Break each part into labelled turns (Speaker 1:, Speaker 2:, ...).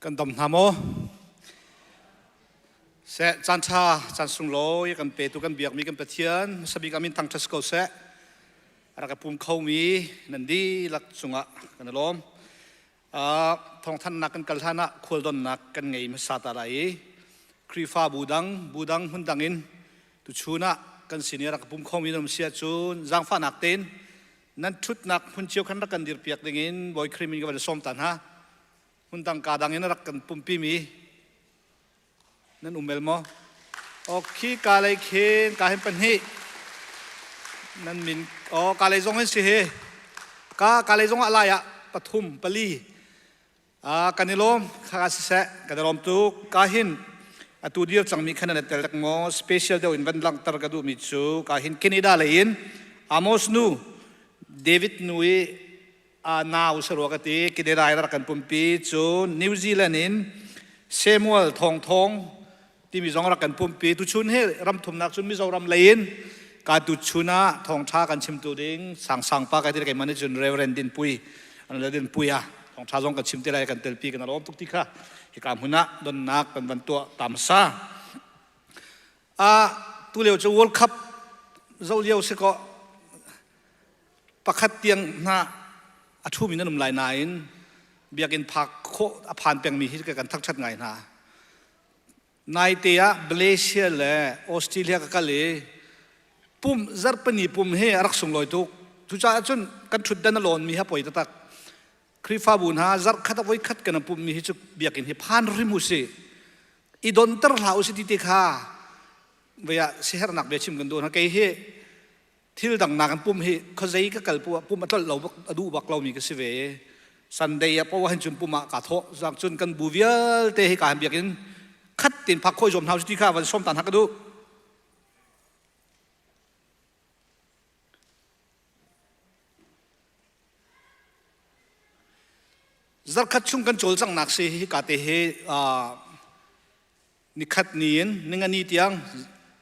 Speaker 1: Kan dam hna maw? Seh, caan ṭha, caan sunglawi kan petu kan biakmi kan Pathian, hmasabik amin thangṭhat si ko seh. A rak i pum khomi nan dihlak cungah kan i lawm. Thawngthanhnak kan kal hlan ah khualdonnak kan ngei hmasa ta lai i Khrihfabu dang, bu dang, hmun dang in tuchun ah kan sin i a rak i pum khomi nan um si ahcun zaangfahnak tein nan ṭhutnak hmun cio khan rak kan dirpiak dingin Bawi Khrih min ka van i sawm ta hna. Hmun dang ka dang in rak kan pumpi mi nan um el maw? Ok, ka lei khin ka hin pahnih nan min oh ka lei zong in si hi ka ka lei zong ah lai ah pathum pali ah kan i lawm kha siseh kan i lawm tuk ka hin atu dir cangmi khan nan tel rak maw special deuh in van langhter ka duhmi cu ka hin Canada lei in Amos nu David nu i nau sarua ka ti Canada in rak kan pumpi cu New Zealand in Samuel Thawng Thawng timi zong rak kan pumpi tuchun hi ram thumnak cun Mizoram lei in ka tuchun ah thawngtha kan chimtu ding sang sang pa kai ti keimah nih cun Reverend Din Pui an le Din Pui ah thawngtha zong kan chim te lai kan telpi kan alawm tuk ti kha hika hmun ah donnak kan van tuah tam sa a tu lio cu World Cup zo lio si ko Pakhat tiang hna a ṭhumi nan um lai nain biakinn phak khawh a phan pengmi hi kan thangṭhat ngai hna. Naite ah Malaysia le Australia ka kal i pum zarhpini pum hi a rak sunglawi tuk. Cucaah cun kan ṭhutdan a lawnmi hi a poi taktak. Khrihfabu hna zarhkhat a voikhat kan pummi hi cu biakinn hi phan hrim u sih. I donter hlah u sih ti te kha vei ah siaherhnak bia chim kan duh hna. Kei hi Thil dang nak in pum hi khuazei ka kal pum a tlolh lo bak a duh bak lomi ka si ve i Sunday ah poah hin cun pum ah kaa thawh zang cun kan bu vialte hi ka han biakinn khat tin phak khoi zuam hna ti kha van sawm ta hna ka duh. Zarkhat chung kan cawlcanghnak si hi ka te hi Nikhat ni in ningani tiang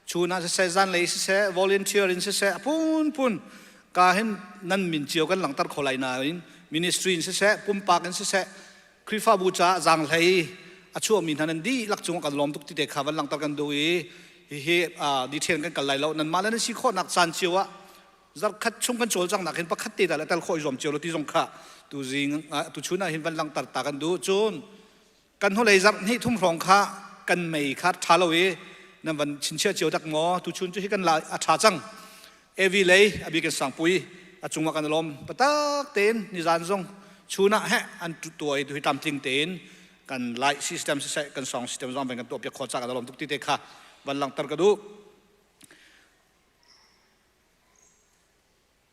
Speaker 1: chun ah siseh zanlei siseh volunteer in siseh a phunphun ka hin nan min cio kan langhter kho lai nain ministry in siseh pumpak in siseh Khrihfabu caah zaanghlei a chuahmi hna nan dihlak cung kan lawm tuk ti te kha van langhter kan duh i hihi detail kan kal lai lo nanmah le nan si khawhnak caan cio ah zarkhat chung kan cawlcanghnak hin pakhat te dah le tel khawh i zuam cio lo ti zong kha tu zing tu chun ah hin van langhter ta kan duh cun Kan hnulei zarh hnih thum hrawng kha kan mei kha ṭha lo i nan van chinchiah cio dak maw? Tuchun cu hi kan la a ṭha cang. Evi lei a bik in sangpui a cungah kan i lawm patak tein nizan zong chun ah heh an tuai tu hi tlamtling tein kan light system siseh kan song system zong van kan tuah piak khawh ca kan i lawm tuk ti te kha van langhter ka duh.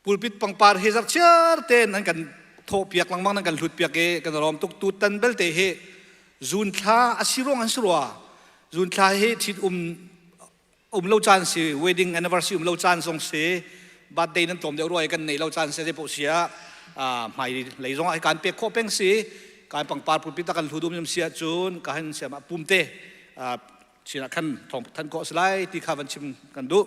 Speaker 1: Pulpit pangpar hi zarhchiar tein an kan thawhpiak lengmang nan kan hlutpiak i kan i lawm tuk. Tutan belte hi zun thla a si ruang an si rua. Zun thla hi ṭhit um um lo caan si, wedding anniversary um lo caan zong si, birthday nan tlawm deuh rua i kan neih lo caan si, zei paoh si ah hmai lei zong ah kan pek khawh peng si. Kan pangpar pulpit a kan hlu dum si ahcun ka han siam ah pum te chin ah khan thawng than khawh si lai ti kha van chim kan duh.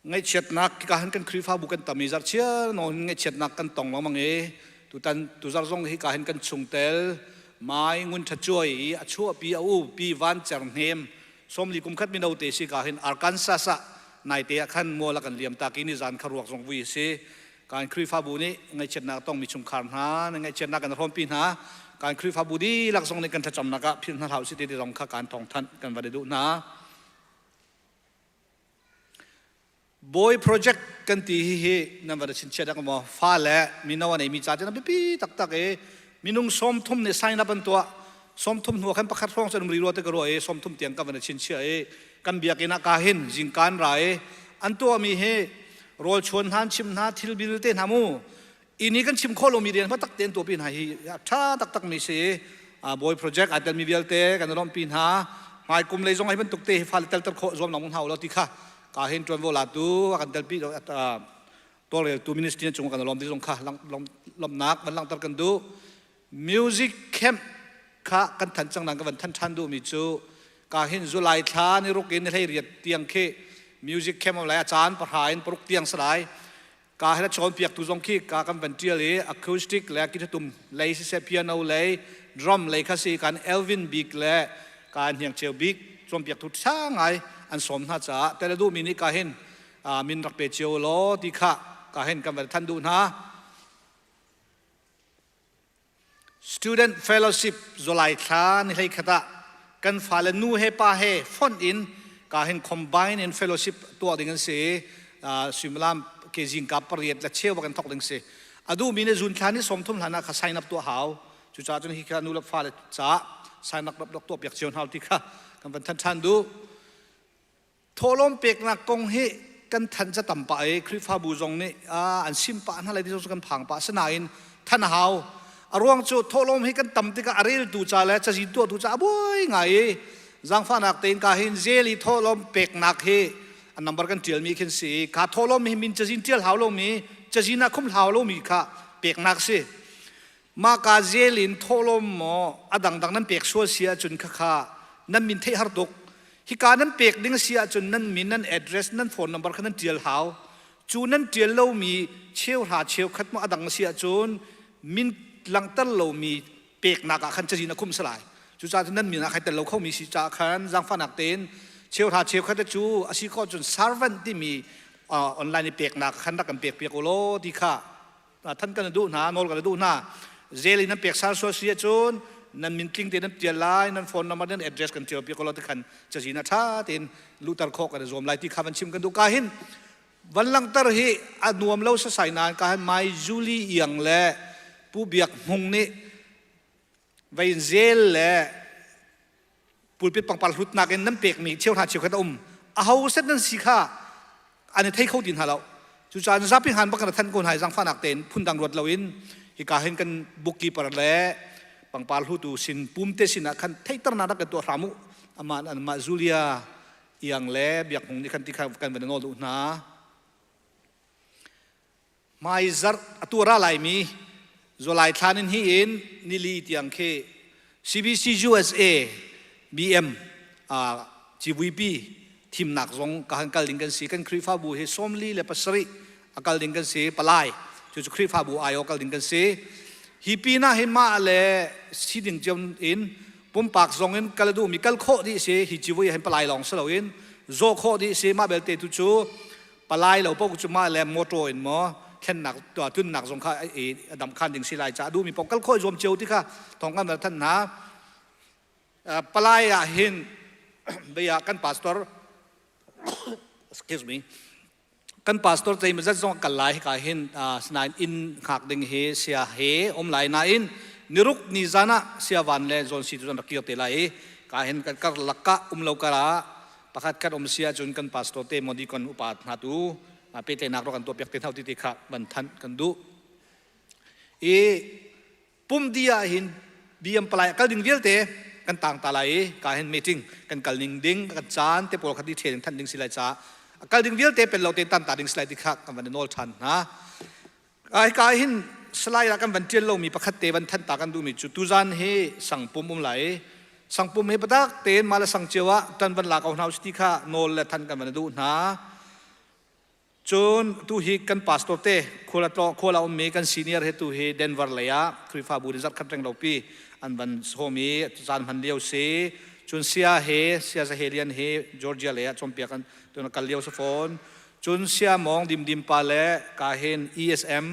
Speaker 1: Ngaihchiatnak ka han kan Khrihfabu kan tam i zarhchiar nawn ngaihchiatnak kan tong lengmang i tutan tuzar zong hi ka hin kan chungtel mai ngun tha cuai i a chuahpi a u pi van cer hnem somli kum khat mino te si ka hin Arkansas ah naite ah khan mual a kan liam tak i nizan kha ruak zong vui si Kan Khrihfabu nih ngaihchiatnak a tongmi chungkhar hna, ngaihchiatnak kan hrawmpi hna. Kan Khrihfabu dihlak zong nih kan thlacamnak ah philh hna hlah usih ti zong kha kan thawngthanh kan van i duh hna. Bawi project kan ti hi hi nan van i chinchiah dak maw? Fa le mino a neimi ca cu biapi taktak i minung 30 nih sign up an tuah. 30 hnu ah khan pakhat hrawng cu an um rih rua te ka ruah i 30 tiang ka van i chinchiah i kan biakinn ah ka hin zingkan ra i an tuahmi hi rawl chuan hna an chim hna thil bil te hna mu ini kan chim khawh lomi rian tak tein tuahpi hna hi tha taktak mi si bawi project aa telmi vialte kan lawmhpi hna hmai kum lei zong hi bantuk te hi fale telter khawh zuam long hna lo ti kha ka hin tuanvo latu a kan telpi tawlreltu ministry cung kan lawm ti zong kha lawmnak van langhter kan duh Music camp kha kan thanh cang nain ka van thanh ṭhan duhmi cu ka hin July thla ni ruk in ni 18 tiang khi music camp lai a caan 10 in 6 tiang si lai. Ka he cawnpiaktu zong khi ka kan van ṭial i acoustic le guitar lei siseh piano lei drum lei kha si kan Elvin bik le ka hniang ceu bik cawnpiaktu ṭha ngai an sawm hna caah tel a duhmi nih ka hin min rak pe cio law ti kha ka hin kan van than duh hna. Student Fellowship July thla ni hlei khat ah kan fale nu he pa he fonh in ka hin combine in fellowship tuah ding an si i suimilam ke zingka pariat le cheu kan thok ding si. A duhmi nih zun thla ni 30 hlan ah kha sign up tuah hau. Cucaah cun hi kha nu le fale caah sign up rak tuah piak cio hna ti kha kan van than ṭhan duh. Thawhlawm peknak kong hi kan thanh ca tam pah i Khrihfabu zong nih an sim pah hna lai ti zong kan phang pah. Asinain than a hau. A ruang cu thawhlawm hi kan tam tikah a reltu ca le cazin tuahtu ca a buai ngai i zaangfahnak tein ka hin zel i thawhlawm peknak hi a number kan ṭialmi khin si i ka thawhlawm hi min cazin ṭial hau lomi cazin ah khum hau lomi kha peknak si. Mah ka zel in thawhlawm maw a dangdang nan pek sual si ahcun khakha nan min theih har tuk. Hika nan pek ding si ahcun nan min, nan address, nan phone number kha nan ṭial hau. Cu nan ṭial lomi cheuhra cheukhat maw a dang si ahcun min langhter lomi peknak ah khan cazin a khumh si lai. Cucaah cun nan min ah khai tel lo khomi si caah khan zaangfahnak tein cheuhra cheukhat cu a si khawh cun servant timi online i peknak khan rak kan pek piak u law ti kha than kan duh hna nawl kan duh hna zel in nan pek sal sual si ahcun nan min tling te nan tial lai nan phone number nan address kan tial pi ko lo ti khan cazin a tha tein luhter khawh kan zuam lai ti kha van chim kan duh ka hin van langter hi a nuam lo sasai nain ka hin mai Julie Iang le Pu Biak Hmung nih vein zel le pulpit pangpar hlutnak in nan pekmi cheuhra cheukhat a um aho set nan si kha an i thei kho ti hna lo cucaah zapi han bak kan than ko hna i zaangfahnak tein phundang ruat loin hika hin kan bookkeeper le pangpar hlutu sin pumte sin ah khan theihternak rak kan tuah hram u amah anmah Julia Iang le Biak Hmung nih khan ti kha kan van nawl duh hna Hmaizarh a tuar laimi July thla nin hi in nili tiang khi CBC USA BM GVP thimnak zong ka han kal ding kan si. Kan Khrihfabu hi 47 a kal ding kan si. Palai cucu Khrihfabu aio kal ding kan si. Hi pinah hi mah le si ding cio in pumpak zong in kal a duhmi kal khawh dih si. Hi civui hin palai lawng si loin zawh khawh dih si. Mah belte tu cu palai lo paoh cu mah le motor in maw thlennak tunnak zong kha i dam khan ding si lai ca duhmi paoh kal khawh zuam cio ti kha thong kan than hna. Palai ah hin bia kan pastor, excuse me, kan pastor zei mazat zong kal lai ka hin sinain inn hngak ding hi sia he om lai nain niruk ni zan ah sia van le zawn si tu zan rak kir te lai i ka hin kan kar lakka um lo kara pakhat khat um si ahcun kan pastor te modi kon upa hna tu pehtlaihnak ro kan tuah piak te hna ti ti kha van thanh kan duh i pum di ah hin BM palai kal ding vialte kan tang ta lai i ka hin meeting kan kal ning ding kan caan te pawl kha di ṭhen than ding si lai ca kal ding vialte pen lo te tan ta ding si lai ti kha kan van nawl ṭhan hna. Hika hin slide ah kan van ṭial lomi pakhat te van thanh ta kan duhmi cu tuzan hi sangpum um lai. Sangpum hi patak tein mah le sang cio ah ṭan van la ko hna usih ti kha nawl le than kan van duh hna. Cun tu hi kan pastor te khual khual a ummi kan senior he tu hi Denver lei ah Khrihfabu nih zarhkhat reng lopi an van sawm i caan hman lio si. Cun Sia he Sia Zahelian he Georgia lei ah cawnpiak an tun kal lio si fawn. Cun Siamawng Dimdim pa le kahin ESM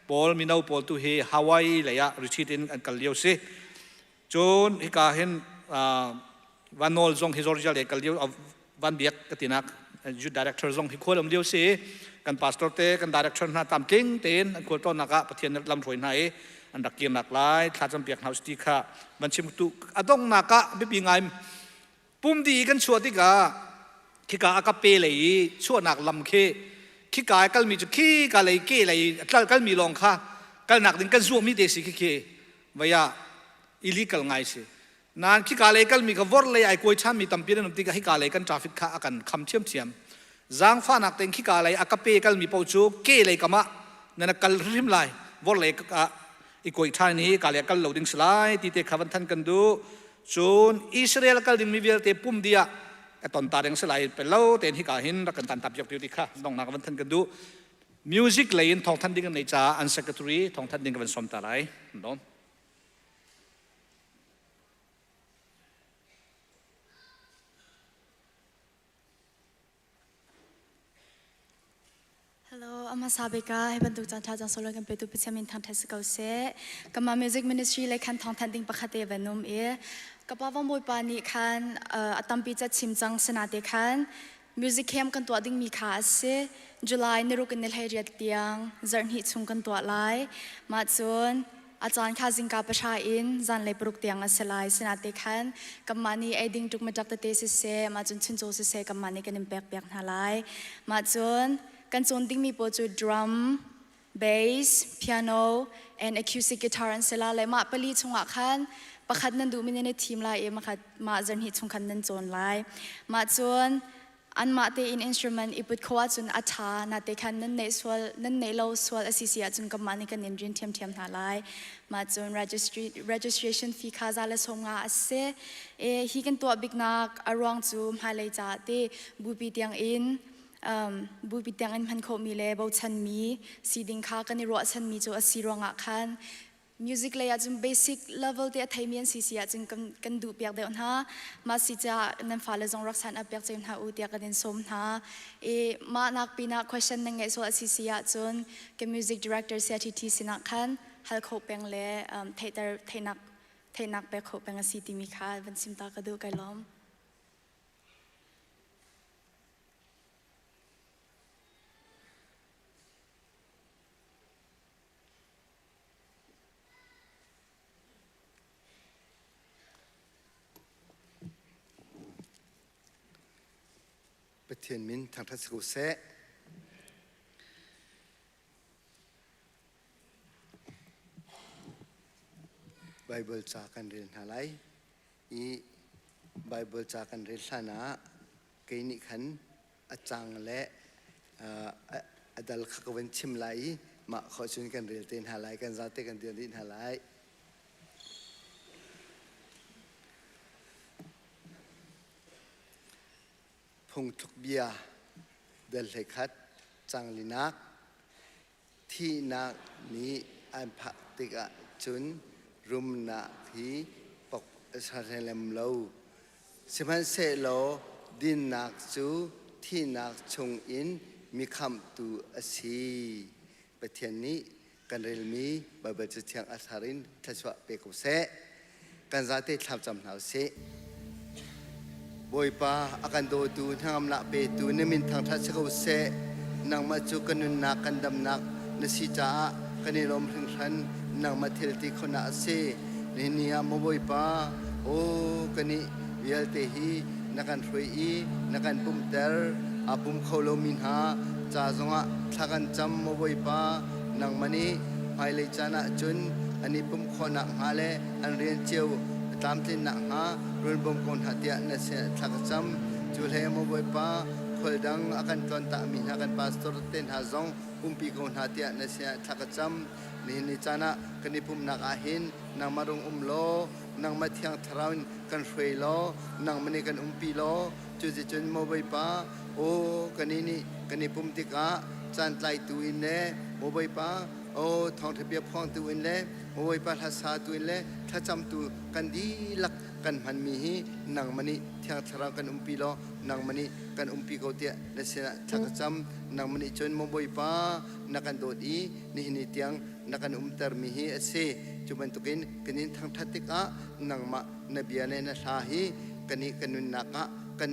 Speaker 1: pawl mino pawl tu hi Hawaii lei ah retreat in an kal lio si. Cun hika hin Van Nawl zong hi Georgia lei kal lio Van Biak ka tinak youth director zong hi khual um lio si. Kan pastor te kan director hna tlamtling tein an khual tlawnnak ah Pathian lam hruai hna i an rak kirnak lai thlacam piak hna ti kha van chim tu a donghnak ah biapi ngai pum di i kan chuah tikah khika a ka pe lei i chuahnak lam khi khika i kalmi cu khika lei ke lei a kalmi lawng kha kalnak ding kan zuahmi te si khi khi vei ah illegal ngai si nain khika lei kalmi kha vor lei ai kuai ṭhanmi tampi an um tikah hika lei kan traffic kha a kan kham ṭhiamṭhiam. Zaangfahnak tein khika lei a ka pe kalmi paoh cu ke lei kam ah nan kal hrim lai, vor lei ah i kuai ṭhan i ka lei kal lo ding si lai ti te kha van than kan duh. Cun Israel kal dingmi vialte pum dih ah a ton ta ding si lai pe lo tein hika hin rak kan tan tap piak ti kha donghnak van than kan duh. Music lei in thawngthanh ding an neih caah an secretary thawngthanh ding ka van sawm ta lai. Dom.
Speaker 2: Hello, a hmasa bik ah hi bantuk caan ṭha cang solo kan petu Pathian min thangṭhat si ko seh. Kanmah music ministry lei khan thawngthanh ding pakhat te van um i ka pa Vang Bawipa nih khan a tampi ca chim cang sinate khan music camp kan tuah dingmi kha a si. July ni ruk in ni 18 tiang zarhhnih chung kan tuah lai. Mah cun A caan kha zingka pahra in zanlei paruk tiang a si lai. Sinate khan kanmah nih ei ding ṭukmaṭak tete siseh, mah cun chuncaw siseh kanmah nih kan in pekpiak hna lai. Mah cun kan cawn dingmi pawl cu drum, bass, piano, and acoustic guitar an si la le mah pali chungah khan pakhat nan duhmi nan i thim lai i mah zarhhnih chung khan nan cawn lai. Mah cun anmah tein instrument i put kho ahcun a ṭha nate khan nan neih sual nan neih lo sual a si si ahcun kanmah nih kan in rin ṭhiamṭhiam hna lai mah cun registration fee kha za le 50 a si e hi kan tuah biknak a ruang cu hmailei caah te bupi tiang in bupi tiang in hman khawhmi le bochanmi si ding kha kan i ruahchanmi cu a si ruangah khan Music lei ahcun basic level te a theimi an si si ahcun kan, kan duh piak deuh hna. Mah si caah nan fale zong rak san up piak cio hna u tiah kan in sawm hna. I mah nak pinah question nan ngeih sual a si si ahcun kan music director CITT sinah khan hal kho peng le um, theihter theihnak theihnak pek kho peng a si timi kha van sim ta ka duh kai lawm.
Speaker 3: Pathian min thangṭhat si ko seh. Bible ca kan rel hna lai i Bible ca kan rel hlan ah kei nih khan a cang le a dal kha ka van chim lai i mah khawh cun kan rel te hna lai kan zate kan dir dih hna lai. Phungthluk bia dal 11 cang linak thihnak nih an phak tikah cun rumnak hi pok a lem lo. Sihmanhsehlaw dinnak cu thihnak chungin mi khamhtu a si. Pathian nih kan relmi Baibal Cathiang a thar in thluachuah pe ko seh. Kan zate thlacam hna usih. Bawipa a kan dawtu hnangamnak petu na min thangṭhat si ko seh. Nangmah cu kan nunnak kan damnak na si caah kan i lawm hringhran. Nangmah thil ti khonak a si. Nihin ni ah maw Bawipa, aw kanih vialte hi na kan hruai i na kan pumhter. Aa pum kho lomi hna ca zongah thla kan cam maw Bawipa, nangmah nih hmailei caan ah cun an i pumh khawh nakhnga le an rian cio a tlamtlin nakhnga run bawm ko hna tiah na sin thla ka cam. Cu hlei maw Bawipa, khual dang a kan tlawntakmi hna kan pastor te hna zong umpi ko hna tiah na sinah thla ka cam. Nihin ni caan ah kan i pumhnak ah hin nangmah rung um law nangmah thiang thlarau in kan hruai law nangmah nih kan umpi law cuticun maw Bawipa aw kannih nih kan i pumh tikah caan tlaitu in le maw Bawipa aw thawngṭha bia phuangtu in le maw Bawipa hlasa tu in le thlacamtu kan dihlak kan hmanmi hi nangmah nih thiang thlarau kan umpi law nangmah nih kan umpi ko tiah na sinah thla ka cam nangmah nih cun maw Bawipa na kan dawt i nihin ni tiang na kan umtermi hi a si. Cu bantukin kan in thangṭhat tikah nangmah na bia le na hla hi kannih kan nunnak ah kan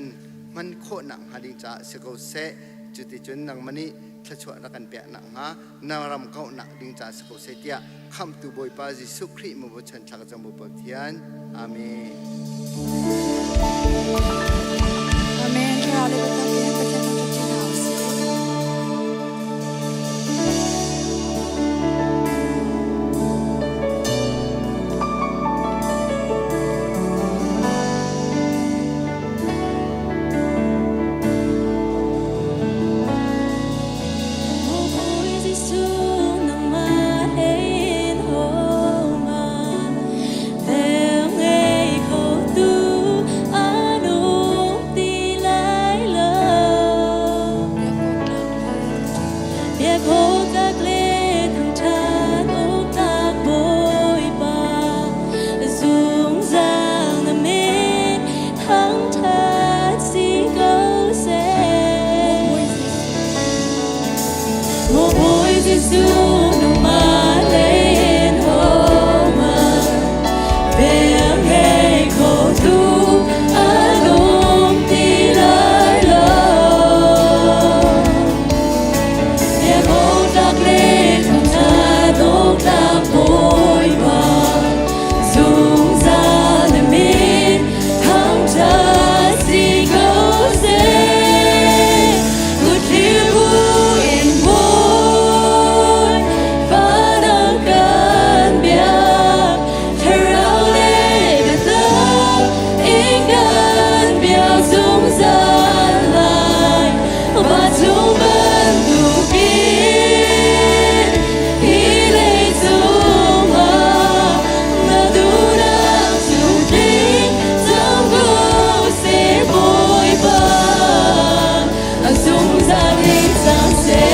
Speaker 3: hman khawh nakhnga ding caah si ko seh. Cuticun nangmah nih thluachuah na kan pek nakhnga na ram kauhnak ding caah si ko seh tiah Khamhtu Bawipa Jesuh Khrih maw chan thla ka cam Pathian. Amen.
Speaker 2: Amen. Thlarau le biatak in Pathian thangṭhat ṭi hna usih.
Speaker 4: Maw Bawi Jesuh nangmah lei in homa Vel ngei khotu an um ti lai lo. Biakawknak le thangṭhat awktlak Bawipa, zungzal na min thangṭhat si ko seh. Kutthlir buin Bawi, vanang kan biak, thlarau le biatak in kan biak zungzal lai. Vancung bantukin hi leicung ah na duhnak cu tling cang ko seh Bawipa, a zungzal in cang seh.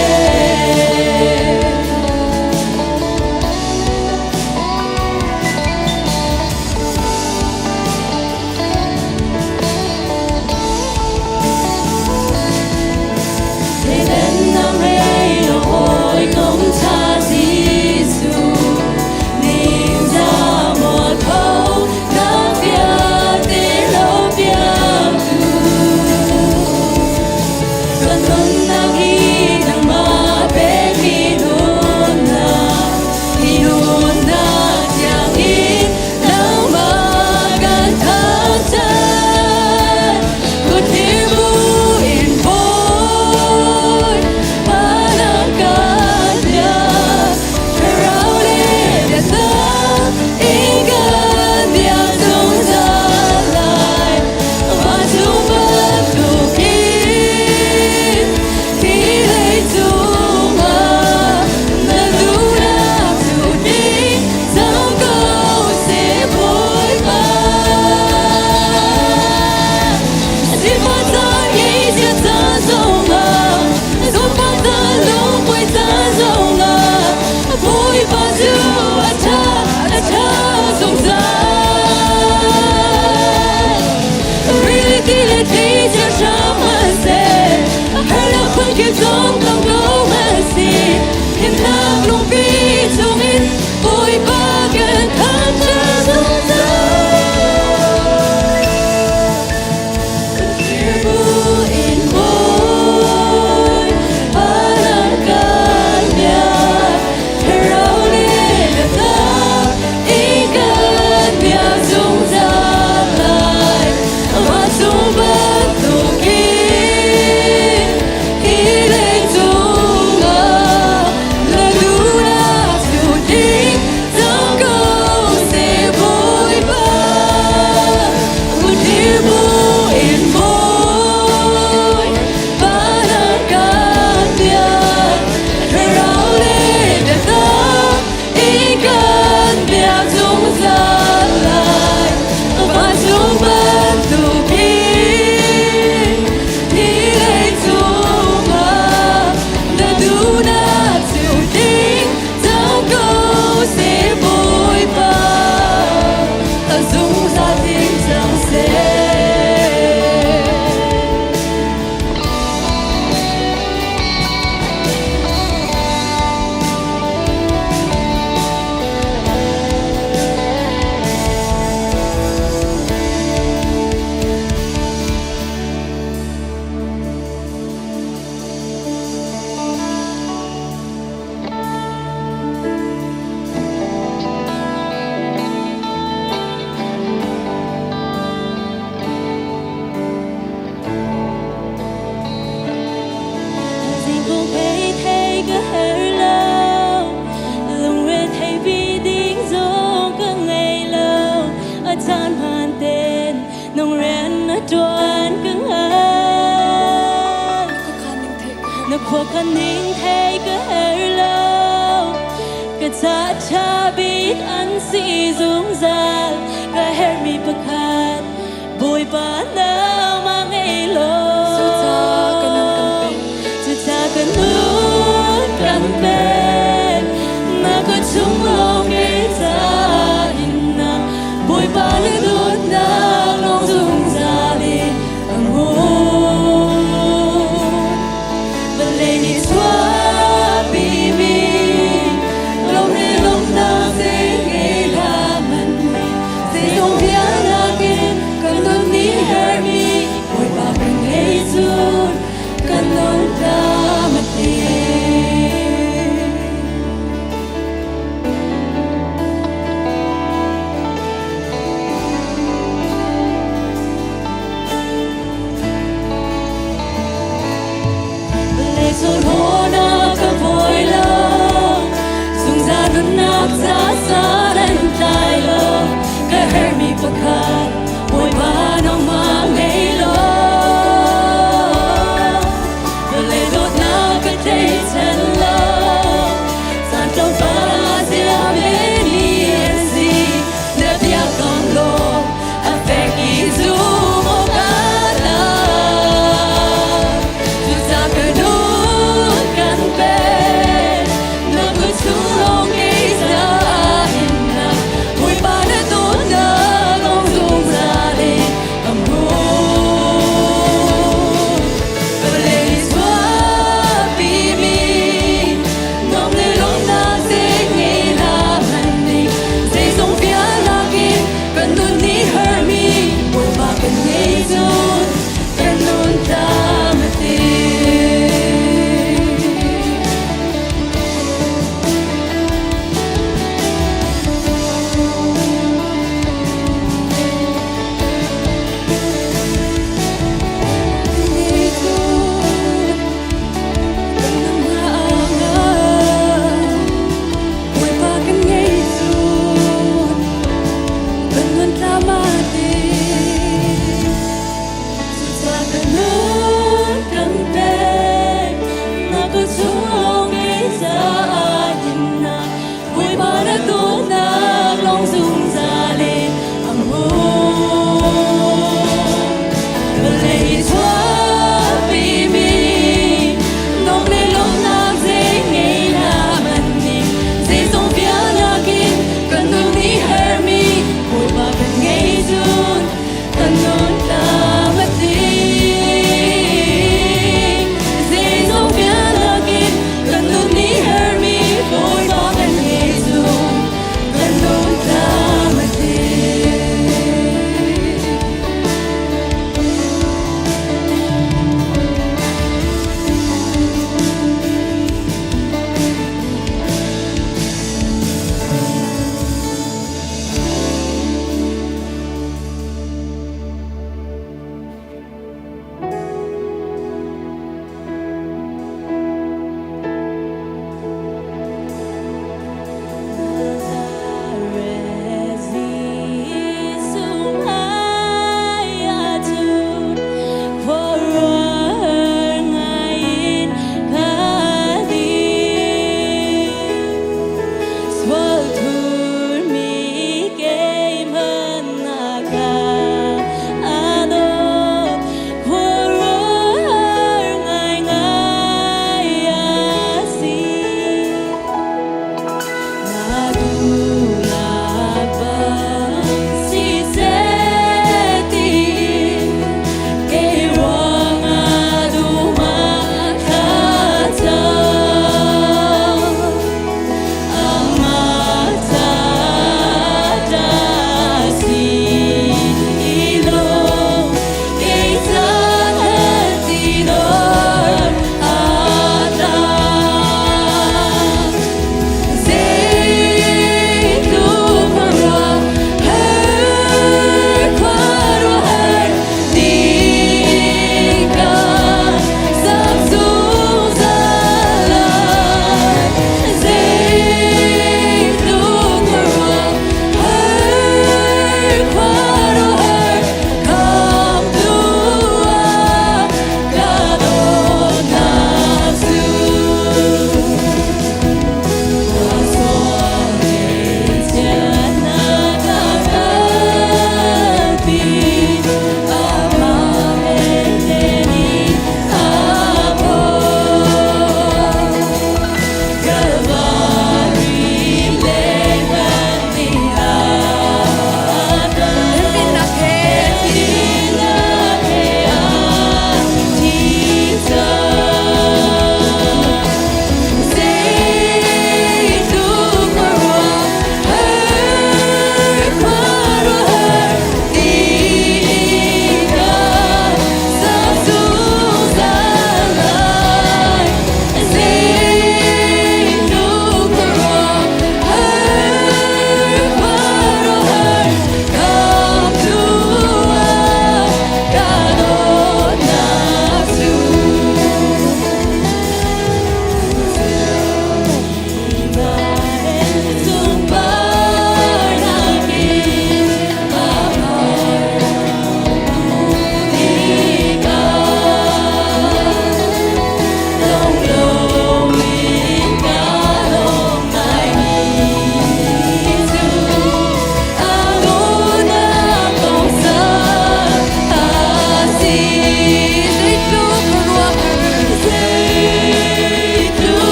Speaker 4: Nangmah kan thangṭhat, kutthlir buin Bawi, vanang kan biak, thlarau le biatak in kan biak zungzal lai. Vancung bantukin hi leicung ah na duhnak cu tling cang ko seh Bawipa. Sifah caan ngeihchiat caan zongah, zawtfah caan lungkuai caan zongah, Bawipa cu a ṭha, a ṭha zungzal. Rili ti le thlichia hram hmanhseh, harnak phunkip zong tong ko hmanhseh, himnak lungpi chungin Bawipa kan thangṭhat zungzal. Buin Bawi, vanang kan biak, thlarau le biatak in kan biak zungzal lai. Vancung bantukin hi leicung ah na duhnak cu tling cang ko seh Bawipa. Kutthlir buin Bawi, vanang kan biak, thlarau le biatak in kan biak zungzal lai. Vancung bantukin hi leicung ah na duhnak cu tling cang ko seh Bawipa. A zungzal ding cang seh. Zingkung thei thei ka her lo, lungre thei bi ding zong ka ngei lo. A caan hmaan ten nung rian na ṭuan ka hngal. Na khuakhan ning thei ka her lo, ka ca ṭha bik an si zungzal. Ka herhmi pakhat Bawipa nangmah ngei law.
Speaker 2: Cucaah ka nun kan pek.
Speaker 4: Cucaah ka nun kan pek. Na kut chung lawng kei ca in na Bawipa na dawtnak lawng zungzal in a ngun. Vawlei nih chuah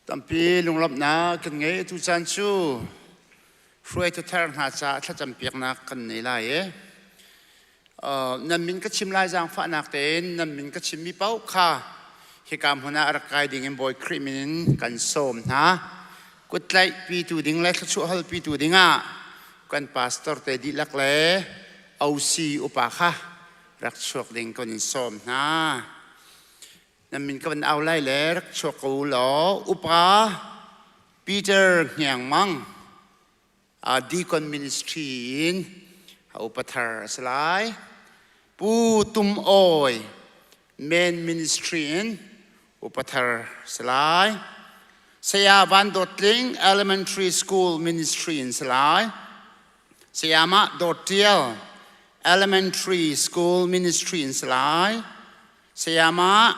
Speaker 5: Tampi lunglawmhnak kan ngei. Atu caan cu hruaitu thar hna caah thlacam piaknak kan nei lai i nan min ka chim lai zaangfahnak tein nan min ka chimmi paoh kha hika hmun ah rak kai ding in Bawi Khrih min in kan sawm hna. Kuttlaih pitu ding le thluachuah hal pitu ding ah kan pastor te dihlak le OC upa kha rak chuak ding kan in sawm hna. Nan min ka van au lai le rak chuak ko u law upa Peter Hniang Mang Deacon Ministry in upa thar a si lai. Pu Tum Awi Men Ministry in upa thar a si lai. Saya Van Dawt Tling Elementary School Ministry in si lai. Sayamah Dawt Tial Elementary School Ministry in si lai. Sayamah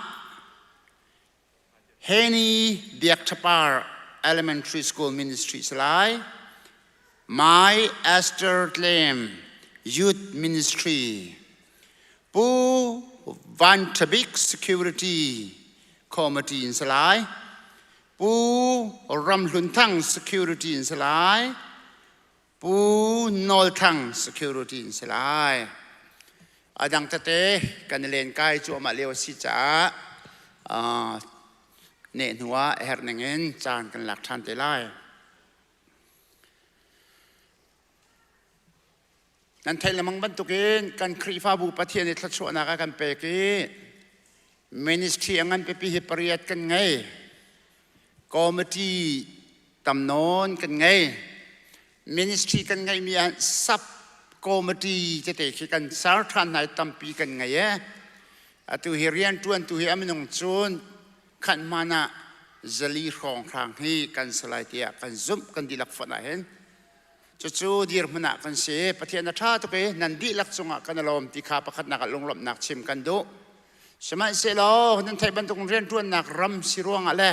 Speaker 5: Henny Biak Tha Par Elementary School Ministry si lai. My Esther Tlem Youth Ministry. Pu Van Tha Bik Security Committee in si lai. Pu Ram Hlun Thang Security in si lai. Pu Nawl Thang security in si lai. A dang tete kan i lenkai cuahmah lio a si caah neh hnu ah a herh ning in caan kan lak ṭhan te lai. Nan theih lengmang bantukin kan Khrihfabu Pathian i thluachuahnak a kan pek i ministry a ngan pipi hi pariat kan ngei. Committee tam nawn kan ngei. Ministry kan ngeihmi ah sub committee tete khi kan ser ṭhan hna i tampi kan ngei e. Atu hi rianṭuantu hi a minung cun khan hman ah zali hrawnghrang hi kan si lai tiah kan zumh kan dihlak fonh ah hin. Cucu dirhmun ah kan si. Pathian a ṭha tuk i nan dihlak cungah kan i lawm ti kha pakhatnak ah lunglawmhnak chim kan duh. Sihmanhsehlaw nan theih bantuk rianṭuannak ram si ruangah le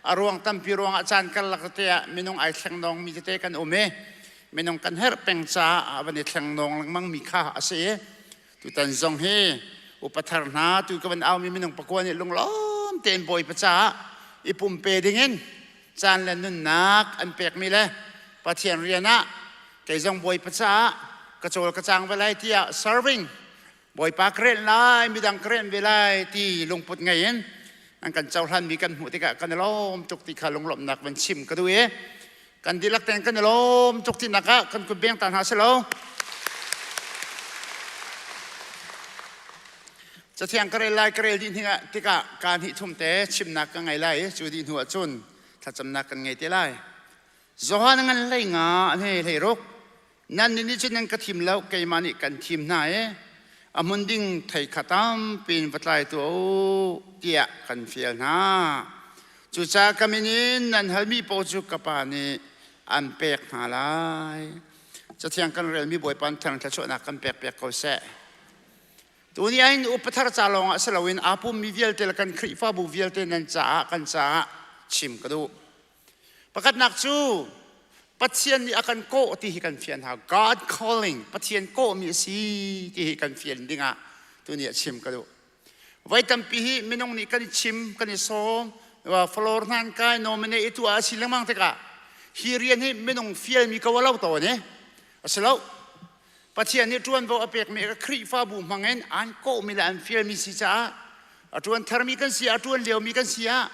Speaker 5: a ruang tampi ruangah caan karlak tete ah minung ai thlengdawng mi tete kan um i minung kan herh peng caah a van i thlengdawng lengmang mi kha a si i tutan zong hi upa thar hna tu ka van aumi minung pakua nih lunglawm tein Bawipa caah i pumpe dingin caan le nunnak an pekmi le Pathian rian ah kei zong Bawipa caah ka cawl ka cang ve lai tiah serving Bawipa ka relh lai, midang ka relh ve lai ti lungput ngei in an kan cohlanmi kan hmuh tikah kan i lawm tuk ti kha lunglawmhnak van chim ka duh i kan dihlak tein kan i lawm tuk tinak ah kan kut beng ta hna si lo. Cathiang ka rel lai ka rel dih hnikah tikah kaa hnih thum te chimnak ka ngei lai i cu dih hnu ah cun thlacamnak kan ngei te lai. Johan ngan hlei nga an hei hlei ruk Nannih nih cun nan ka thim lo, keimah nih kan thim hna i a hmun ding thei kha tampi in va tlai tuah u tiah kan fial hna. Cucaah ka min in nan halmi paoh cu ka Pa nih an pek hna lai. Cathiang kan relmi Bawipa thang thluachuahnak kan pek piak ko seh. Tuni ah hin upa thar ca lawngah si loin aa pummi vialte le kan Khrihfabu vialte nan caah kan caah chim ka duh. Pakhatnak cu Pathian nih a kan kawh ti hi kan fian hau. God calling, Pathian kawhmi a si ti hi kan fian dingah tuni ah chim ka duh. Voi tampi hi minung nih kan i chim, kan i sawm, floor hnan kai, nominate i tuah a si lengmang tikah hi rian hi minung fialmi ko a lo tawn i a si lo. Pathian nih ṭuanvo a pekmi ka Khrihfabu hmangin an kawhmi le an fialmi si caah a ṭuan tharmi kan si ah, a ṭuan liomi kan si ah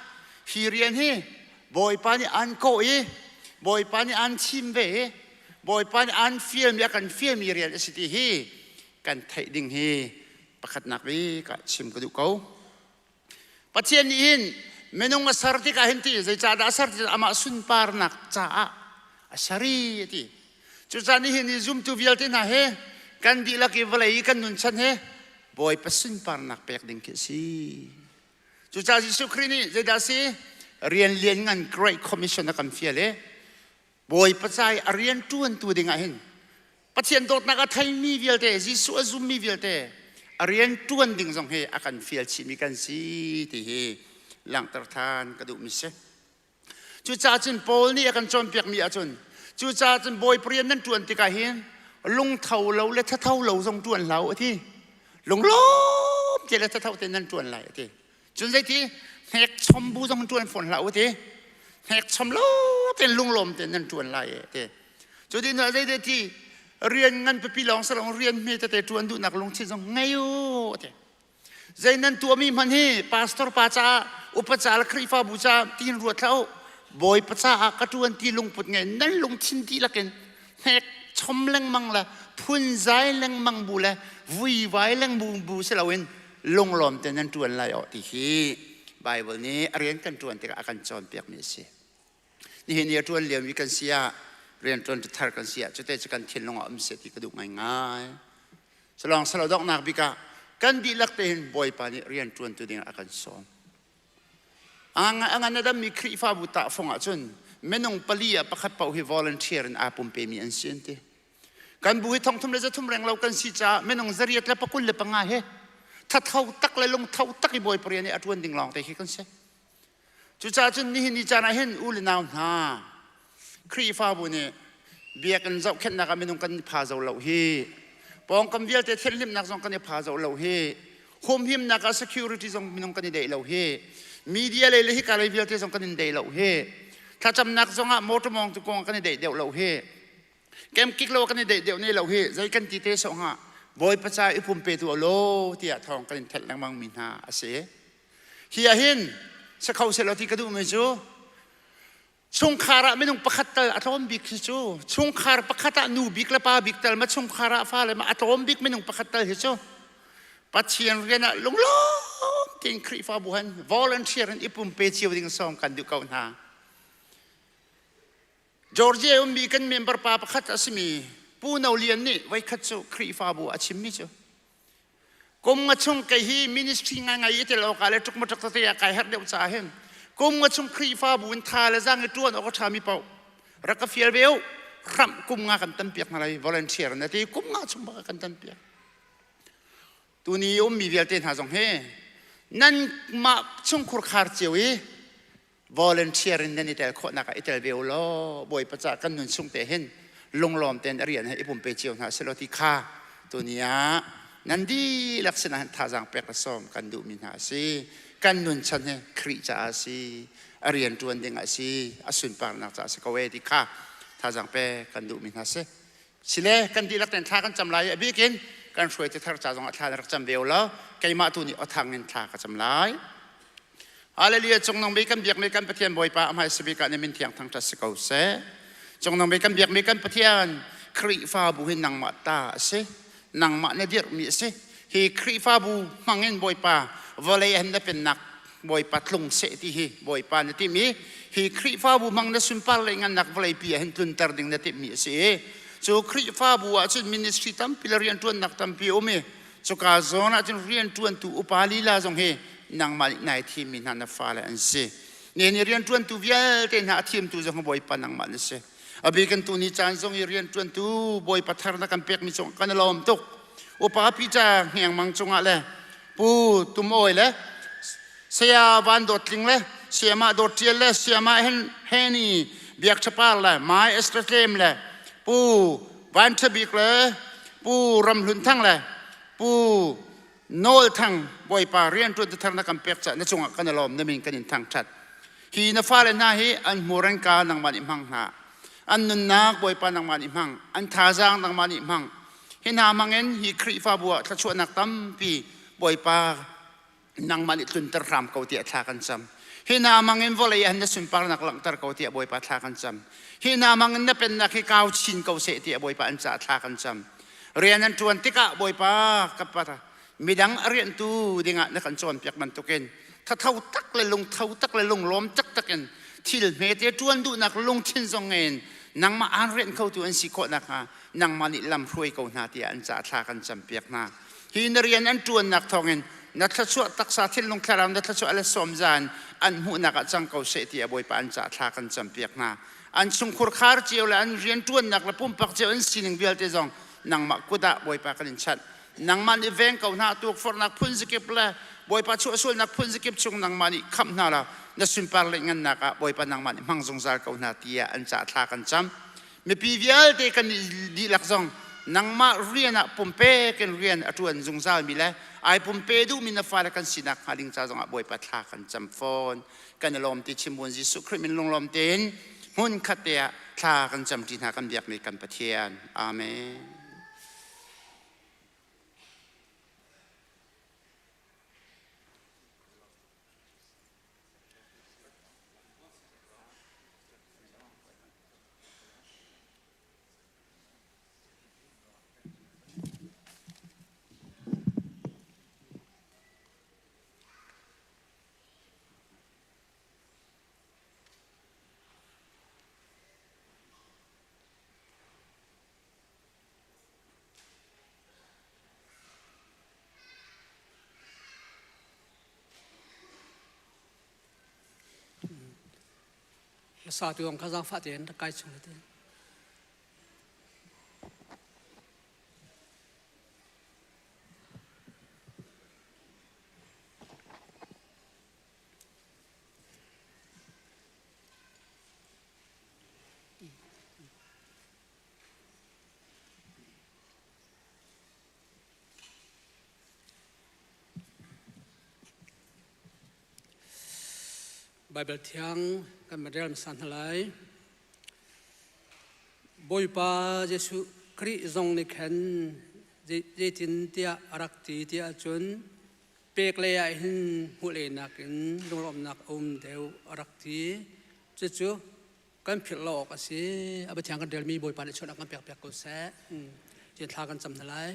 Speaker 5: hi rian hi Bawipa nih an kawh i Bawipa nih an thim ve i Bawipa nih an fialmi a kan fialmi rian a si ti hi kan theih ding hi pakhatnak bik ah chim ka duh ko. Pathian nih hin minung a ser tikah hin ti zeicahdah a ser ti amah sunparnak caah a ser i a ti. Cucaah nihin i zumtu vialte hna he kan dihlak i vawlei i kan nunchan he Bawipa sunparnak pek ding khi a si. Cucaah Jesuh Khrih nih zeidah a si? Rian lian ngan Great Commission a kan fial i Bawipa ca i a rian ṭuantu dingah hin Pathian dawtnak a theimi vialte, Jesuh a zummi vialte a rian ṭuan ding zong hi a kan fial chihmi kan si ti hi langhter ṭhan ka duhmi si. Cucaah cun Paul nih a kan cawnpiakmi ahcun cucaah cun Bawipa rian nan ṭuan tikah hin lungtho lo le thatho lo zong ṭuan hlah u a ti. Lunglawm te le thatho te nan ṭuan lai a ti. Cun zeiti hnekchom bu zong ṭuan fawn hlah u ti. Hnek chom lo ten lunglawm ten nan ṭuan lai e te. Cu din ah zei ti rian ngan pipi lawng salong rian hme tete ṭuan duhnak lungthin zong ngei u te. Zei nan tuahmi hmanh hi pastor pa caah upa ca le Khrihfabu caah tiin ruat hlah u. Bawipa caah ka ṭuan ti lungput ngei nan lungthin dihlak in hnek chom lengmang le phunzai lengmang bu le vuivai lengmang bu si loin lunglawm te nan ṭuan lai awh ti hi Bible nih a rian kan ṭuan tikah a kan cawnpiakmi a si. Nihin ni a ṭuan liomi kan si ah rian ṭuan thar kan si ah cute cu kan thinlung ah um seh ti ka duh ngaingai. Salawng salo donghnak bik ah kan dihlak tein Bawipa nih rian ṭuantu ding a kan sawm. A ngan a dammi Khrihfabu tahfung ahcun minung pali ah pakhat paoh hi volunteer in aa pumpemi an si an ti. Kan bu hi thongthum le zathum reng lo kan si caah minung zariat le pakul le panga he thatho tak le lungtho tak i Bawipa rian i a ṭuan ding lawng te khi kan si. Cucaah cun nihin ni caan ah hin u le nau hna Khrihfabu nih biakinn zohkhenhnak ah minung kan i pha zo lo hi pawngkam vialte thianhlimnak zong kan i pha zo lo hi humhimnak ah security zong minung kan i deih lo hi media lei le hika lei vialte zong kan in deih lo hi thlacamnak zong ah motor mawng tu kong kan i deih deuh lo hi kemkik lo kan i deih deuh ne lo hi zei kan ti te so hnga Bawipa ca i pumpe tu lo tiah thawng kan in thelh lengmang mi hna a si. Hi ah hin sakho selaw ti ka duhmi cu chungkhar ah minung pakhat tal a tlawm bik hi cu chungkhar pakhat ah nu bik le pa bik tal ma chungkhar ah fale ma a tlawm bik minung pakhat tal hi cu Pathian rian ah lunglawm tein Khrihfabu han volunteer in i pumpe cio ding sawm kan duh ko hna. Georgia ummi kan member pa pakhat a simi Pu No Lian nih voikhat cu Khrihfabu a chimmi cu Kum nga chung kei hi ministry ngaingai i tel awkah le ṭukmaṭuk tete ah kai harh deuh caah hin kum nga chung Khrihfabu in tha le zaang i ṭuan awk a ṭhami paoh rak ka fial ve u. Hramh kum nga kan tanpiak hna lai volunteer na ti kum nga chung bak kan tanpiak. Tuni ummi vialte hna zong hi nanmah chungkhur khar cio i volunteer in nan i tel khawhnak ah i tel ve u law Bawipa ca kan nun chung te hin lunglawm tein a rian he i pumpe cio hna selaw ti kha tuni ah nan dihlak sinah hin thazaang pek le sawm kan duhmi hna a si. Kan nun chan hi Khrih caah a si, a rian ṭuan ding a si, a sunparnak caah a si ko e ti kha thazaang pek kan duhmi hna si. Sile kan dihlak tein thla kan cam lai i a bik in kan hruaitu thar ca zong ah thla na rak cam ve u law keimah tu nih awthang in thla ka cam lai. Hallelujah cungnung bik kan biakmi kan Pathian Bawipa a hmaisa bik ah na min thiang thangṭhat si ko seh. Cungnung bik kan biakmi kan Pathian Khrihfabu hi nangmah ta a si. Nangmah na dirhmi a si. Hi Khrihfabu hmangin Bawipa vawlei ah hin na pennak Bawipa tlung seh ti hi Bawipa na timh i hi Khrihfabu hmang na sunpar le ngannak vawleipi ah hin tlunter ding na timhmi a si i cu Khrihfabu ah cun ministry tampi le rianṭuannak tampi a um i cuka zawn ah cun rianṭuantu upa lila zong hi nangmah nih nai thimmi hna na fale an si. Nihin i rianṭuantu vialte hna a thimtu zong Bawipa nangmah na si. A bikin tuni caan zong i rianṭuantu Bawipa thar na kan pekmi cung kan i lawm tuk. Upa Peter Hngengmang cungah le Pu Tum Awi le Saya Van Dawt Tling le Sayamah Dawt Ṭial le Sayamah Henny Biak Ṭha Par le Mai Esther Tlem le Pu Van Ṭha Bik le Pu Ram Hlun Thang le Pu Nawl Thang Bawipa rianṭuan thar na kan pek caah na cungah kan i lawm na min kan in thangṭhat. Hi na fale hna hi an hmur an ka nangmah nih hmang hna. An nunnak Bawipa nangmah nih hmang. An thazaang nangmah nih hmang. Hi hna hmangin hi Khrihfabu ah thluachuahnak tampi Bawipa nangmah nih tlunter hram ko tiah thla kan cam. Hi hna hmangin vawlei ah na sunparnak langhter ko tiah Bawipa thla kan cam. Hi hna hmangin na pennak hi kau chin ko seh tiah Bawipa an caah thla kan cam. Rian an ṭuan tikah Bawipa ka pa midang a rianhtu dingah na kan cawnpiak bantukin thatho tak le lungtho tak le lunglawm taktak in thil hmete ṭuan duhnak lungthin zong ngei in nangmah aan rianh khotu an si khawh nakhnga nangmah nih lam hruai ko hna tiah an caah thla kan campiak hna. Hi na rian an ṭuannak thawngin na thluachuah taksa thinlung thlarau na thluachuah le sawmzan an hmuhnak ah cang ko seh tiah Bawipa an caah thla kan campiak hna. An chungkhur khar cio le an rian ṭuannak le pumpak cio an sining vialte zong nangmah kut ah Bawipa kan in chanh. Nangmah nih veng ko hna tukforhnak phun zakip le Bawipa chuahsualnak phun zakip chung nangmah nih khamh hna law na sunpar le ngannak ah Bawipa nangmah nih hmang zungzal ko hna tiah an caah thla kan cam. Mipi vialte kan dihlak zong nangmah rian ah pumpek in rian a ṭuan zungzalmi le Ai pumpe duhmi na fale kan sinak hnga ding ca zongah Bawipa thla kan cam fawn. Kan i lawm ti chim buin Jesuh Khrih min lunglawm tein hmun khat te ah thla kan cam ṭi hna kan biakmi kan Pathian. Amen.
Speaker 6: Hmasa tu kha zaangfah tein rak kai chung te. Baibal thiang kan rel hmasa hna lai. Bawipa Jesuh Khrih zong nih khan zeitin tiah a rak ti ti ahcun pek lei ah hin hmuh lei nakin lunglawmhnak a um deuh a rak ti. Cucu kan philh lo awk a si. A Pathian kan relmi Bawipa nih chuahnak kan pek piak ko seh. Cin thla kan cam hna lai.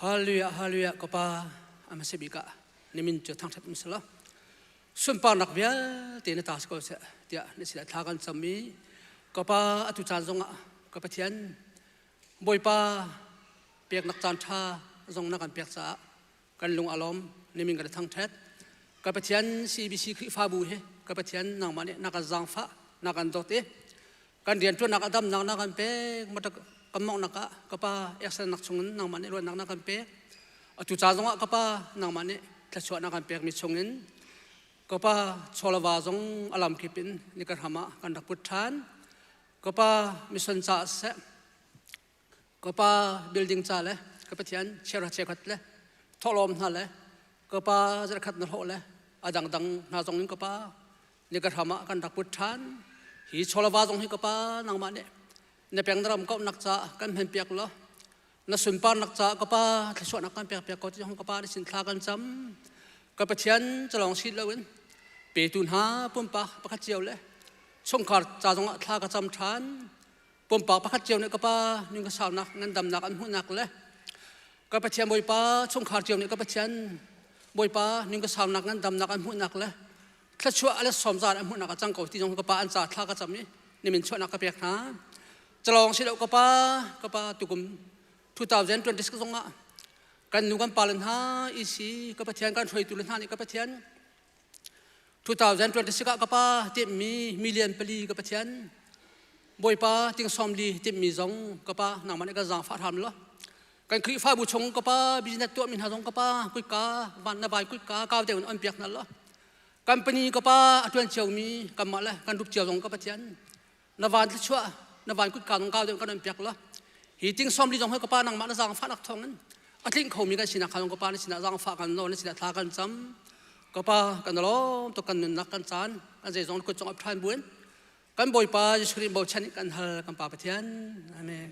Speaker 6: Hallelujah, hallelujah, ka pa a hmasa bik ah nimin cu thangṭhat um selaw sunparnak vialte na ta si ko seh tiah na sinah thla kan cam i ka pa atu caan zongah ka Pathian Bawipa peknak caan ṭha zong na kan pek caah kan lung a lawm nimin kan thangṭhat ka Pathian CBC Khrihfabu hi ka Pathian nangmah nih na kan zaangfah na kan dawt i kan rianṭuannak ah damnak na kan pek kan monghnak ah ka pa eksalnak chungin nangmah nih ruahnak na kan pek atu ca zongah ka pa nangmah nih thluachuah na kan pekmi chungin ka pa chawlava zong a lamkip in ni kan ram ah kan rak put ṭhan ka pa mission caah siseh ka pa building ca le ka Pathian chiara cheukhat le thawhlawm hna le ka pa zarkhat na hlawh le a dangdang hna zong in ka pa ni ka hram ah kan rak put ṭhan hi chawlava zong hi ka pa nangmah nih na peng na ram kauhnak ca kan hman piak law na sunparnak ca ka pa thluachuahnak kan pek piak ko ti hong ka pa na sin thla kan cam ka Pathian calong si loin petu hna pumpak pakhat cio le chungkhar ca zongah thla ka cam ṭhan pumpak pakhat cio nih ka pa ning ka saunak ngandamnak an hmuhnak le ka Pathian Bawipa chungkhar cio nih ka Pathian Bawipa ning ka saunak ngandamnak an hmuhnak le thluachuah ale sawm zan an hmuhnak a cang ko ti zong ka pa an ca thla ka cam i nimin chuahnak ka pek hna calawng si lo ka pa ka pa tukum 2026 zong ah kan nu kan pa le hna isi ka Pathian kan hruaitu le hna nih ka Pathian 2026 ah ka pa timhmi million pali ka Pathian Bawipa ting sawm li timhmi zong ka pa nangmah nih ka zaangfah hram law kan Khrihfabu chung ka pa business tuahmi hna zong ka pa kuika van na vai kuika kau deuh in on piak hna law company ka pa a tuan ciomi kanmah le kan rup cio zong ka Pathian na van thluachuah na van kutka zong kau deuh kan on piak law hi ting sawm li zong hi ka pa nangmah na zaangfah nak thawng in a tling khomi kan sinak kha ka pa na sinah zaangfah kan nawl na sinah thla kan cam ka pa kan lawm tuk kan nunnak kan caan kan zeizong kut cong ap ṭhan buin kan Bawipa Jesuh Khrih bochan kan hal kan Pa Pathian amen.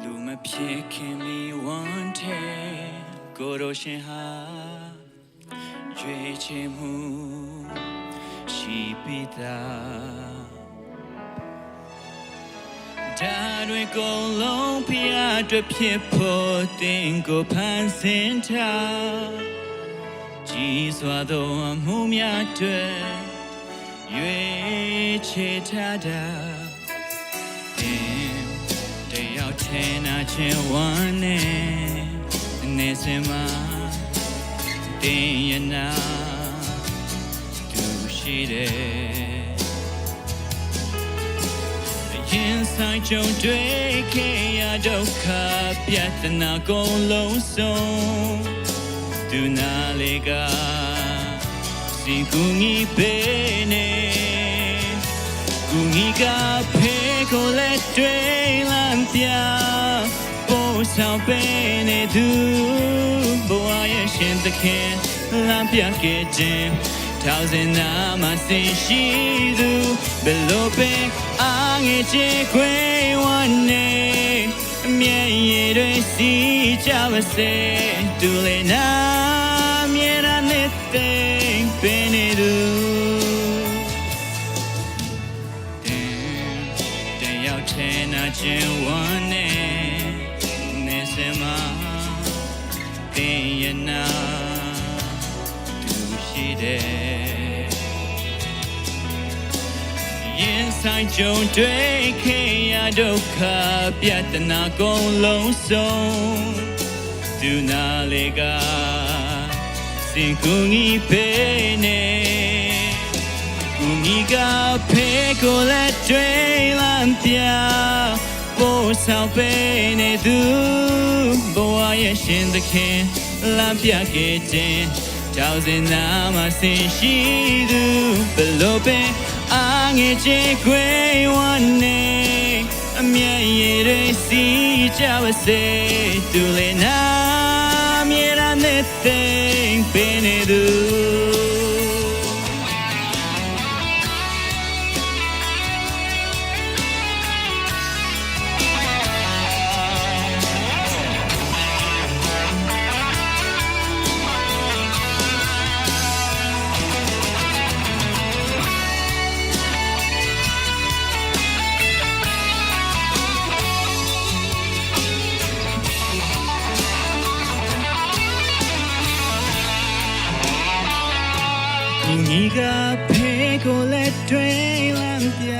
Speaker 7: လူမဖြစ်ခင်မီဝန်ထဲကိုရိုရှင်ဟာရွေးချယ်မှုရှိပြီးသားဒါတွေကုန်လုံးဖျားအတွက်ဖြစ်ဖို့တင်ကိုဖန်ဆင်းထားကြည်စွာသောအမှုများတွေရွေးချယ်ထားတာတင်တယောက် ယောက်ထဲနာချင်းဝမ်းနေနေစင်မှာတင်ရနာသူရှိတယ်ရင်ဆိုင်ကြုံတွေ့ခဲ့ရဒုက္ခပြဿနာကုန်လုံးစုံသူနာလေးကစင်ကူငီပေးနေကူငီကဖေကိုလက်တွေလမ်းပြပို့ဆောင်ပေးနေသူဘဝရဲ့ရှင်သခင်လမ်းပြခဲ့ခြင်းထောင်စင်နာမစင်ရှိသူဘယ်လိုပင်အာငယ်ချေခွေဝနေအမြဲရည်တွေစီကြပါစေသူလေနာမြဲတာနဲ့တဲ့ပင်နေသူတယောက်ထဲနာချင်းဝမ်းနေနေစမှာတင်ရနာသူရှိတယ်ရင်ဆိုင်ကြုံတွေ့ခဲ့ရဒုက္ခပြဿနာကုန်လုံးစုံသူနာလေးကစင်ကူငီပေးနေကူငီကဖေကိုလက်တွေလမ်းပြပို့ဆောင်ပေးနေသူဘဝရဲ့ရှင်သခင်လမ်းပြခဲ့ခြင်းတောင်စင်နာမစင်ရှိသူဘလို့ပင်အာငယ်ချေခွေဝနေအမြဲရည်တွေစီကြပါစေသူလေနာမြဲတာနဲ့တဲ့ပင်နေသူ ကူညီကဖေကိုလက်တွေလမ်းပြ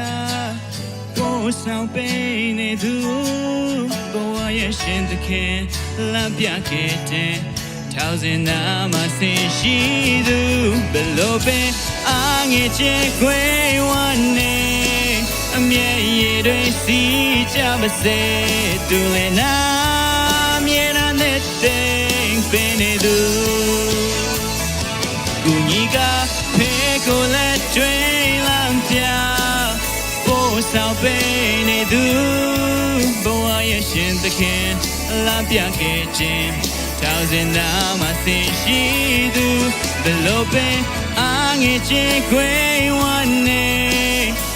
Speaker 7: ပို့ဆောင်ပေးနေသူဘဝရဲ့ရှင်သခင်လမ်းပြခဲ့တဲ့ထောင်စင်နာမစင်ရှိသူဘယ်လိုပင်အာငယ်ချေခွေဝနေအမြဲရည်တွေစီကြပါစေသူလည်းနာမြဲတာနဲ့တဲ့ပင်နေသူကူညီကဖေကိုလက်တွေလမ်းပြပို့ဆောင်ပေးနေသူဘဝရဲ့ရှင်သခင်လမ်းပြခဲ့ခြင်းထောင်စင်နာမစင်ရှိသူဘယ်လိုပင်အာငယ်ချေခွေဝနေ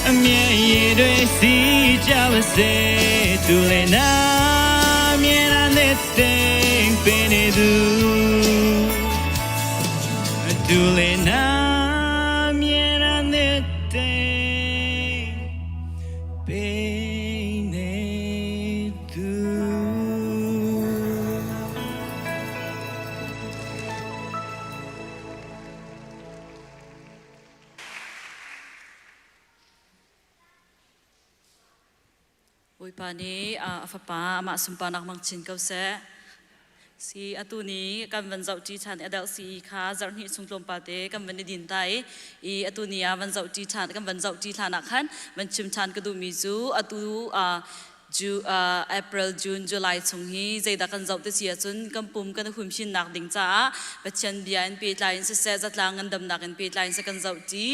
Speaker 7: အမြဲရည်တွေစီကြပါစေသူလည်းနာမြဲတာနဲ့တဲ့ပင်နေသူ သူလေနာမြဲတာနဲ့တဲ့ပေးနေသူ
Speaker 4: Bawipa nih a fapa amah sunparnak mang chin ko seh. Si atu ni kan van zoh ṭi ṭhan adult CE kha zarh hnih chung tlawmpal te kan van i din ta i i atu ni ah van zoh ṭi ṭhan kan van zoh ṭi hlan ah khan van chim ṭhan ka duhmi cu atu Ju, April, June, July chung hi zeidah kan zoh ti si ahcun kan pum kan humhimnak ding caah Pathian bia in pehtlai in siseh zatlang ngandamnak in pehtlai in seh kan zoh ṭi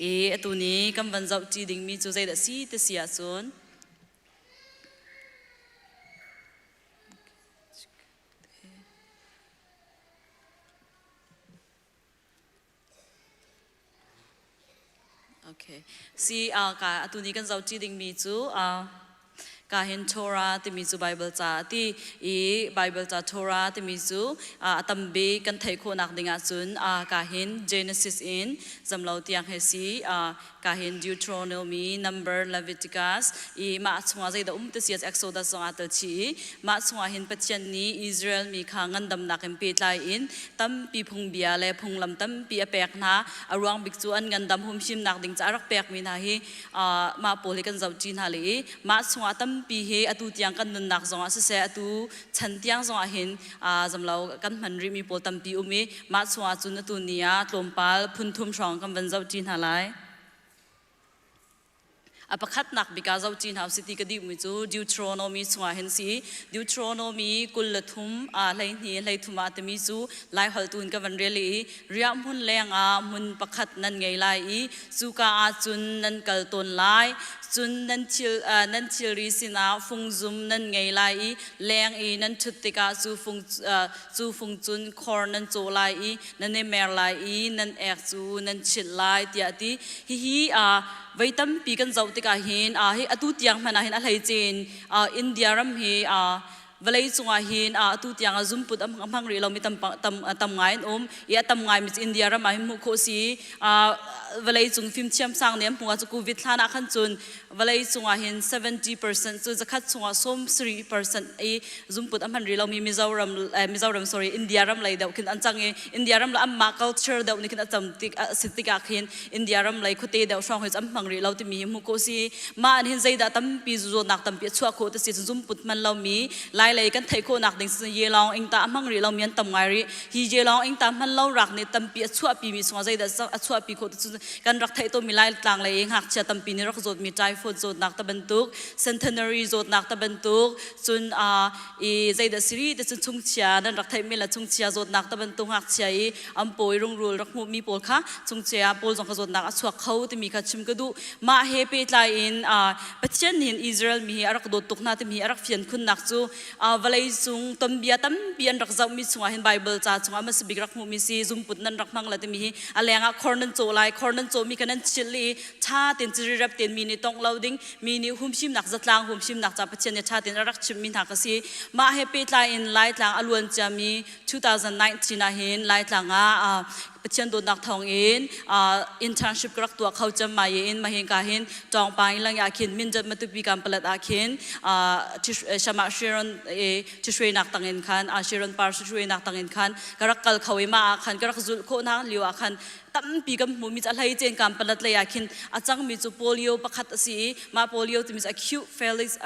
Speaker 4: i atu ni kan van zoh ṭi dingmi cu zeidah si ti si ahcun Okay. Si ka atu ni kan zoh ṭi dingmi cu ka hin Torah timi cu Bible ca a ti i Bible ca Torah timi cu a tam bik kan theih khawhnak ding ahcun ka hin Genesis in zamlo tiang he si ka hin Deuteronomy, Number, Leviticus i mah chungah zeidah um ti si Exodus zong aa tel chih i mah chungah hin Pathian nih Israel mi kha ngandamnak in pehtlai in tampi phungbia le phunglam tampi a pek hna. A ruang bik cu an ngandam humhimnak ding caah rak pekmi hna hi mah pawl hi kan zohṭi hna le i mah chungah tampi.
Speaker 8: Tampi hi atu tiang kan nunnak zongah siseh atu chan tiang zongah hin zamlo kan hman rihmi pawl tampi um i mah chungah cun atu ni ah tlawmpal phunthum hrawng kan van zoh ṭi hna lai. A pakhatnak bik ah zohṭi hna usih ti ka duhmi cu Deuteronomy chungah hin si. Deuteronomy 23 12 13 ah timi cu Laiholh tu in ka van rel i riahhmun lengah hmun pakhat nan ngei lai i cuka ah cun nan kal tawn lai. Cun nan thil nan thilri sinah fungzum nan ngei lai i leng i nan ṭhut tikah cu fung cu fung cun khor nan cawh lai i nan i mer lai i nan ek cu nan chilh lai tiah a ti. Hihi voi tampi kan zoh tikah hin hi atu tiang hmanh ah hin a hleice in India ram hi vawlei cungah hin atu tiang ah zumput a hmang rih lomi tam tam tam ngai an um i a tam ngai mi cu India ram ah hin hmuh khawh si. Vawlei cung fimthiam sang nih an hmuh ah cu COVID hlan ah khan cun vawlei cungah hin 70% cu zakhat chungah 70% i zumput a hman rih lomi Mizoram Mizoram sorry India ram lei deuh khin an cang i India ram le anmah culture deuh nih khin a cam tik a si tikah khin India ram lei khuate deuh hrawng hi cu an hmang rih lo timi hi hmuh khawh si. Mah an hin zeidah tampi zawtnak tampi a chuah khawh ti si cun zumput hman lomi lai lei kan theih khawhnak ding si yelawng ingta a hmang rih lomi an tam ngai rih. Hi yelawng ingta hman lo rak nih tampi a chuahpi mi chungah zeidah a chuahpi khawh ti cu kan rak theih tawnmi lai tlang lei i ngakchia tampi nih rak zawtmi typhoid zawtnak ta bantuk centenary zawtnak ta bantuk cun i zeidah siri te cun chungchia nan rak theihmi le chungchia zawtnak ta bantuk ngakchia i an pawi rungrul rak hmuhmi pawl kha chungchia pawl zong kha zawtnak a chuak kho timi kha chim ka duh. Mah he pehtlai in Pathian nih Israel mi hi a rak dawt tuk hna timi a rak fian khunnak cu vawlei cung tonbia tampi an rak zohmi chungah hin Bible ca chungah hmasa bik rak hmuhmi si zumput nan rak hmang la timi hi a lengah khor nan cawh lai, khor nan cawhmi kha nan chilh i ṭha tein cirirep tein mi nih tongh lo ding, mi nih humhimnak zatlang humhimnak ca Pathian nih ṭha tein a rak chimhmi hna kha si. Mah he pehtlai in Laitlang a luan ciami 2019 ah hin Laitlang ah Pathian dawtnak thawngin internship ka rak tuah kho cem ma ye in mahin ka hin tawngpang in lang ah khin Mindat Matupi Kampalat ah khin Shama Sharon e Chishwe nak tangin khan Sharon Par Chishwe nak tangin khan ka rak kal kho i ma ah khan ka rak zulh khawh nak lio ah khan tampi kan hmuhmi cu a hlei cen kam palat lei ah khin a cangmi cu polio pakhat a si i mah polio timi cu acute felix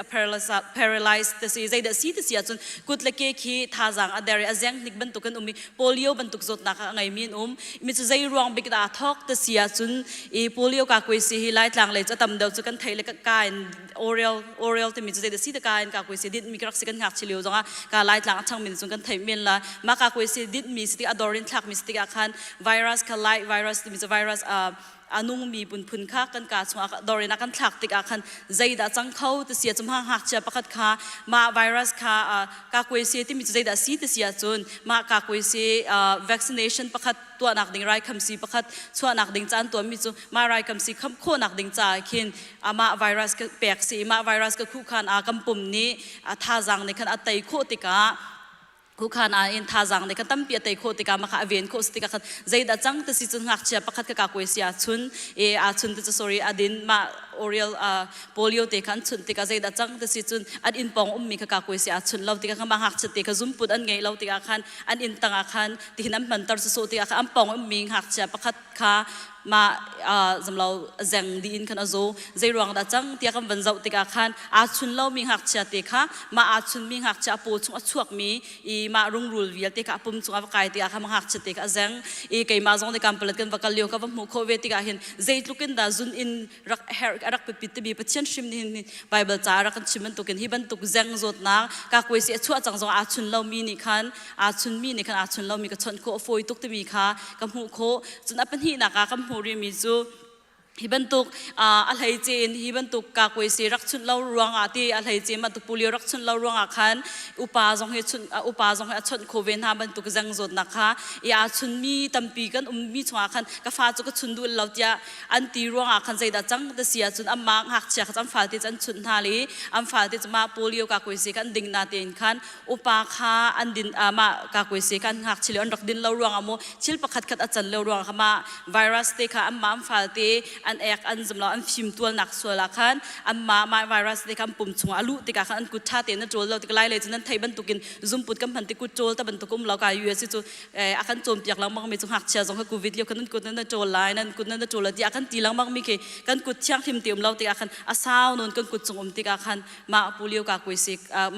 Speaker 8: paralyzed te si zeidah si ti si ahcun kut le ke khi thazaang a der i a zeng hnik bantuk an um i polio bantuk zawtnak a ngeimi an um mi cu zei ruang bik dah thawk te si ahcun i polio ka koi si hi laitlang lei cu a tam deuh cu kan thei le ka in oral oral timi cu zeidah si te ka in ka koi si dit mi ka rak si kan ngakchi lio zongah ka laitlang a changmi cun kan theih men la mah ka koi si dit mi si tik a dor in thlak mi si tikah khan virus kha light virus timi cu virus a nungmi phunphun kha kan ka chungah dor in a kan thlak tikah khan zeidah cang kho ti sia cu ma ngakchia pakhat kha mah virus kha ka koi si timi cu zeidah si ti si ahcun mah ka koi si vaccination pakhat tuahnak ding raikhamsi pakhat chuahnak ding caan tuahmi cu mah raikhamsi kham khawhnak ding caah khin amah virus ka pek si mah virus ka khuh khan a kan pum nih a thazaang nih khan a tei khawh tikah khuhkhan ah in thazaang nih khan tampi a tei khawh tikah mah kha a ven khawh si tikah khan zeidah cang ti si cun ngakchia pakhat ka ka kuai si ah chun e a chun te cu sorry a din mah orial polio te kha an chunh tikah zeidah cang ti si cun an inn pawng ummi kha ka kuai si a chun lo tikah khan mah ngakchia te kha zumput an ngei lo tikah khan an inn tangah khan tihin an hmanter sawsawh tikah khan an pawng ummi ngakchia pakhat kha mah zamlo zeng dih in khan a zaw. Zei ruang dah cang tiah kan van zoh tikah khan aa chun lomi ngakchia te kha mah aa chunmi ngakchia a paw chung a chuakmi i mah rungrul vialte kha a pum chung a va kai tikah khan ngakchia te kha a zeng i keimah zong nih kampalat kan va kal lio ka va hmuh khawh ve tikah hin zeitluk in dah zun in rak herh a rak biapit timi Pathian hrim nih hin Bible ca rak kan chim bantukin hi bantuk zeng zawtnak kakuaisi a chuah cang zong aa chun lomi nih khan aa chunmi nih khan aa chun lomi ka chawnh khawh a fawi tuk timi kha ka hmuh khawh. Cun a pahnihnak ah kan hmuh rihmi cu hi bantuk a hleice in hi bantuk kakuaisi rak chunh lo ruangah ti a hleice bantuk polio rak chunh lo ruangah khan upa zong hi chunh upa zong hi a chawnh kho ve hna bantuk zeng zawtnak kha i aa chunmi tampi kan ummi chungah khan ka fa cu ka chun duh lo tiah an ti ruangah khan zeidah cang ti si ahcun amah ngakchia kha an falte cu an chunh hna le an falte cu mah polio kakuaisi kha an ding na tein khan upa kha an din mah kakuaisi kha an ngakchia lio an rak din lo ruangah maw thil pakhat khat a can lo ruangah kha mah virus te kha anmah an falte an ek an zum lo an fim tualnak sual ah khan anmah mah virus te kha an pum chungah a luh tikah khan an kut ṭha tein na ṭawl lo tik lai lei cu nan theih bantukin zumput kan hman tik kut ṭawl ta bantuk um lo ka US cu a kan cawnpiak lengmang mi cu ngakchia zong kha covid lio khan nan kut nan ṭawl lai nan kut nan ṭawl lai ti a kan ti lengmang mi khi kan kut thianghlim te um lo tikah khan a sau nawn kan kut cung um tikah khan mah pulio ka kuai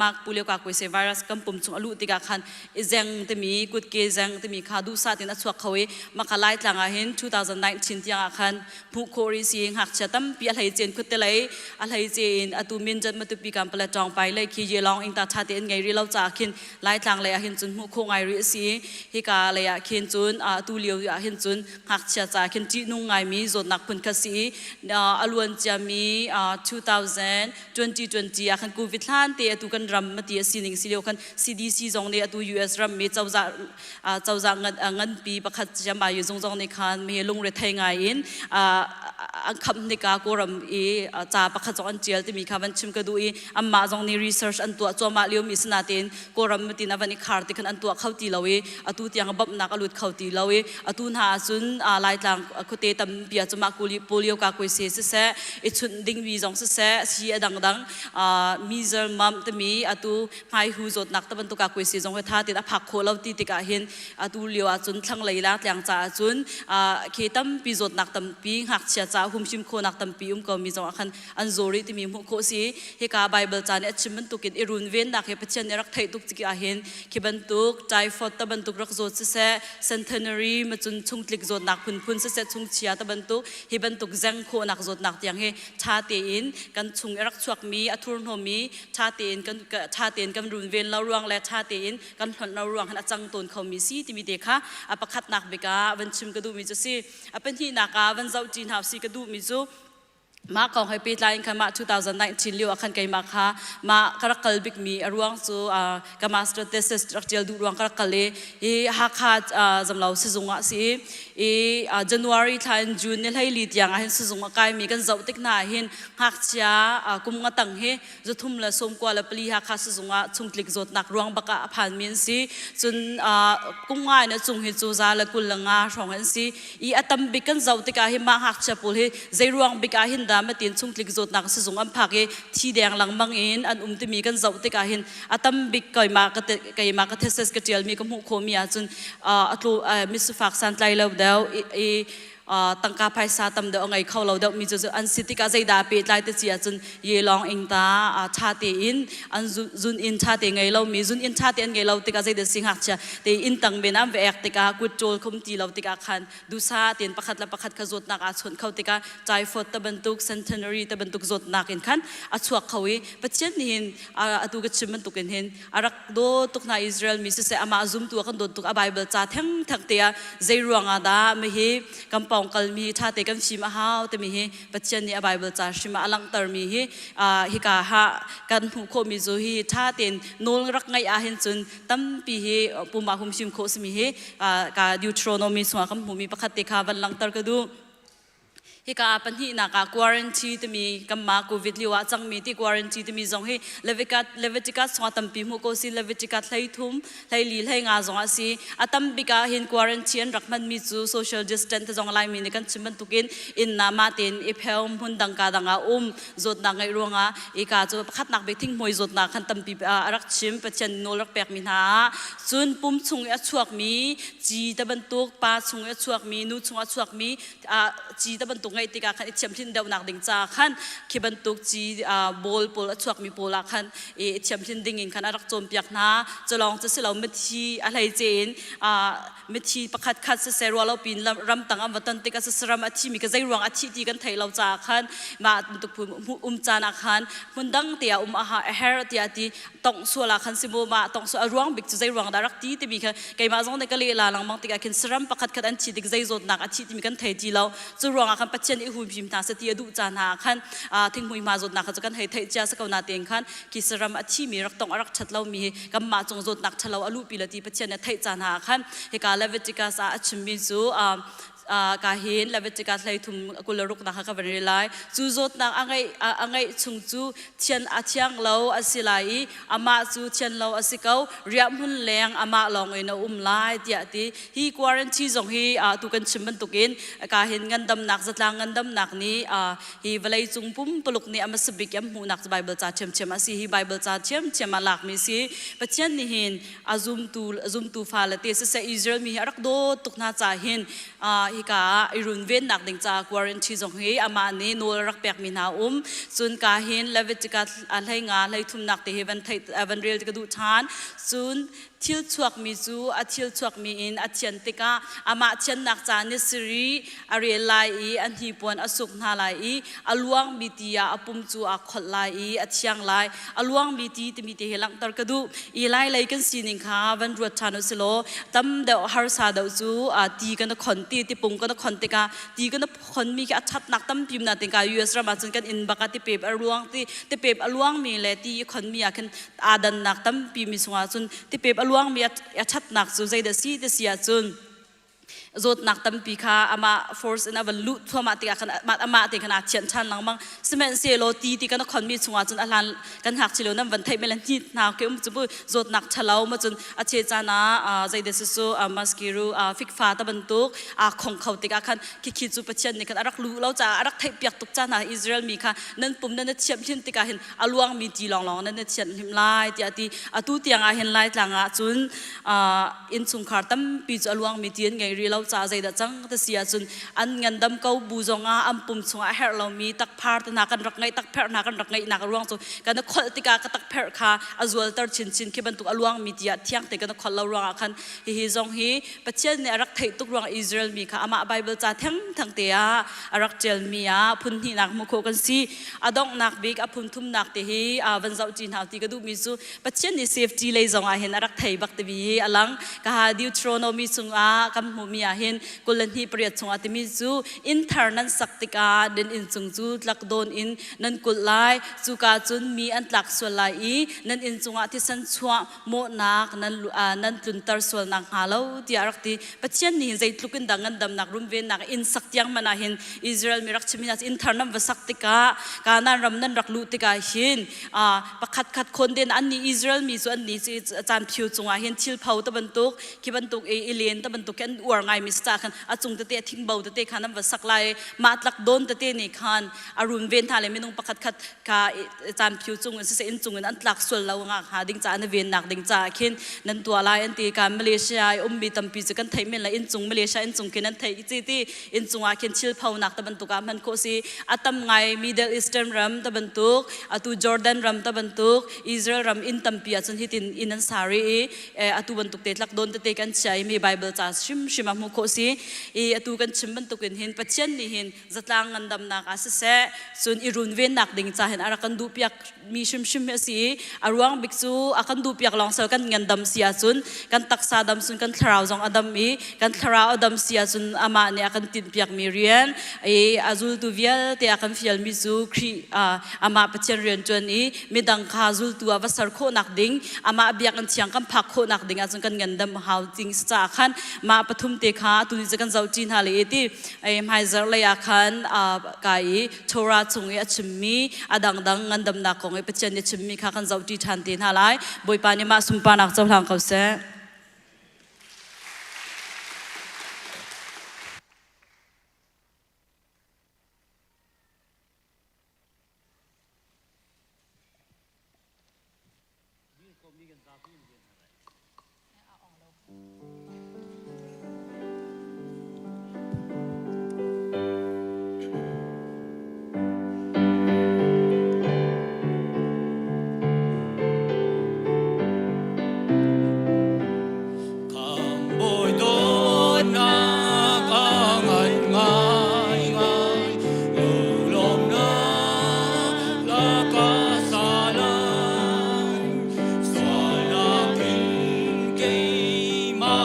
Speaker 8: mah pulio ka kuai virus kan pum chung a luh tikah khan i zeng timi kutke zeng timi kha duhsah tin a chuak kho i maka lai tlang ah hin 2019 tiang ah khan hmuh khawh rih si ngakchia tampi a hlei cen khutte lei a hlei ce in atu min jat matupi kam pala tawng pai lei khi ye long ing ta tha te in ngei ri lo cha khin lai tlang lei ah hin cun hmuh khawh ngai rih si hika lei ah khin cun atu lio ah hin cun ngakchia ca khin ṭihnung ngaimi zawtnak phun kha si a luan ciami 2000 2020 ah khan covid hlan te atu kan ram mati a sining si lio khan CDC zong nih atu US ram mi cozah cozah ngan nganpi pakhat jama yu zung zong nih khan mi lungre thei ngai in an kham nika kawram i ca pakhat zong an tial timi kha van chim ka duh i amma zong nih research an tuah cuahmah lio mi sinatein kawram matin a van i khar ti khan an tuah kho ti lo i atu tiang bawmhnak a lut kho ti lo i atu hna ahcun laitlang khuate tampi ah cuma polio ka koi se siseh i chunh ding mi zong siseh si a dangdang measle mump timi atu hmaihu zawtnak te bantuk ka koi se zong hi tha tin a phak khawh lo ti tikah hin atu lio ahcun thlanglei la tliang ca ahcun khi tampi zawtnak tampi ngakchia ca humhim khawhnak tampi um ko mi zong ah khan an zaw rih timi hmuh khawh si. Hika Bible ca nih a chim bantukin i runvennak hi Pathian nih rak theih tuk ciki ahhin khi bantuk typhoid ta bantuk rak zawt siseh, centenary macun chungtlik zawtnak phunphun siseh, chungchia ta bantuk hi bantuk zeng khawhnak zawtnak tiang hi ṭha tein kan chung i rak chuakmi a thurhnawmmi ṭha tein kan ṭha tein kan runven lo ruang le ṭha tein kan hlonh lo ruang hin a cang tawn khomi si timi te kha a pakhatnak bik ah van chim ka duhmi cu si. A pahnihnak ah van zoh ṭi hna si ka duhmi cu Mah kong he pehtlai in khan mah 2019 lio ah khan keimah kha mah ka rak kal bikmi a ruang cu ka master thesis rak ṭial duh ruang ka rak kal i hi Hakha zamlo sizung ah si i January thla in June ni hleili tiang ah hin sizung a kaimi kan zoh tik hna ah hin ngakchia kum nga tang hi zathum le sawmkua le pali Hakha sizung ah chungtlik zawtnak ruang bak ah a phanmi an si. Cun kum nga in a cung hi cu za le 25 hrawng an si. I a tam bik kan zoh tikah hi mah ngakchia pawl hi zei ruang bik ah hin dah matin chungtlik zawtnak sizung an phak i thi deng lengmang in an um timi kan zoh tikah hin a tam bik keimah ka keimah ka thesis ka ṭialmi ka hmuh khawhmi ahcun a tlu misifak santlai lo deuh i tangka phaisa tam deuh a ngei kho lo deuh mi cu an si tikah zeidah pehtlai te ci ahcun ye lawng ing ta ṭha tein an zun inn ṭha te ngei lo mi zun inn ṭha te an ngei lo tikah zeidah si ngakchia te inn tang men an va ek tikah kut ṭawl khum ti lo tikah khan dusa tein pakhat le pakhat kha zawtnak aa chawnh kho tikah typhoid te bantuk centenary te bantuk zawtnak in khan a chuak kho i Pathian nih hin atu ka chim bantuk in hin a rak dawt tuk hna Israel mi siseh amah zumtu a kan dawt tuk a Bible ca thengtheng te ah zei ruangah dah mi hi kan pawng kal mi hi ṭha te kan fim a hau timi hi Pathian nih a Bible ca hrim ah a langhter mi hi hika ha kan hmuh khawh mi cu hi ṭha tein nawl rak ngaih ah hin cun tampi hi pumah humhim khawh simi hi ka Deuteronomy chungah kan hmuhmi pakhat te kha van langhter ka duh. Hika ah pahnihnak ah quarantine timi kanmah COVID lio ah cangmi ti quarantine timi zong hi Leviticus Leviticus chungah tampi hmuh ko si Leviticus 13 14 15 zong ah si a tam bik ah hin quarantine an rak hmanmi cu social distance te zong Laimi nih kan chim bantukin inn ah mah tein i pheu hmun dang ka dang ah um zawtnak ngeih ruangah ika cu pakhatnak bik thinghmui zawtnak khan tampi a rak chim Pathian nawl rak pekmi hna ah cun pum chung i a chuakmi ci te bantuk pa chung i a chuakmi nu chung a chuakmi ci te bantuk ngeih tikah khan i thiamhlin deuhnak ding ca khan khi bantuk ci bawl pawl a chuakmi pawl ah khan i thiamhlin ding in khan a rak cawnpiak hna culawng cu si lo mithi a hleice in mithi pakhat khat siseh ruah lo pin ramtang an va ton tikah saram a thimi ka zei ruang a thih ti kan theih lo caah khan mah bantuk um caan ah khan hmun dang te ah um a her tiah ti tongh sual ah khan si mu mah tongh sual a ruang bik cu zei ruang dah rak ti timi kha keimah zong nih ka leh la lengmang tikah khin saram pakhat khat an thi tik zei zawtnak a thi timi kan thei ti lo cu ruangah khan Pathian i humhim hna seh ti a duh caan hna ah khan thinghmui hma zawtnak kha cu kan hei theih cia si ko na tein khan khi saram a thimi rak tongh a rak ṭhat lomi hi kanmah cung zawtnak ṭhalo a luhpi la ti Pathian nih a theih caan hna ah khan hika Leviticus ah a chimmi cu. Ka hin Leviticus 13 26 nak kha ka van rel lai. Cu zawtnak a ngeih a ngeih chung cu thian a thiang lo a si lai i amah cu thian lo a si ko. Riahhmun leng amah lawng in a um lai tiah ti. Hi quarantine zong hi tu kan chim bantukin ka hin ngandamnak zatlang ngandamnak nih hi vawlei cung pumpuluk nih a hmasa bik an hmuhnak cu Bible ca ṭhiamṭhiam a si. Hi Bible ca ṭhiamṭhiam ah lakmi si. Pathian nih hin a zumtu zumtu fale te siseh Israel mi hi a rak dawt tuk hna ca hin hika ah i runvennak ding ca quarantine zong hi amah nih nawl a rak pekmi hna um. Cun ka hin Leviticus hlei nga hlei thumnak te hi van theih van rel ka duh ṭhan. Cun thil chuakmi cu a thil chuakmi in a thian tikah amah thiannak ca ni sarih a rel lai i a hnipuan a suk hna lai i a luangmi ti ah a pum cu aa kholh lai i a thiang lai. A luangmi ti timi te hi langhter ka duh. I lai lei kan sining kha van ruat ṭhan u silaw tam deuh harsa deuh cu ti kan khon ti tipung kan khon tikah ti kan khonmi khi a ṭhatnak tampi na tingka US ram ah cun kan inn bak ah tipep a luang ti tipep a luangmi le ti i khonmi ah khin aa dannak tampi mi chungah cun tipep a luangmi a ṭhatnak cu zeidah si ti si ahcun zawtnak tampi kha amah force in a van luh thluahmah tikah khan amah te khan aa thianh ṭhan lengmang. Sihmanhsehlaw ti ti kan khonmi chungah cun a hlan kan ngakchia lio nan van theih men le hnit hna ke um cu zawtnak ṭhalo ma cun a che caan ah zeidah su maskiru fikfa ta bantuk aa khong kho tikah khan khikhi cu Pathian nih khan a rak luh lo caah a rak theih piak tuk ca hna Israel mi kha nan pum nan thiam hin tikah hin a luangmi ti lawnglawng nan thianh hlim lai tiah ti. Atu tiang ah hin Laitlang ah cun innchungkhar tampi cu a luangmi ti an ngei rih lo caah zeidah cang ti si ahcun an ngandam ko bu zongah an pum chungah a herh lomi takphar te hna kan rak ngeih takpherh hna kan rak ngeihnak ruang cu kan i kholh tikah ka takpherh kha a zualter chinchin khi bantuk a luangmi ti ah thiang te kan i kholh lo ruangah khan hihi zong hi Pathian nih a rak theih tuk ruang Israel mi kha amah Bible ca thengtheng te ah a rak ṭialmi ah phun hnihnak hmuh khawh kan si. A donghnak bik a phun thumnak te hi van zoh ṭi hna ti ka duhmi cu Pathian nih safety lei zong ah hin a rak thei bak timi hi a lang. Ka ha Deuteronomy chungah kan hmuhmi ah hin 28 chungah timi cu inn thar nan sak tikah nan inn cung cu tlak dawn in nan kulh lai. Cuka cun mi an tlak sual lai i nan inn cungah thisen chuah mawhnak nan nan tlunter sual nak hnga lo tiah rak ti. Pathian nih zeitluk in dah ngandamnak runvennak inn sak tiang hmanh ah hin Israel mi rak chim hin inn thar nan va sak tikah Kanaan ram nan rak luh tikah hin pakhat khat khonden an nih Israel mi cu an nih cu caan phiu cungah hin thil pho ta bantuk khi bantuk i i len ta bantuk khi an uar ngai mi sa khan a cung tete a thingbo tete khan an va sak lai mah tlak dawn tete nih khan a runven hna le minung pakhat khat kha caan phiu cung in siseh inn cung in an tlak sual lo nga hnga ding ca na vennak ding ca khin nan tuah lai an ti. Ka Malaysia i ummi tampi cu kan theih men la inn cung Malaysia inn cung khin an theih chi ti inn cung ah khin thil phonak ta bantuk ah hman khawh si. A tam ngai Middle Eastern ram ta bantuk atu Jordan ram ta bantuk Israel ram inn tampi ah cun hitin inn an sari i atu bantuk te tlak don tete kan chia i mi Bible ca hrimhrim ah hmuh khawh si. I atu kan chim bantuk in hin Pathian nih hin zatlang ngandamnak ah siseh cun i runvennak ding ca hin a rak kan duhpiak mi hrimhrim hi a si i a ruang bik cu a kan duhpiak lawng sel kan ngandam si ahcun kan taksa dam cun kan thlarau zong a dam i kan thlarau a dam si ahcun amah nih a kan tinhpiak mi rian i a zultu vialte a kan fial mi cu Khrih amah Pathian rian ṭuan i midang kha zultu ah va ser khawhnak ding amah biakinn thiang kan phak khawhnak ding ahcun kan ngandam hau ding caah khan mah pathum te kha atu ni cu kan zoh ṭi hna le i ti hmaizarh lei ah khan ka i Torah chung i a chimmi a dangdang ngandamnak kong i Pathian nih chimmi kha kan zohṭi ṭhan te hna lai. Bawipa nih mah sunparnak cohlang ko seh.
Speaker 7: Bawi dawtnak a ngan ngaingai, lunglawmnak laka salang, sualnak in keimah.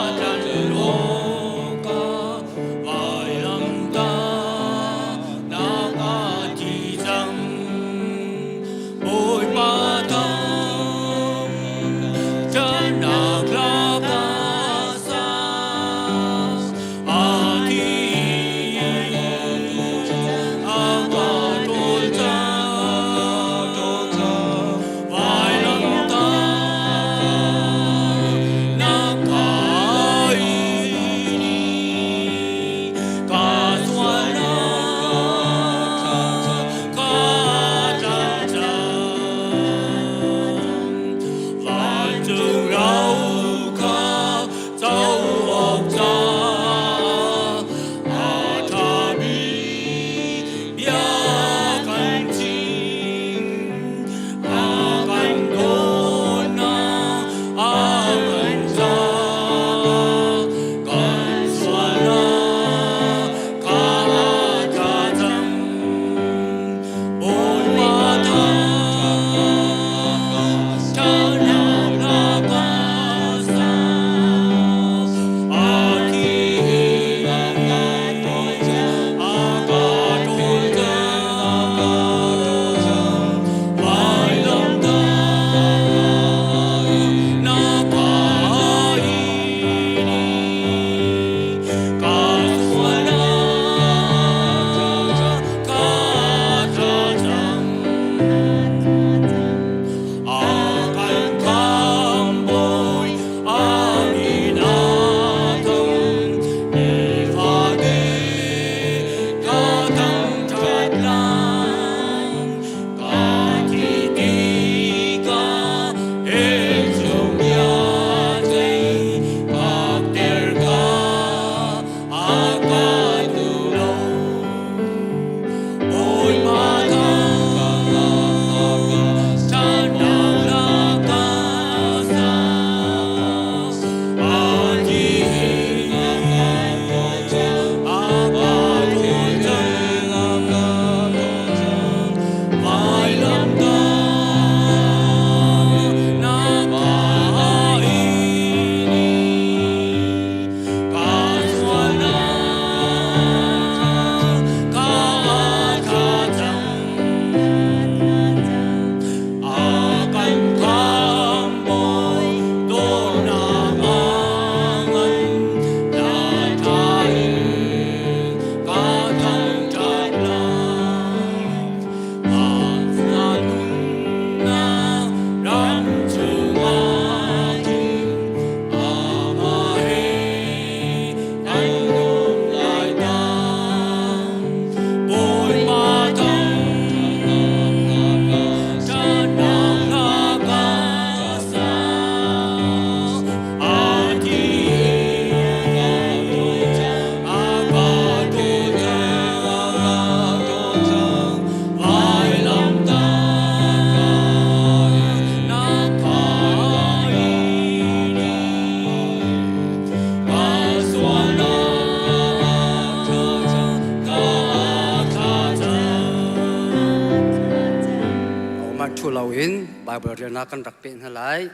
Speaker 9: thu loin Bible relnak kan rak peh hna lai.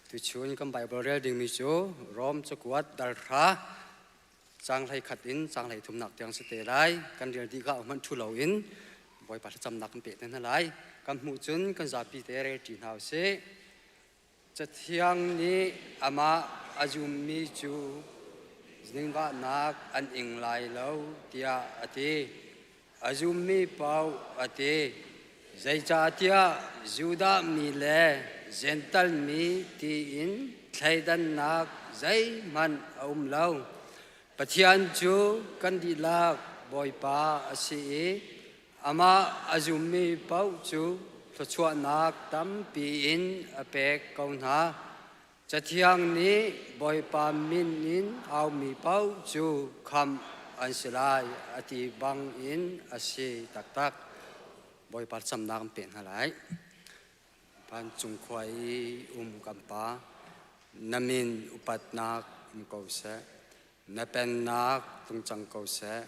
Speaker 9: Tuchun kan Bible rel dingmi cu Rom cakuat dal hra caang hlei khat in caang hlei thumnak tiang si te lai. Kan rel dih ka hmanh thu loin Bawipa thlacamnak kan peh te hna lai. Kan hmuh cun kan zapi te rel ṭi hna usih. Cathiang nih amah a zummi cu zingvahnak an ing lai lo tiah a ti. A zummi paoh a ti. Zeicahtiah Judah mi le Jentail mi tiin thleidannak zeihmanh a um lo. Pathian cu kan dihlak Bawipa a si i Amah a zummi paoh cu thluachuahnak tampi in a pek ko hna. Cathiang nih Bawipa min in aumi paoh cu khamh an si lai a ti bangin a si taktak. Bawipa camnak an pek hna lai. Vancung khua i um kan Pa, na min upatnak um ko seh. Na pennak tlung cang ko seh.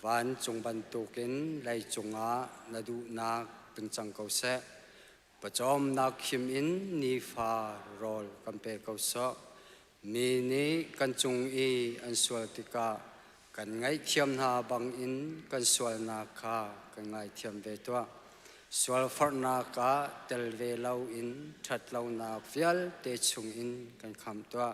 Speaker 9: Vancung bantukin leicung ah na duhnak tlung cang ko seh. Pawcawmnak khim in nifa rawl kan pe ko sawh. Mi nih kan cung i an sual tikah kan ngaihthiam hna bangin kan sualnak kha kan ngaithiam ve tuah. Sualforhnak ah tel ve loin ṭhatlonak vialte chungin kan khamh tuah.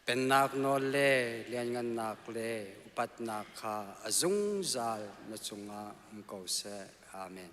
Speaker 9: Pennak nawl le lianngannak le upatnak kha a zungzal na cungah um ko seh. Amen.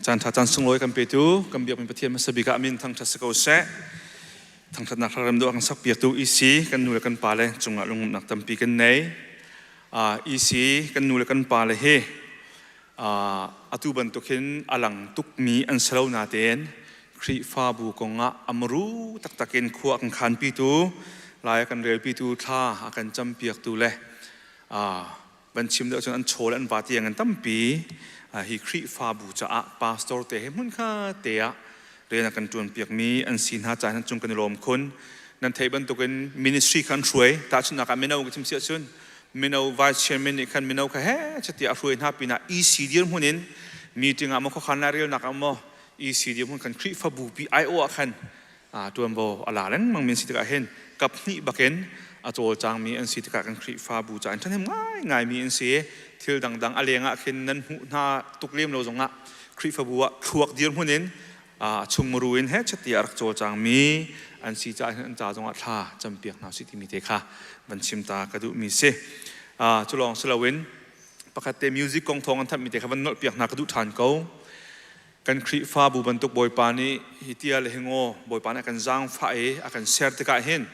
Speaker 10: Caan ṭha caan sunglawi kan petu kan biakmi Pathian hmasa bik ah a min thangṭhat si ko seh. Thangṭhatnak hlarem dawh a kan sakpiaktu EC kan nu le kan pale cungah lunglawmhnak tampi kan nei. EC kan nu le kan pale hi atu bantuk hin a lang tukmi an si lo natein Khrihfabu kongah a muru taktak in khua a kan khanpitu, lai a kan relpitu, thla a kan campiaktu le van chim deuh cun an chawl an va tiang an tampi. Hi Khrihfabu caah pastor te he hmun kha te ah rian a kan ṭuan piakmi an si hna caan cung kan i lawm khun. Nan theih bantukin ministry kha an hruai. Tahchunhnak ah mino ka chim si ahcun mino vice chairman nih khan mino kha he chati a hruai hna pinah EC dirhmun in meeting ah maw khuakhan lairelnak ah maw EC dirhmun kan Khrihfabu pi aiawh ah khan ṭuanvo a la lengmang mi an si tikah hin kap hnih bakin a cawlcangmi an si tikah kan Khrihfabu ca in ṭhahnem ngaingaimi an si. Thil dangdang a leng ah khin nan hmuh hna tuk lem lo zongah Khrihfabu ah thluak dirhmun in chungmuru in he chati a rak cawlcangmi an si caah hin an ca zongah thla campiak hna usih timi te kha van chim ta ka duhmi si. Cu lawng si loin pakhat te music kong thawng an thanhmi te kha van nolh piak hna ka duh ṭhan ko. Kan Khrihfabu bantuk Bawipa nih hi tia le hi ngaw Bawipa nih a kan zaangfah i a kan ser tikah hin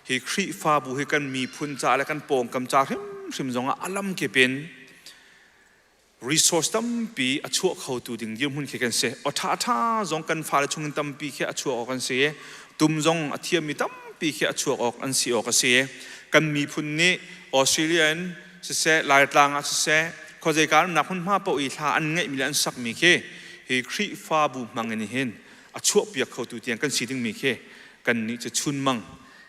Speaker 10: hi Khrihfabu hi kan miphun ca le kan pawngkam ca hrimhrim zongah a lamkip in resource tampi a chuah khotu ding dirhmun khi kan si. Aw ṭha ṭha zong kan fale chungin tampi khi a chuak awk an si i tum zong a thiammi tampi khi a chuak awk an si awk a si i kan miphun nih Australia in siseh Laitlang ah siseh khuazeika umnak hmunhma paoh i hla an ngeihmi le an sakmi khi hi Khrihfabu hmang in hin a chuahpiak khotu tiang kan si dingmi khi kannih cu chunmang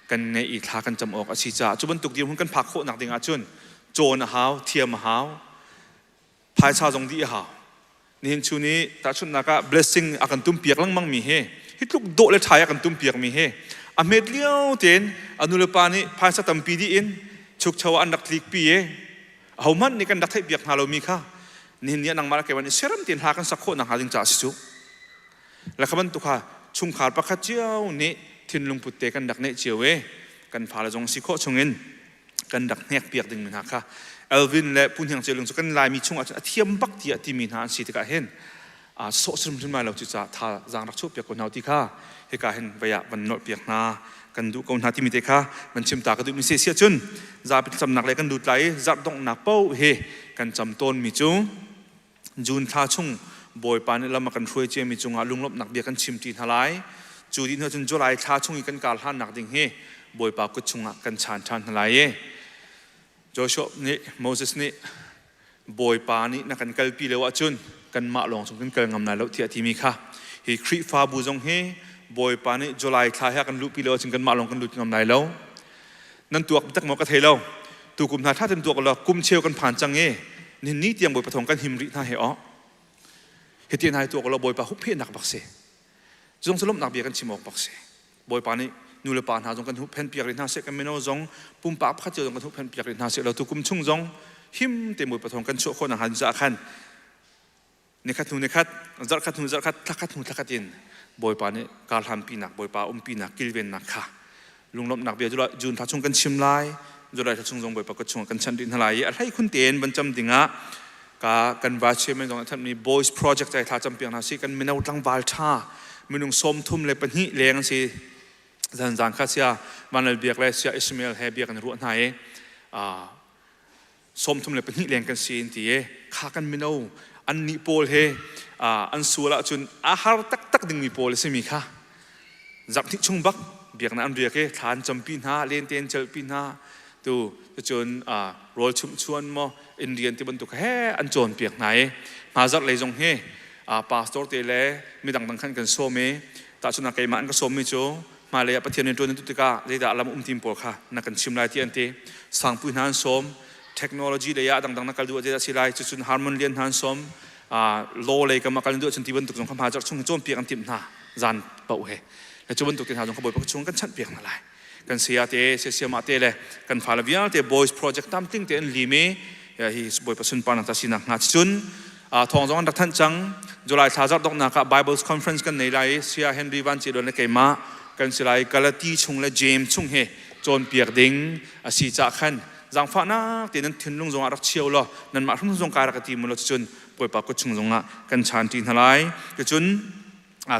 Speaker 10: kan ngeih i thla kan cam awk a si caah cu bantuk dirhmun kan phak khawhnak ding ahcun cawn a hau, thiam a hau, phaisa zong dih a hau. Nihin chun i tahchunhnak ah blessing a kan tumpiak lengmang mi hi hi tluk dawh le ṭha a kan tumpiak mi hi a hmet lio tein a nu le pa nih phaisa tampi dih in chukcho ah an rak tlikpi i ahohmanh nih kan rak theihpiak hna lomi kha nihin ni ah nangmah le keimah nih siaram tein hla kan sak khawh nakhnga ding caah a si cu. Le kha bantuk kha chungkhar pakhat cio nih thinlung put te kan rak neih cio i kan fale zong si khawh chungin kan rak hnekpiak dingmi hna kha Alvin le Pu Hniang Celung cu kan Laimi chungah cun a thiam bak tiah timi hna an si tikah hin sawh hrimhrim lai lo cu caah thazaang rak chuahpiak ko hna ti kha hika hin vei ah van nolhpiak hna kan duh ko hna timi te kha van chim ta ka duhmi si. Siah cun zapi thlacamnak le kan lut lai i zarh donghnak paoh hi kan cam tawnmi cu June thla chung Bawipa nih lam a kan hruai ciami cungah lunglawmhnak bia kan chim ṭi hna lai. Cu dih hnu cun July thla chung i kan kar hlannak ding hi Bawipa kut chungah kan chaan ṭhan hna lai i Joshua nih Moses nih Bawipa nih na kan kalpi lo ahcun kanmah lawng chung kan kal ngam lai lo tiah a timi kha hi Khrihfabu zong hi Bawipa nih July thla hi a kan luhpi lo ahcun kanmah lawng kan lut ngam lai lo. Nan tuak tak maw ka thei lo. Tukum hna ṭha tein tuak law kum cheu kan phan cang i nihin ni tiang Bawipa thawng kan him rih hna he aw. Hiti hna hi tuak law Bawipa huphehnak bak si. Zong cu lawmhnak bia kan chim awk bak si. Bawipa nih nu le pa hna zong kan huhphen piak rih hna seh, kan mino zong pumpak pakhat cio zong kan huhphen piak rih hna seh law tukum chung zong him te Bawipa thawng kan chuah khawh nakhnga caah khan nikhat hnu nikhat, zarhkhat hnu zarhkhat, thlakhat hnu thlakhat in Bawipa nih karhlanpinak, Bawipa umpinak, kilvennak kha lunglawmhnak bia June thla chung kan chim lai. July thla chung zong Bawipa kut chungah kan chanh rih hna lai i a hlei khun tein van cam dingah ka kan va chairman zong nih boys project ai thla campiak hna si. Kan mino tlangval tha minung 32 leng an si. Zan zan kha sia Vanlal Biak le sia Ismail he bia kan ruah hna i 32 leng kan si in ti i kha kan mino an nih pawl he an sual ahcun a har taktak dingmi pawl a simi kha zarhhnih chung bak biaknak an riak i thla an campi hna, lente an celhpi hna, tu cun rawl chumh chuan maw inn rian ti bantuk he an cawnpiak hna i hma zarh lei zong hi pastor te le midang dang khan kan sawm i tahchunhnak keimah an ka sawmmi cu hmailei ah Pathian rianṭuan na tuh tikah zeidah lam um tim pawl kha na kan chim lai ti an ti. Sangpui hna an sawm, technology lei ah dangdang na kal duh ah zeidah si lai, cucun Harmon Lian hna an sawm, law lei kam ah kal duh ahcun ti bantuk zong kha hma zarh chung cawnpiak an timh hna zan paoh he. Le cu bantuk te hna zong kha Bawipa chung kan chanhpiak hna lai. Kan saya te, siasiamah te le kan fale vialte boys project tamting te an lim i hi Bawipa sunparnak ta sinak hnga cun thawng zong an rak thanh cang. July thla zarh donghnak ah Bible conference kan nei lai i Saya Henry Van Ci le keimah kan si lai. Galati chung le James chung he cawnpiak ding a si cah khan. Zaangfahnak te nan thinlung zongah rak chia law nanmah hrim zong kai rak ka ti mu law cucun Bawipa kut chung zongah kan chan ṭi hna lai. Cucun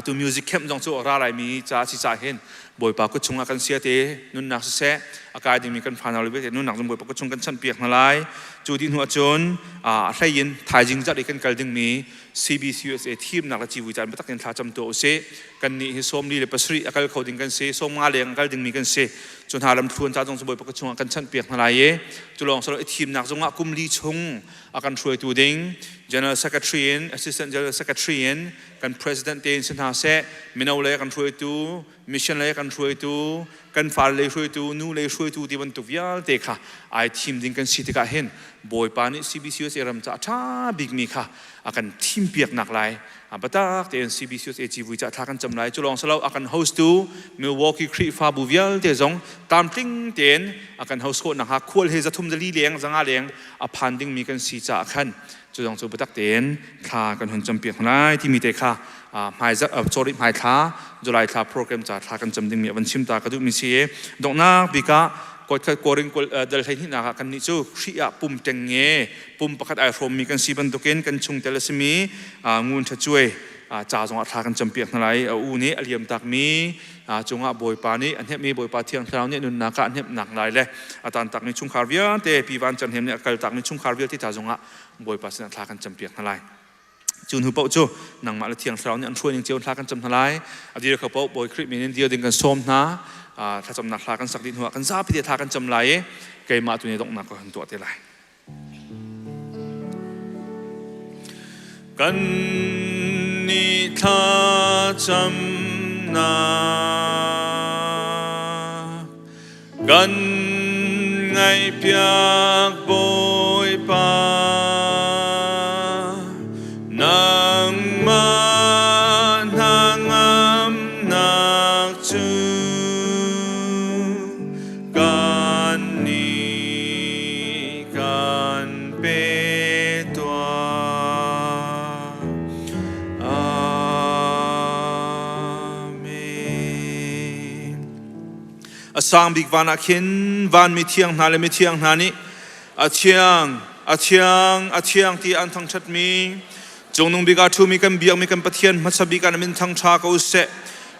Speaker 10: tu music camp zong cu ra laimi ca si ca hin Bawipa kut chungah kan sia te nunnak siseh a kai dingmi kan fanau le vialte nunnak zong Bawipa kut chung kan chanhpiak hna lai. Cu dih hnu ahcun a hlei in thaizing zarh i kan kal dingmi CBCUSA thimnak le civui caan biatak in thla cam tuah usih. Kannih hi 47 a kal kho ding kan si, 50 leng a kal dingmi kan si. Cu hna lam thluan ca zong cu Bawipa kut chungah kan chanhpiak hna lai i cu lawng silo i thimnak zongah kum li chung a kan hruaitu ding General Secretary in Assistant General Secretary in kan President te in si hna seh, mino lei kan hruaitu, mission lei kan hruaitu, kan fale lei hruaitu, nu lei hruaitu ti bantuk vialte kha ai thim ding kan si tikah hin Bawipa nih CBCUSA ram ca a ṭha bikmi kha a kan thimpiak nak lai biatak tein CBCUSA civui ca thla kan cam lai. Cu lawng si lo, a kan host tu Milwaukee Khrihfabu vialte zong tlamtling tein a kan host khawh nakhnga khual he 340 leng 500 leng a phan dingmi kan si caah khan cu zong cu biatak tein thla kan hun campiak hna lai timi te kha hmai sorry hmai thla July thla program ca thla kan cam dingmi a van chim ta ka duhmi si i donghnak bik ah kawtkhat korin dal 12 nak ah kannih cu Khrih ah pum ṭengnge pum pakhat ai hrawmmi kan si bantukin kan chungtel a simi ngun ṭha cuai ca zongah thla kan campiak hna lai. A u nih a liam takmi cungah Bawipa nih a hnemh i Bawipa Thiang Thlarau nih nunnak ah a hnemhnak lai le a tantakmi chungkhar vialte Pi Van Chan Hnem nih a kaltakmi chungkhar vialte ca zongah Bawipa sinah thla kan campiak hna lai. Cu hnu paoh cu nangmah le Thiang Thlarau nih an hruai ning cio thla kan cam hna lai. A dir kho paoh Bawi Khrih min in dir ding kan sawm hna. Thlacamnak thla kan sak dih hnuah kan zapi te thla kan cam lai i keimah tu nih donghnak ka hun tuah te lai. Kan nih thlacamnak kan ngaihpiak Bawipa, nangmah hnangamnak cu kan nih kan pe tuah. Amen. A sang bik van ah khin van mithiang hna le mithiang hna nih a thiang, a thiang, a thiang ti an thangṭhatmi Cungnung bik ah ṭhumi kan biakmi kan Pathian hmasa bik ah na min thangṭha ko seh.